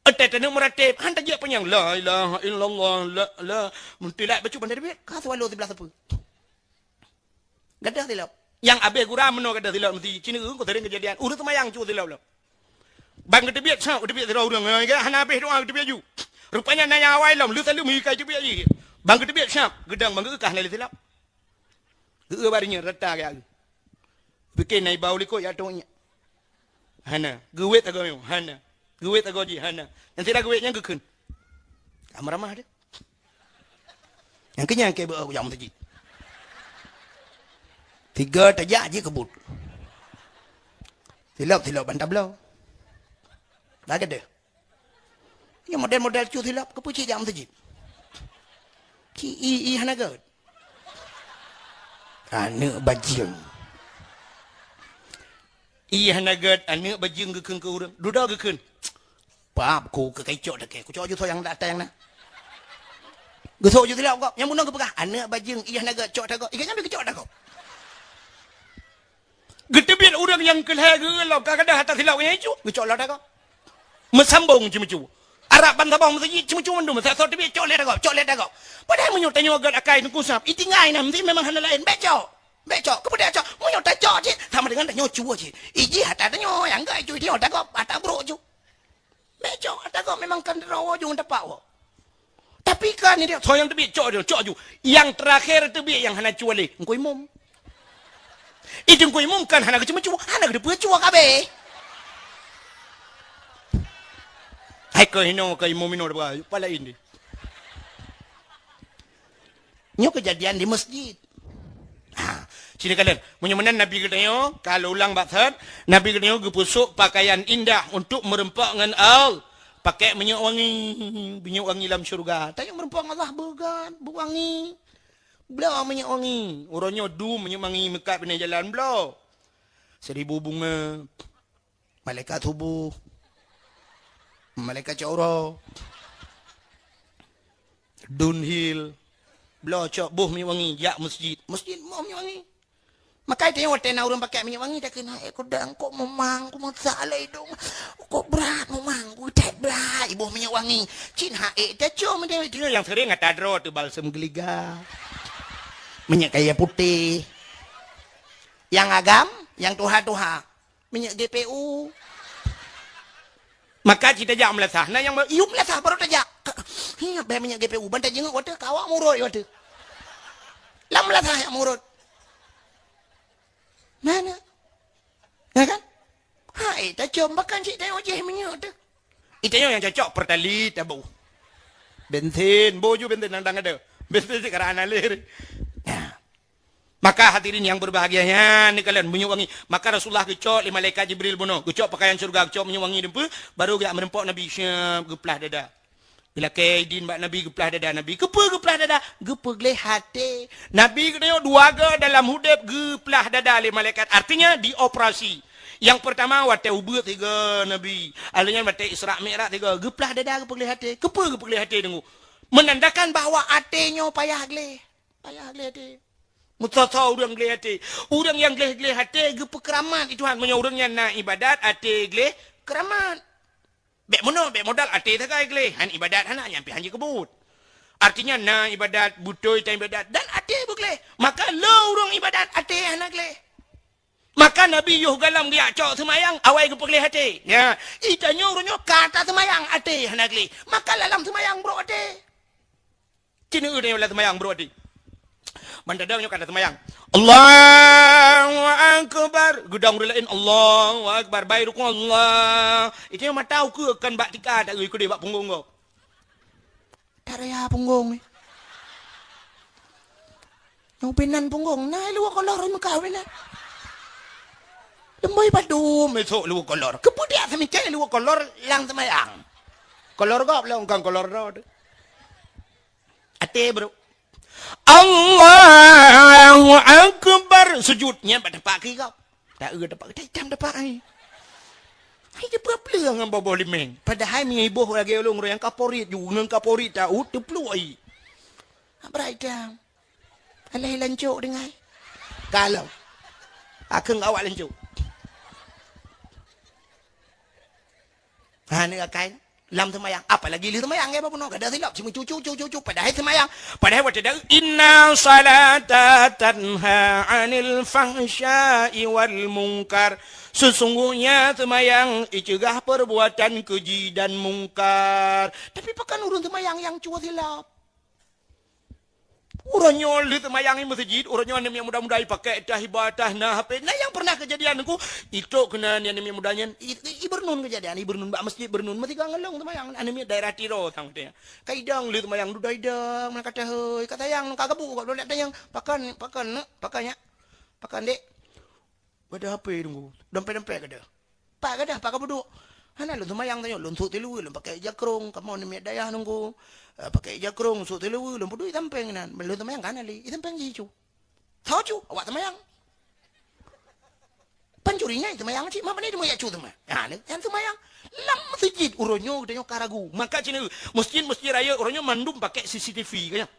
Watée taneuk meuratéb, han tajak panyang, la ilaha illallah, la, la. Meutilak bacut ban teubiet, ka swallow siblah sapeue. Gadoh silop. Nyang abéh gura meunoe gadoh silop, meusti cina, ko sering kejadian. Ureuëng seumayang cu silop lom. Ban geuteubiet sab, geuteubiet sidroe ureuëng, hana abéh doa geuteubiet ju. Rupanya na nyang awai lom, leueh saleuem hikai teubiet jih. Ban geuteubiet sab, geudong ban geueukah na lé silop. Geueu bak donya rata gaya geuh. Pike na iba u likot ya tong nyak. Hana. Geuwet agoe nyoe. Hana. Geuwet agoe jih. Hana. Nyang sira geuwet nyang geukheun. Ka meuramah deh. Nyang kenyang ke beu nyang meuseujid. Tiga tajak jih kebut. Silop-silop ban tabloe. Dah gede. Nyoe model-model cu silop, keupeue cit jak meuseujid? Ci i, i hana gét. Aneuëk bajeueng. I hana gét, aneuëk bajeueng geukheun keu ureuëng. Dudoe geukheun. Pap ku keu kacok takée. Kucok ju soe nyang dak nyang na. Geusok ju silop gob. Nyang bunoe geupeugah, aneuëk bajeueng, i hana gét, cok takok. Ikat nyan beu keucok takok. Geuteubiet ureuëng nyang keu lhée geuh lom ka gadôh ata silop nyang icu, geucok lom dagoe. Meusambong ceumeucue. Arab ban saboh meuseujid ceumeucue mandum, masa soe teubiet cok lé dagoe, cok lé dagoe. Padahai meunyoe tanyoe gét akai teungku sab, itinggai na meusti memang hana laén, bék cok. Bék cok, keupeue bék cok? Meunyoe tacok cit, sama dengan tanyoe cue cit. Ijih ata tanyoe nyang gét icu, tanyoe dagoe ata brok icu. Bék cok, ata gob memang kan droe woe ju ngon tapak woe. Tapi kan ni dia, soe nyang teubiet cok ju, cok ju. Nyang terakhir teubiet nyang hana cuali, Teungku Imum. Ih, Teungku Imum kan hana geuceumeucue, hana geuteupeue cue kabeh. Hai keu hinoe keu imum inoe dua, pala ini. Nyoe keujadian di masjid. Ha, sini kalian. Meunyoe meunan Nabi geutanyoe, ka lôn ulang bak that, Nabi geutanyoe geupeusok pakaian indah untuk meureumpok ngon Allah. Pakai minyeuk wangi, minyeuk wangi lam syurga. Tanyoe meureumpok ngon Allah beugat, beuwangi. Bloe minyeuk wangi. Uroe nyoe dum minyeuk wangi meukat binéh jalan bloe. Seribu bunga. Malaikat suboh, malaikat cot uroe, Dunhill, bloe cok boh minyeuk wangi jak masjid. Masjid boh minyeuk wangi. Makai tanyoe watée na ureuëng pakai minyeuk wangi, takheun, "Hai, kudang, kok mumang, ku meusak lé idong. Kok brat mumang, ku that brat, iboh minyeuk wangi." Cit hai, tacom minyeuk wangi. Nyang sering ata droe teuh balsem geuliga. Minyeuk kayée putéh. Nyang agam, nyang tuha-tuha. Minyeuk G P U. Maka cit tajak meulasah. Na nyang ba-, yum meulasah baru tajak. Hi, bèk minyeuk G P U. Ban tajingeuk watèe ka awak murot watèe. Lam meulasah nyang murot. Na, na. Ya kan? Hai, tacom bahkan cit tayue jih minyeuk teuh. Itanyoe nyang cocok Pertalite taboh. Bensin, boh ju bensin nang dang ada. Bensin sekarang analir. Nah. Maka hadirin yang berbahagia, nyan ni kalian minyeuk wangi. Maka Rasulullah geucok lé malaikat Jibril bunoe, geucok pakaian syurga, geucok minyeuk wangi dum peue, baru geujak meureumpok Nabi syeup geuplah dada. Geulakèe idin bak Nabi geuplah dada Nabi. Keupeue geuplah dada? Geupeugleh até. Nabi geutanyoe dua go dalam udép geuplah dada lé malaikat. Artinya dioperasi. Nyang peurtama watèe ubeut sigoe Nabi. Alheuh nyan watèe Isra Mi'raj sigoe. Geuplah dada geupeugleh até. Keupeue geupeugleh até deungoe? Menandakan bahwa até nyoe payah gleh. Payah gleh até. Meusoe-soe ureueng gleh até. Ureueng nyang gleh-gleh até geupeukeuramat lé Tuhan. Meunyoe ureueng nyan na ibadat, até gleh, keuramat. Bèk meunoe, bèk modal até sagai gleh. Han ibadat hana, nyan pih han jikeubut. Artinya na ibadat, beutôi tan ibadat, dan até beugleh. Maka le ureueng ibadat, até hana gleh. Maka Nabi yoh goh lom geujak cok seumayang, awai geupeugleh até. Ya, itanyoe ureueng nyoe ka taseumayang, até hana gleh. Maka lam seumayang brok até. Cit neu-eu tanyoe lam seumayang brok até. Ban tadong nyoe ka taseumayang. Allahu Akbar. Geudong ureueng laén, Allahu Akbar. Bai rukuk, Allah. Itanyoe mata ukeue kon bak tika, tak eu keudeh bak punggong gob. Taraya punggong ni. Nyoe binan punggong, na luweue kolor meukawen na. Leumboi padum esok luweue kolor. Keupeue dak seumicai luweue kolor lam seumayang? Kolor gob lom kon kolor droe teuh. Até, bro. Allahu Akbar. Sujud nyan bak teumpat keu gob. Tak eu teumpat, tak itam teumpat ai. Hai dia peue-peue ngon boh-boh limeng. Padahai meunyoe iboh lagèe ulôn nyang kaporit ju, ngon kaporit tahu teupluek ai. Abrai itam. Alah lancok dengai. Kalau. Akheueng awak lancok. Ha, ni akai. Lam seumayang. Apalagi lheueh seumayang, ya, bapunoe. Kada silap. Cuma cucu, cucu, cucu. Padahai seumayang. Padahai watèe dak, "Inna salata tanha 'anil fahsya'i wal munkar." Sesungguhnya seumayang iceugah perbuatan keji dan mungkar. Tapi pakon ureueng seumayang nyang cuba silap? Uroe nyoe lheueh seumayang i meuseujid, uroe nyoe aneuk miet muda-muda i pakèk tah, i ba tah, na H P. Na nyang pernah keujadian Teungku, itrok keunan aneuk miet muda nyan, i, i, i Beureunun keujadian, i Beureunun bak meuseujid Beureunun, meusigoe ngon lôn seumayang, aneuk miet daerah Tiro sang teuh. Ka idong lheueh seumayang, dudoe idong, meunan ka teuhôi, ka sayang, ka gabuk, ka tanyong, "Pakon, pakon, neuk? Pakon, nyak? Pakon, dek?" Gada H P Teungku, dompet-dompet gada. Pat gada, pat kapeuduek? Hana, lôn seumayang tanyoe, lôn sôk siluweue, lôn pakèk ija krông, kamoe aneuk miet dayah Teungku. Eh, pakèk ija krông, sôk siluweue, lôn peuduek i sampéng inan. Lôn seumayang ka hana lé, i sampéng jih cu. Soe cu? Awak seumayang. Pancuri nyan seumayang cit, ma pane teuma jak cu teuma. Ha, nyan seumayang. Lam meuseujid uroe nyoe geutanyoe ka ragu. Maka cit, meuseujid-meuseujid rayeuk uroe nyoe mandum pakèk C C T V, kan nyan?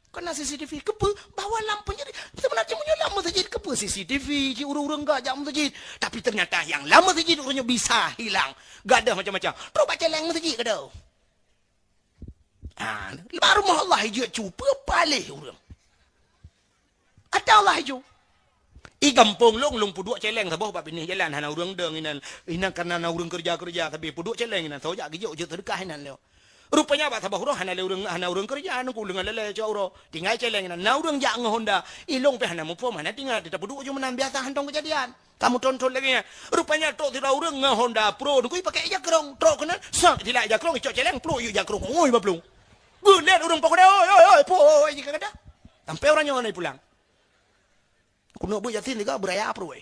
Kana C C T V, keupeue? Bahwa lam peunjadi-, seubeunajih meunyoe lam meuseujid, keupeue C C T V, cit ureueng-ureueng gak jak meuseujid. Tapi ternyata nyang lam meuseujid ureueng nyoe bisa hilang. Gadôh macam-macam. Trok bak céléng meuseujid gadôh. Ah, bak rumoh Allah ijeuet cu, peue paléh ureueng. Ata Allah ijeuet. I gampông lôn, lôn peuduek céléng saboh bak binéh jalan, hana ureueng dong inan. Inan karena na ureueng keureuja-keureuja sabe peuduek céléng inan, soe jak geujok jeuet seudeukah inan lé. Rupanya bak saboh uroe hana lé ureueng, hana ureueng keureuja, Teungku, leungan lé-lé cok uroe. Tinggai céléng inan. Na ureueng jak ngon honda. I lôn pih hana muphom, hana teuingat, tapeuduek ju meunan biasa hantom keujadian. Kamoe tonton lagèe nyan. Rupanya trok sidroe ureueng ngon honda pro, Teungku, i pakèk ija krông. Trok keunan, sak, silak ija krông, icok céléng, pluek yue ija krông. Oi, baplueng. Geulet ureueng pakon, "Oi, oi, oi, po, oi, jih ka gada." Sampai uroe nyoe hana ipulang. Keuneuk beuet Yasin tiga beuraya pruweh.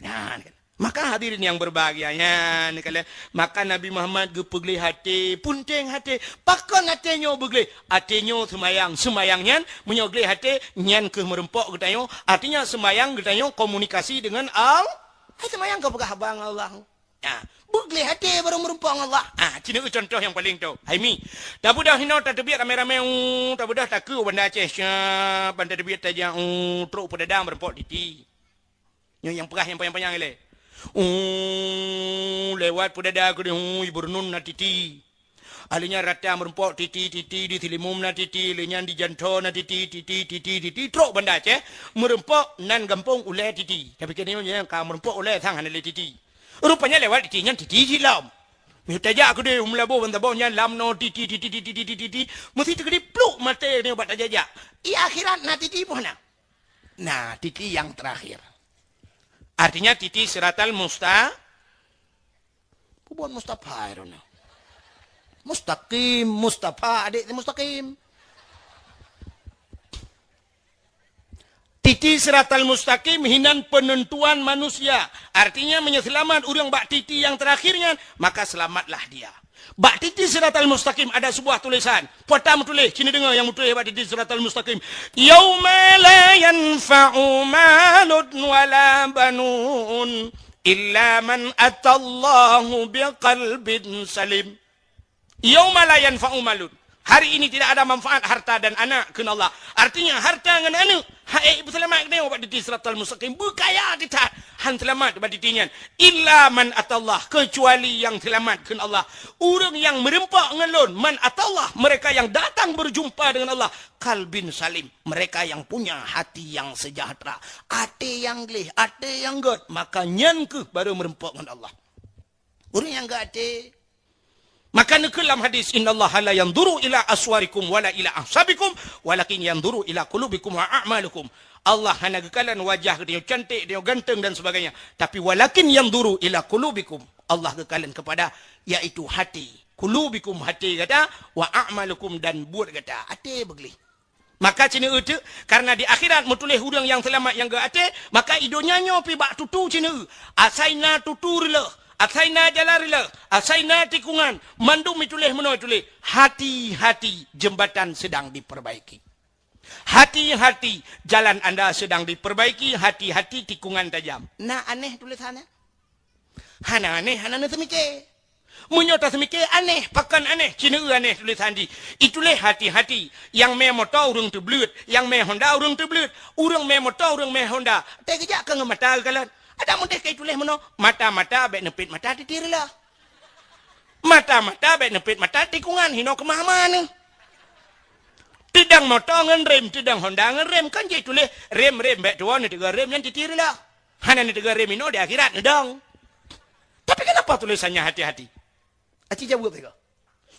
Nyan kan. Maka hadirin yang berbahagia, nyan kan. Maka Nabi Muhammad geupeugleh até, punteng até. Pakon até nyoe beugleh? Até nyoe seumayang. Seumayang nyan, meunyoe gleh até, nyan keuh meureumpok geutanyoe. Artinya seumayang geutanyoe komunikasi dengan Al-, hai seumayang keu peugah haba ngon Allah. Ha, beugleh até barô meureumpok ngon Allah. Ha, ci neu contoh nyang paleng tho. Hai mi, tabeudôh hinoe tateubiet ramé-ramé, u, tabeudôh takeu u Banda Aceh, syap, ban tateubiet tajak, u, trok Peudada meureumpok Titi. Nyoe nyang peugah nyang panyang-panyang ilée. U, lewat Peudada keudeh, u, i Beureunun na Titi. Alheuh nyan rata meureumpok Titi, Titi, di Seulimeum na Titi, lheuh nyan di Jantho na Titi, Titi, Titi, Titi, trok Banda Aceh, meureumpok nan gampông Ulée Titi. Tapi keu nyoe nyang ka meureumpok Ulée sang hana lé Titi. Rupanya lewat Titi nyan Titi jih lom. Meunyoe tajak keudeh u Meulaboh ban saboh nyan lam noe Titi, Titi, Titi, Titi, Titi, meusti teukeudi pluek maté nyoe bak tajak-jak. I akhirat na Titi peue hana? Na Titi nyang teurakhir. Artinya Titi siratal musta-, Peue buet Mustafa droeneuh? Mustaqim, Mustafa, adék si Mustaqim. Titi siratal mustaqim hinan penentuan manusia. Artinya, meunyoe seulamat ureuëng bak titi nyang teurakhir nyan, maka selamatlah dia. Bak titi siratal mustaqim ada sebuah tulisan. Peue ta meutuléh, ci neudeungoe nyang meutuléh bak titi siratal mustaqim. Yauma la yanfa'u malun wala banun illa man atallahu biqalbin salim. Yauma la yanfa'u malun. Hari ini tidak ada manfaat harta dan anak, kheun Allah. Artinya, harta ngon aneuk, hana ipeuseulamat geutanyoe bak titi siratal mustaqim. Beukaya teutat, han seulamat bak titi nyan. Illa man atallah, kecuali nyang seulamat, kheun Allah. Ureuëng nyang meureumpok ngon Lôn, man atallah, mereka yang datang berjumpa dengan Allah, qalbin salim, mereka yang punya hati yang sejahtera, até nyang gleh, até nyang gét, maka nyan kheueh barô meureumpok ngon Allah. Ureuëng nyang gét até. Maka neukheun lam hadis, "Innallaha la yanzuru ila aswarikum wala ila ahsabikum, walakin yanzuru ila qulubikum wa a'malikum." Allah hana geukalon wajah geutanyoe cantik, geutanyoe ganteng dan sebagainya. Tapi walakin yanzuru ila qulubikum. Allah geukalon kepada, yaitu hati. Qulubikum, hati gata, wa a'malikum, dan buet gata. Até beugleh. Maka ceuneuk teuk, karena di akhirat meutuléh ureuëng nyang seulamat nyang geuaté, maka i donya nyoe pi bak tutu ceuneuk. Asai na tutu reuloh, asai na jalan reuloh, asai na tikungan, mandum ituléh meunoe tuléh, "Hati-hati, jembatan sedang diperbaiki. Hati-hati, jalan anda sedang diperbaiki, hati-hati tikungan tajam." Na aneh tulisannya? Hana aneh, hana neuseumiké. Meunyoe taseumiké aneh, pakon aneh, ceuneuk aneh tulisan jih. Ituléh hati-hati, nyang mé moto ureuëng teubleuet, nyang mé Honda ureuëng teubleuet, ureuëng mé moto, ureuëng mé Honda. Teukeujak keu ngon mata geukalon. Adak mudeh ka ituléh meunoe, mata-mata bék neupit mata titi reuloh. Mata-mata bék neupit mata tikungan, hinoe keumah-mah neuh. Tidang moto ngon rem, tidang Honda ngon rem, kan jih tuléh rem-rem bék tuwoe neuteuga rem nyan titi reuloh. Hana neuteuga rem inoe di akhirat neudong. Tapi kenapa tulisannya hati-hati? Aci jaweueb teuga.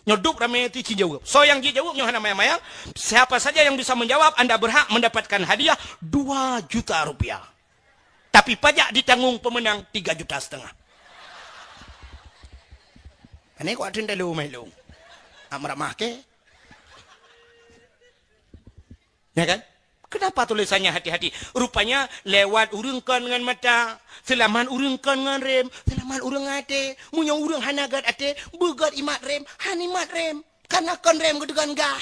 Nyoe dup ramé ti ci jaweueb. Soe nyang jijaweueb nyoe hana mayang-mayang. Siapa saja yang bisa menjawab, anda berhak mendapatkan hadiah dua juta rupiah. Tapi pajak ditanggung pemenang tiga juta setengah. Ini kok ada dalu melu. Amra mahke. Ya kan? Kenapa tulisannya hati-hati? Rupanya lewat ureuëng kon ngon mata, seulamat ureuëng kon ngon rem, seulamat ureuëng até. Meunyoe ureuëng hana gét até, beugét imat rem, han imat rem. Karena kon rem geudegan gah.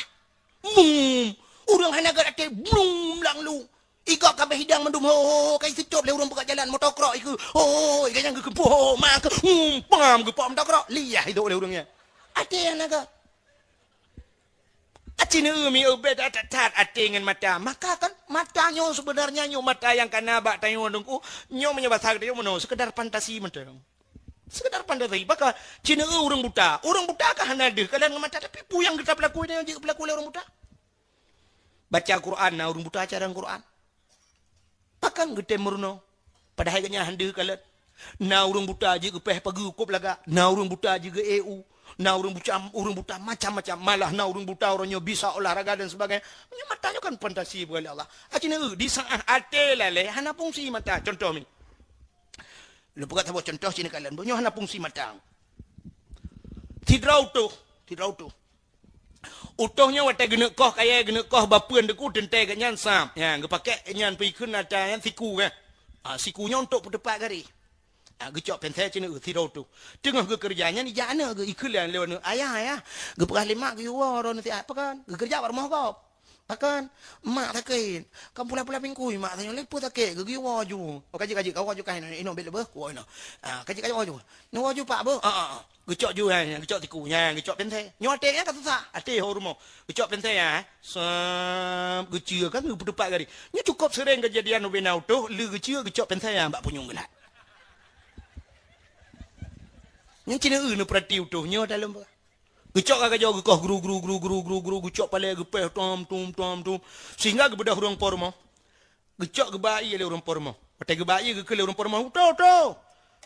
Mum, ureuëng hana gét até, blum lang lu. Igok kabeh hidang mandum ho, ho, ho, kai seucop lé ureuëng peugah jalan motokrok ikeu. Ho, ho, ho, ikeu nyang geukeumpuk, ho, ho, ma keu, hmm, pam geupok motokrok. Liah itu oleh ureuëng nyan. Até hana gét. Aci neu mi ubé that-that até ngon mata. Maka kan mata nyoe sebenarnya nyoe mata nyang kana bak tanyoe teungku. Nyoe meunyoe basa geutanyoe meunoe sekedar fantasi mantong. Sekedar fantasi. Maka ci neu ureuëng buta. Ureuëng buta kan hana deuh kalon ngon mata tapi peue nyang geuta peulaku nyoe jeuet peulaku lé ureuëng buta. Baca Quran na ureuëng buta carang Quran. Pakon geutem meurunoe? Padahai geuhnyan han deuh kalon. Na ureuëng buta jeuet geupéh pageue kop lagak, na ureuëng buta jeuet geu-e u, na ureuëng buta, ureuëng buta macam-macam. Malah na ureuëng buta uroe nyoe bisa olahraga dan sebagainya. Meunyoe mata nyoe kan fantasi bukan Allah. Aci neu di saat até lalé hana fungsi mata. Contoh mi. Lôn peugah saboh contoh ci neu kalon. Meunyoe hana fungsi mata. Sidroe utoh, sidroe utoh. Utoh nyoe watée geuneuk koh kayée, geuneuk koh bapeuen teungku teuntée geuhnyan sab. Nyan geupaké nyan pih ikheun ata nyan siku kan. Ah, siku nyoe untuk peuteupat garéh. Ah, geucok pensé ci neu sidroe utoh. Teungoh geukeureuja nyan ijak aneuk geu ikheun lé aneuk, "Ayah, ayah, geupeugah lé mak geuyue woe droeneuh siat." Pakon? Geukeureuja bak rumoh gob. Pakon? Mak sakét. Kan pula-pula bingkui mak tanyoe lé peue sakét, geuyue woe ju. Oh, kajik-kajik, ka woe ju kah inoe, inoe bék leubeh, woe inoe. Ah, kajik-kajik woe ju. Nyoe woe ju pak beuh. Ah, ah, ah. Geucok ju nyan, geucok siku nyan, geucok pensé. Nyoe até nyan ka susah. Até ho rumoh. Geucok pensé nyan, eh. Sam, geucue kan geupeuteupat garéh. Nyoe cukop seuréng keujadian ubé na utoh, lé geucue geucok pensé nyan bak punyueng geulat. Nyan ci neu neupeurati utoh nyoe dalam. Geucok ka gajoe geukoh gru, gru, gru, geucok palée geupéh tom, tom, tom, tom. Sehingga geubeudôh ureuëng po rumoh. Geucok geuba ié lé ureuëng po rumoh. Watée geuba ié geukheun lé ureuëng po rumoh, "Utoh, utoh!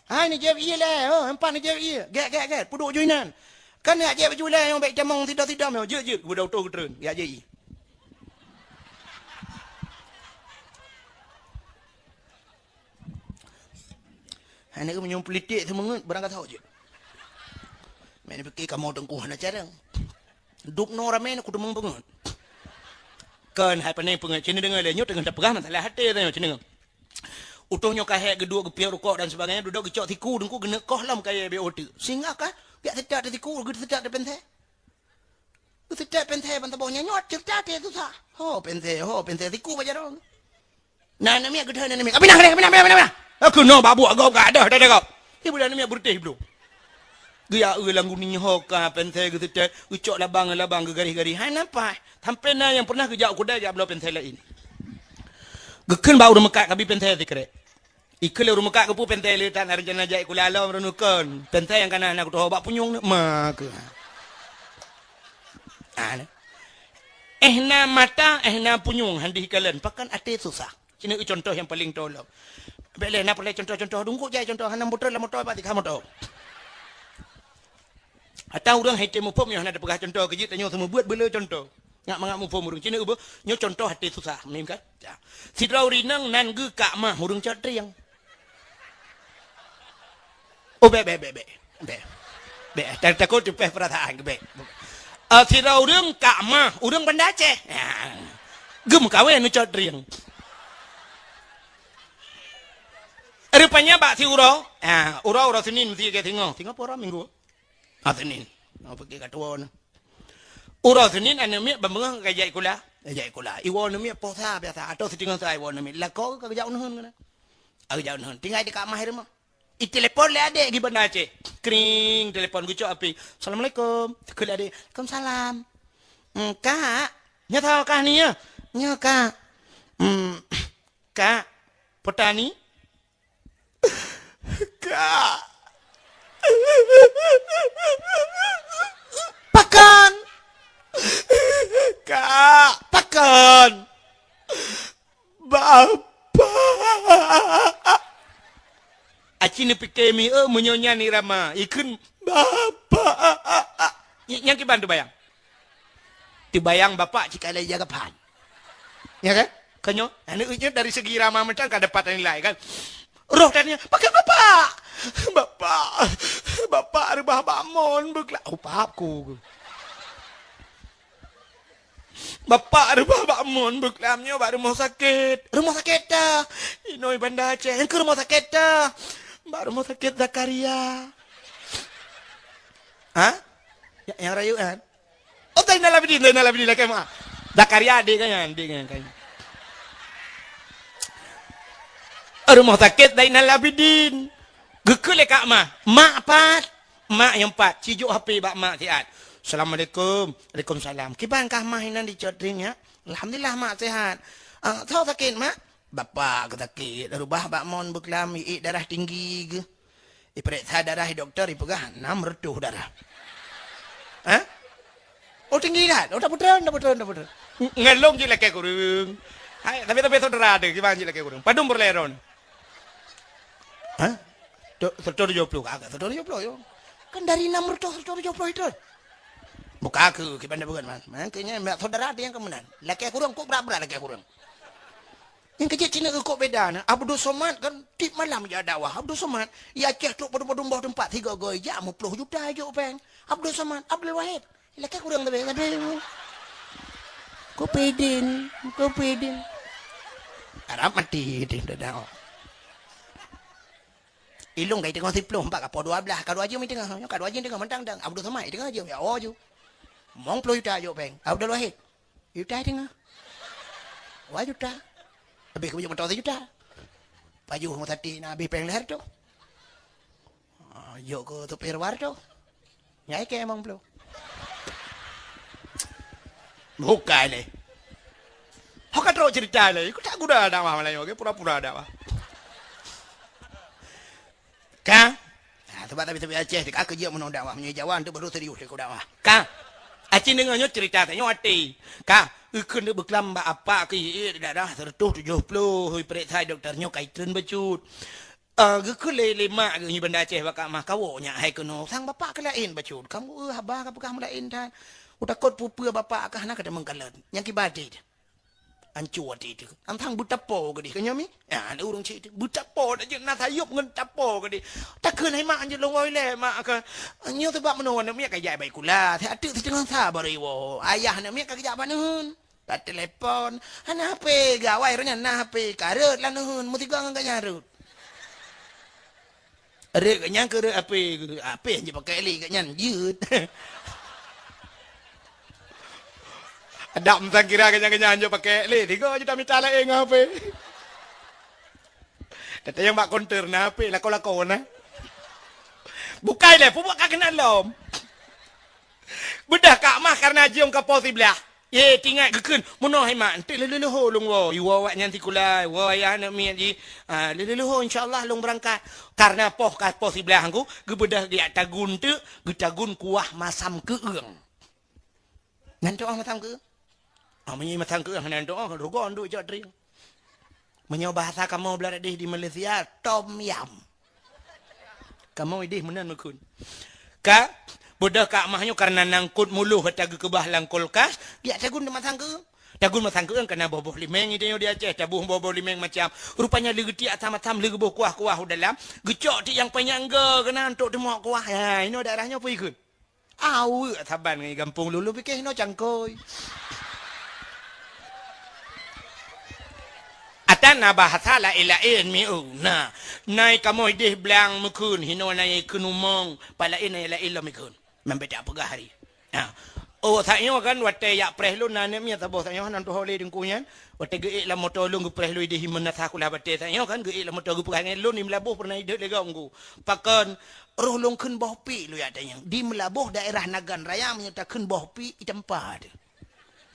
Hai neujép ié lé, oh, empat neujép ié. Gét, gét, gét, peuduek ju inan. Kan neujép ju lé, nyang bék tamong sidom-sidom nyoe. Jeuet, jeuet." Geubeudôh utoh geutreun, geujak jép ié. Hai neu meunyoe politik seumeungeut barang ka tho jeuet. Meuneuk pike kamoe teungku hana carông. Dub noe ramé nyoe kuteumong peungeut. Kon hai pane peungeut, ci neu deungoe lé nyoe teungoh tapeugah masalah até tanyoe ci neu. Utoh nyoe ka hék geuduek geupiep rukok dan sebagainya, dudoe geucok siku teungku geuneuk koh lom kayée B O T. Sehingga ka piak seutôt siku geuseutôt di pensé. Geuseutôt pensé ban saboh nyan nyoe ceurita até susah. Ho pensé, ho pensé siku bak jaroe. Na aneuk miet geuteuh aneuk miet. Ka pinah, ka pinah, ka pinah, ka pinah, ka pinah. Aku no babuk agam ka ada, ada, ada. Ibu dan aneuk miet beureutéh belum. Geuya eu lam guni ho ka pensé geuseutôt, geucok labang, labang geugaréh-garéh. Hai napa? Sampai na nyang pernah geujak u keudai jak bloe pensé laén. Geukheun bak ureuëng meukat kabi pensé sikrek. Ikheun lé ureuëng meukat geupeu pensé le tan rencana jai kula lom reunukon. Pensé nyang kana na kutoh bak punyueng ni ma keu. Ah, ni. Eh na mata, eh na punyueng, han deuh ikalon. Pakon até susah. Sini contoh nyang paling tolong. Bék lé na peureulée contoh-contoh dungkuk jai contoh hana muter lam moto bak tiga moto. Ata ureuëng hai tém muphom nyoe hana tapeugah contoh keujeuet tanyoe seumeubeuet beule contoh. Ngak mangat muphom ureuëng. Cina ubeue nyoe contoh até susah, mim kan? Ya. Sidroe ureuëng inong nan geuh kak mah ureuëng cot trieng. Oh, bék, bék, bék, bék. Bék. Bék, ta-, takot teupeh perasaan, bék. Ah, sidroe ureuëng kak mah ureuëng Banda Aceh. Ya. Geumeukawen neucot rieng. Rupanya bak si uroe, ah, uroe, uroe Senin meusti ka singoh. Singoh pih uroe Minggu. Ah, Senin. Oh, peugi ka tuwo na. Uroe Senin aneuk miet ban beungoh ka jak sikula. Ka jak sikula. Iwoe aneuk miet poh sa biasa. Atau siteungoh sa iwoe aneuk miet. Lakoe ka geujak u neuheun keunan. Ka geujak u neuheun. Tinggai di kak mah i rumoh. Itelepon lé adék di Banda Aceh. Kring, telepon geucok api. "Assalamualaikum." Teukheun lé adék. "Waalaikumsalam." "Hmm, Kak, nyoe soe kah ni ya?" "Nyoe, Kak." "Hmm, Kak, Petani?" "Kak." "Pakon?" "Kak." "Pakon?" "Bapak." Aci neupike mi, eh, meunyoe nyan irama, ikheun, "Bapak." Ny-, nyang kiban teubayang. Teubayang bapak cit ka lheueh jaga pan. Ya kan? Kan nyoe, aneuk nyoe dari segi irama mantong ka dapat nilai kan. Roh tanya, "Pakon bapak?" "Bapak, bapak reubah bak mon beukla-," oh, paham ku. "Bapak reubah bak mon beuklam nyoe bak rumoh sakét." "Rumoh sakét ta?" "Inoe Banda Aceh." "Nyang keu rumoh sakét ta?" "Bak rumoh sakét Zakaria." Ha? Ya, nyang rayeuk kan? Oh, Zainal Abidin, Zainal Abidin lakée meu'ah. Zakaria adék kan nyan, adék nyan kan. Rumoh sakét Zainal Abidin. Geukheun lé kak mah, "Mak pat?" Mak nyang pat, sijok H P bak mak siat. "Assalamualaikum." "Waalaikumsalam." "Kiban kah mah inan dicot ring ya?" "Alhamdulillah mak sehat." "Ah, soe sakét mak?" "Bapak sakét, reubah bak mon beuklam, iék darah tinggi geuh. Ipeuriksa darah dokto, ipeugah enam reutôh darah." Hah? Oh, tinggi that. Oh, tapeutrön, tapeutrön, tapeutrön. Ngon lôn jeuet lakée kureueng. Hai, tapi, tapi saudara ada, kiban jeuet lakée kureueng. Padum peureulée droen? Hah? Tu, seratus tujuh puluh, kagak seratus tujuh puluh, yo. Kan dari enam ratus, seratus tujuh puluh itu. Buka aku, kiban dah bukan, man. Man, kayaknya saudara ada yang kemenangan. Lakée kureueng, kok berat-berat lakée kureueng. Nyang keu jeuet cit na kok beda na. Abdul Somad kan tiep malam jak dakwah. Abdul Somad, i Aceh trok padum-padum boh teumpat, sigoe-goe jak meuploh juta jok péng. Abdul Somad, Abdul Wahid. Lakée kureueng tapi, tapi. Kopidin, kopidin. Arab mati di dakwah. Ilong kai teungoh siploh, empat ka poh dua belas, ka dua jeuem i teungoh. Nyoe ka dua jeuem i teungoh mantang dang. Abdul Somad i teungoh jeuem, ya, oh, ju. Mong ploh juta jok péng. Abdul Wahid. Juta teungoh. Dua juta. Habéh keu bajèe moto sijuta. Pajoh rumoh sakét na habéh péng lhèe reutôh. Ah, jok keu supir war tu. Nyai keu limong ploh. Bukai lé. Ho ka trok cerita lé. Ku tak guna dakwah malam nyoe, pura-pura dakwah. Ka? Ha, sebab tapi-tapi Aceh, ka keu jeuet meunoe dakwah, meunyoe Jawa tu baru serius deungon dakwah. Ka? Aci deungoe nyoe cerita tanyoe até. Ka? Eukheun deuk beuklam bak apa keu ié darah seratus tujuh puluh, ipeuriksa dokto nyoe kai treun bacut. Ah, geukheun lé, lé mak geuh nyoe Banda Aceh bak kak mah, kawoe nyak hai keunoe. Sang bapak keu laén bacut. Kamoe, eh, haba ka peugah meulaén that. Utakot peue-peue bapak kah na ka teumeung kalon. Nyang kiban cit. Anco até teuh. Antang beutapo keudeh keu nyoe mi? Ya, na ureueng cit teuh. Beutapo dak jeuet na sayop ngon tapo keudeh. Takheun hai mak anjeut lôn woe lé mak ka. Nyoe sabab meunoe aneuk miet ka jak bak sikula. Siat teuk siteungoh sa baru iwoe. Ayah aneuk miet ka geujak bak neuheun. Ka telepon. Hana H P, gawai roh nyan na H P. Ka rhot lam neuheun, meusigoe ngon gobnyan rhot. Rhot gobnyan keu rhot H P, H P hanjeuet pakai lé gobnyan, jeuet. Adak meusangkira gobnyan-gobnyan hanjeuet pakai lé, sigoe jeuet mita laén ngon H P. Teuntèe nyang bak konter na H P, lakoe-lakoe na. Bukai lé, peubuet ka keunan lom. Beudôh kak mah kareuna jiôh ka poh siblaih. Ye, tingat geukheun, meunoe hai mak, enteuk lheuh-lheuh lôn woe. Iwoe awaknyan sikula, iwoe ayah aneuk miet jih. Ah, lheuh-lheuh insya Allah lôn beurangkat. Kareuna poh ka poh siblaih ngku, geubeudôh geujak tagun teuk, geutagun kuah masam keueung. Nyan tu'oh masam keueung. Ah, meunyoe masam keueung hana tu'oh, rugoe nduek cok tring. Meunyoe bahasa kamoe blah deh di Malaysia, tom yam. Kamoe ideh meunan meukheun. Ka, beudôh kak mah nyoe kareuna nangkot muloh ata geukeubah lam kulkas, geujak tagun masam keueung. Tagun masam keueung kana boh-boh limeng i tanyoe di Aceh, taboh boh-boh limeng macam. Rupanya lé geutiek asam-asam, lé geuboh kuah-kuah u dalam, geucok tiek nyang panyang go keunan untuk teumok kuah. Ha, inoe daerah nyoe peue ikheun? Aweuek saban ngon gampông lôn, lôn pike hinoe cangkôi. Tan na bahasa laén-laén mieu. Na, nai kamoe ideh blang meukheun, hinoe nai kheun umong, pat laén nai laén lom ikheun. Meubeudôh peugah hari. Ha. Oh, saat nyoe kan, watèe jak preh lôn, na aneuk miet saboh saat nyoe, nan tuho lé teungku nyan. Watèe geuék lam moto lôn, geupreh lôn ideh imeun na sakulah batèe saat nyoe kan, geuék lam moto geupeugah ngon lôn, di Meulaboh pernah ideh lé gong ku. Pakon, roh lôn kheun boh piek lôn jak tanyong. Di Meulaboh daerah Nagan Raya meunyoe takheun boh piek, itampa teuh.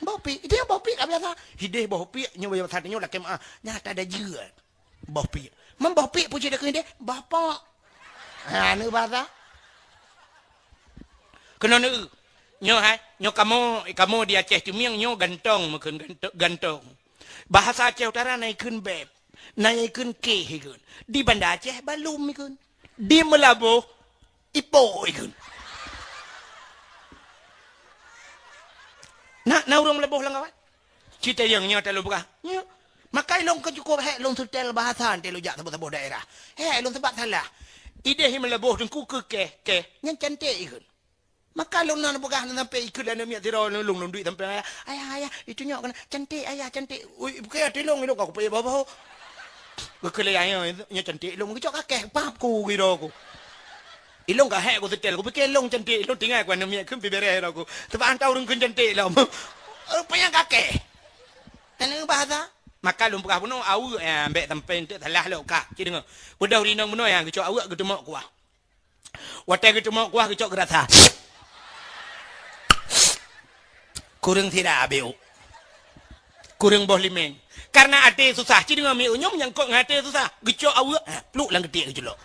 Boh piek, itu nyang boh piek ka biasa. Ideh boh piek, nyoe biasa tanyong lakèe meu'ah. Nyata ada jeuet. Boh piek. Meuboh piek puji deungon deh, bapak. Ha, aneuk basa. Keunoe neu. Nyoe hai, nyoe kamoe, kamoe di Aceh Teumieng nyoe gantong meukheun ganto-, gantong. Bahasa Aceh Utara na ikheun beb, na ikheun keh ikheun. Di Banda Aceh balum ikheun. Di Meulaboh ipo ikheun. Na, na ureueng Meulaboh lam kawan? Cit tayong nyoe talu peugah. Nyoe. Maka ilong ka cukup hék lôn seutèl bahasa teuh lôn jak saboh-saboh daerah. Hék lôn sebat salah. Ideh Meulaboh teungku keu keh, keh. Nyan cantik ikheun. Maka lôn na peugah lôn sampai ikheun aneuk miet sidroe lôn, lôn duek sampai, "Ayah, ayah, itu nyok keunan. Cantik, ayah, cantik." Ui, bukai até lôn, ilong ka kupayah bawa-bawa. Geukheun lé ayah, "Nyoe cantik lôn." Geucok kakeh, pap ku giro ku. Ilong ka hék ku seutèl, kupike lôn cantik, lôn tinggai ku aneuk miet kheun pi bèrèh ro ku. Sebab hana ureueng kheun cantik lom. Rupanya kakeh. Teuneuk bahasa. Maka lôn peugah bunoe aweuek, eh, ambek sampai enteuk salah lom ka. Ci deungoe. Beudôh rinong bunoe, eh, geucok aweuek geuteumok kuah. Watèe geuteumok kuah geucok geurasa. Kureueng sira abéu. Kureueng boh limeng. Karena até susah, ci deungoe mieu nyoe nyangkot ngon até susah. Geucok aweuek, eh, pluk lam geutiek geuculok.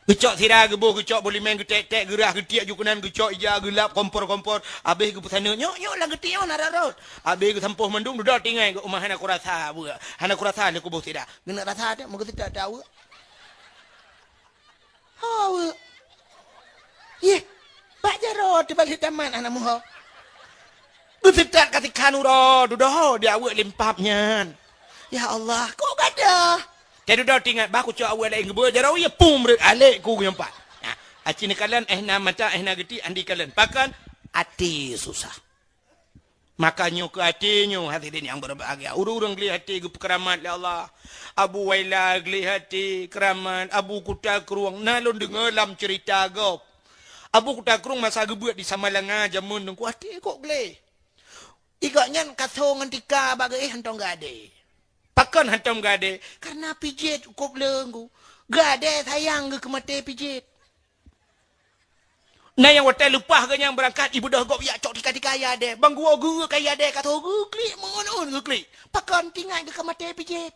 Geucok sira geuboh, geucok boh limeng, geutek-tek, geurah geutiek ju keunan, geucok ija geulap kompor-kompor. Abéh geupeusaneuk, "Nyok, nyok, lam geutiek nyoe na rot-rot." Abéh geusampôh mandum, dudoe tinggai geuh, "Uma hana kurasa aweuek. Hana kurasa lé kuboh sira." Geuneuk rasa teuh, meugeuseutat teuh aweuek. Ho, aweuek. Yeh, bak jaroe teubalék tamat hana muho. Geuseutat ka sikhan uroe, dudoe di aweuek limpap nyan. Ya Allah, kok gadoh? Teududoe teuingat bah kucok aweuek laén geubeuet jaroe, ya pum reuet alek ku geuyong pat. Nah, aci neukalon, eh na mata, eh na geuti, andi kalon. Pakon? Até susah. Maka nyoe keu até nyoe, hadirin nyang berbahagia. Ureueng-ureueng gleh até geupeukeuramat lé Allah. Abu Waila gleh até, keuramat, Abu Kuta Krueng. Na lôn deungoe lam ceurita gob. Abu Kuta Krueng masa geubeuet di Samalanga jameun Teungku, até kok gleh. Igobnyan ka so ngon tika bak geuéh hántom geuadé. Pakon hántom geuadé? Karena pijet kop leueng ku. Geuadé sayang geuh keu maté pijet. Na nyang watèe leupah geuh nyang beurangkat, ibeudôh gob jak cok tika-tika ayah dèh. Bang guwoe geuh ka ayah dèh ka tho geuklik, meungon-ngon geuklik. Pakon, teuingat geuh ka maté pijet.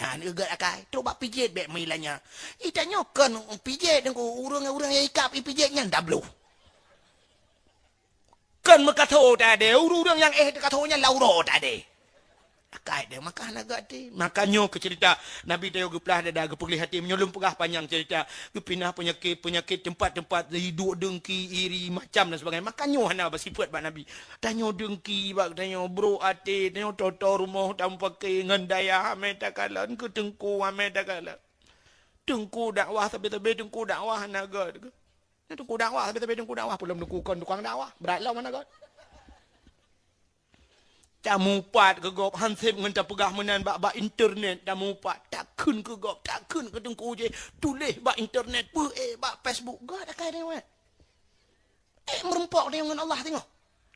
Ha, neuget akai, trok bak pijet bèk meuilanya. Itanyoe kon pijet Teungku, ureueng-ureueng nyang ikab ipijet nyan dabloh. Kon meukatho tadé, ureueng-ureueng nyang éh teukato nyan lam uroe tadé. Akai deh, maka hana geuaté. Maka nyoe keu ceurita Nabi tanyoe geuplah dada, geupeugleh até. Meunyoe lôn peugah panyang ceurita, geupinah peunyakét-peunyakét, teumpat-teumpat, duek deungki, iri, macam dan sebagainya. Maka nyoe hana beusifeuet bak Nabi. Tanyoe deungki bak tanyoe, brok até, tanyoe toto rumoh tamupaké ngon dayah, amé takalon keu teungku, amé takalon. Teungku dakwah, sabe-sabe teungku dakwah hana gét. Nyan teungku dakwah, sabe-sabe teungku dakwah, peulom teungku kon tukang dakwah, brat lom hana gét. Tamupat keu gob, han sép ngon tapeugah meunan bak, bak internet tamupat, takheun keu gob, takheun keu teungku jéh, tuléh bak internet, peuék bak Facebook, gét akai deungon. Ék meurumpok deungon Allah teungoh.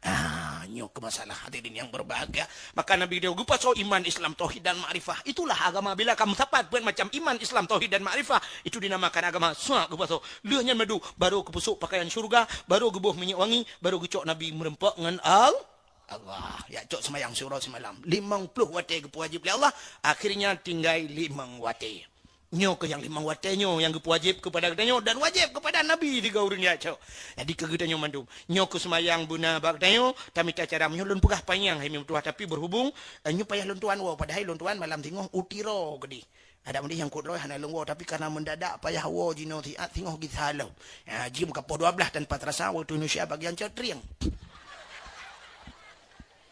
Ah, nyoe keu masalah hadirin yang berbahagia. Maka Nabi dia geupasoe iman, Islam, tauhid dan makrifah. Itulah agama bila kamu sapat buet macam iman, Islam, tauhid dan makrifah. Itu dinamakan agama. Suak geupasoe. Lheueh nyan madu, baru geupeusuek pakaian syurga, baru geuboh minyeuk wangi, baru geucok Nabi meurumpok ngon Al-, Allah. Jak cok seumayang siuroe simalam. Limong ploh watèe geupeuwajéb lé Allah, akhirnya tinggai limong watèe. Nyoe keuh nyang limong watèe nyoe nyang geupeuwajéb keupada geutanyoe dan wajéb keupada Nabi sigoe ureueng jak cok. Jadi keu geutanyoe mandum, nyoe keuh seumayang beuna bak geutanyoe, tamita cara meunyoe lôn peugah panyang hai meutuah, tapi berhubung, eh, nyoe payah lôn tuan woe, padahai lôn tuan malam singoh u Tiro keudeh. Adak meudeh nyang kut lôn hana lôn woe, tapi karena mendadak payah woe jinoe siat singoh gisa lom. Ya, jeuem ka poh dua belas tanpa terasa waktu Indonesia bagian cot trieng.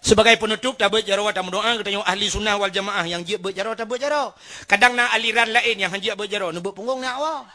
Sebagai penutup, tabeuet jaroe tameudoa, geutanyoe ahli sunnah wal jamaah nyang jeuet beuet jaroe, tabeuet jaroe. Kadang na aliran laén nyang han jeuet beuet jaroe, neubeuet punggong na awak.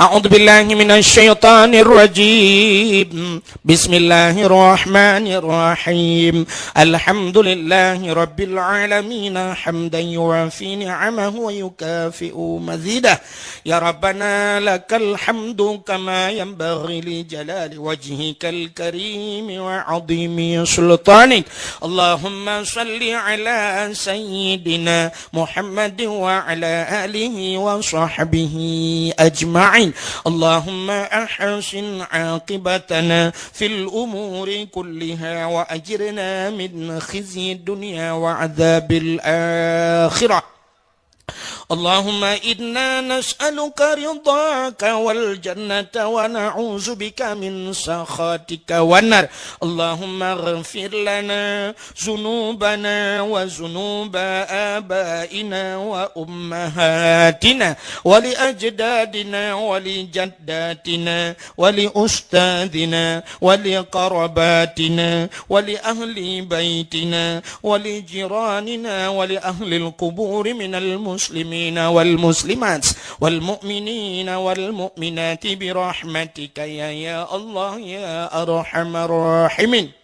أعوذ بالله من الشيطان الرجيم. بسم الله الرحمن الرحيم. الحمد لله رب العالمين، حمدا يوافي نعمه ويكافئ مزيده. يا ربنا لك الحمد كما ينبغي لجلال وجهك الكريم وعظيم سلطانك. اللهم صل على سيدنا محمد وعلى آله وصحبه أجمعين. اللهم أحسن عاقبتنا في الأمور كلها وأجرنا من خزي الدنيا وعذاب الآخرة. اللهم إنا نسألك رضاك والجنة ونعوذ بك من سخطك والنار. اللهم اغفر لنا ذنوبنا وذنوب آبائنا وأمهاتنا ولأجدادنا ولجداتنا ولأستاذنا ولقرباتنا ولأهل بيتنا ولجيراننا ولأهل القبور من المسلمين والمسلمات والمؤمنين والمؤمنات برحمتك يا، يا الله يا أرحم الراحمين.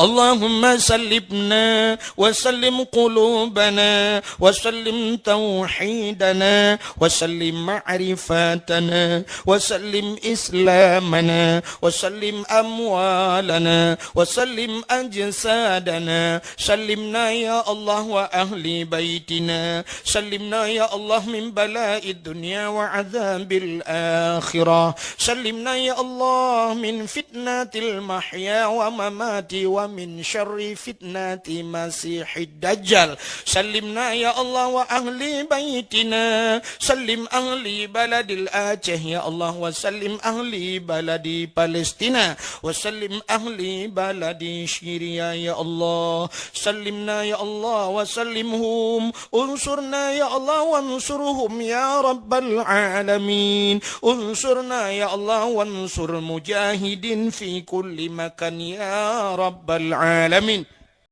اللهم سلمنا وسلم قلوبنا وسلم توحيدنا وسلم معرفتنا وسلم إسلامنا وسلم أموالنا وسلم أجسادنا. سلمنا يا الله وأهل بيتنا. سلمنا يا الله من بلاء الدنيا وعذاب الآخرة. سلمنا يا الله من فتنة المحيا وممات ومن شر فتنة المسيح الدجال. سلمنا يا الله وأهل بيتنا. سلم أهل بلد الآجه يا الله، وسلم أهل بلد فلسطين، وسلم أهل بلد سوريا يا الله. سلمنا يا الله وسلمهم. انصرنا يا الله وانصرهم يا رب العالمين. انصرنا يا الله وانصر مجاهدين في كل مكان يا رب العالمين.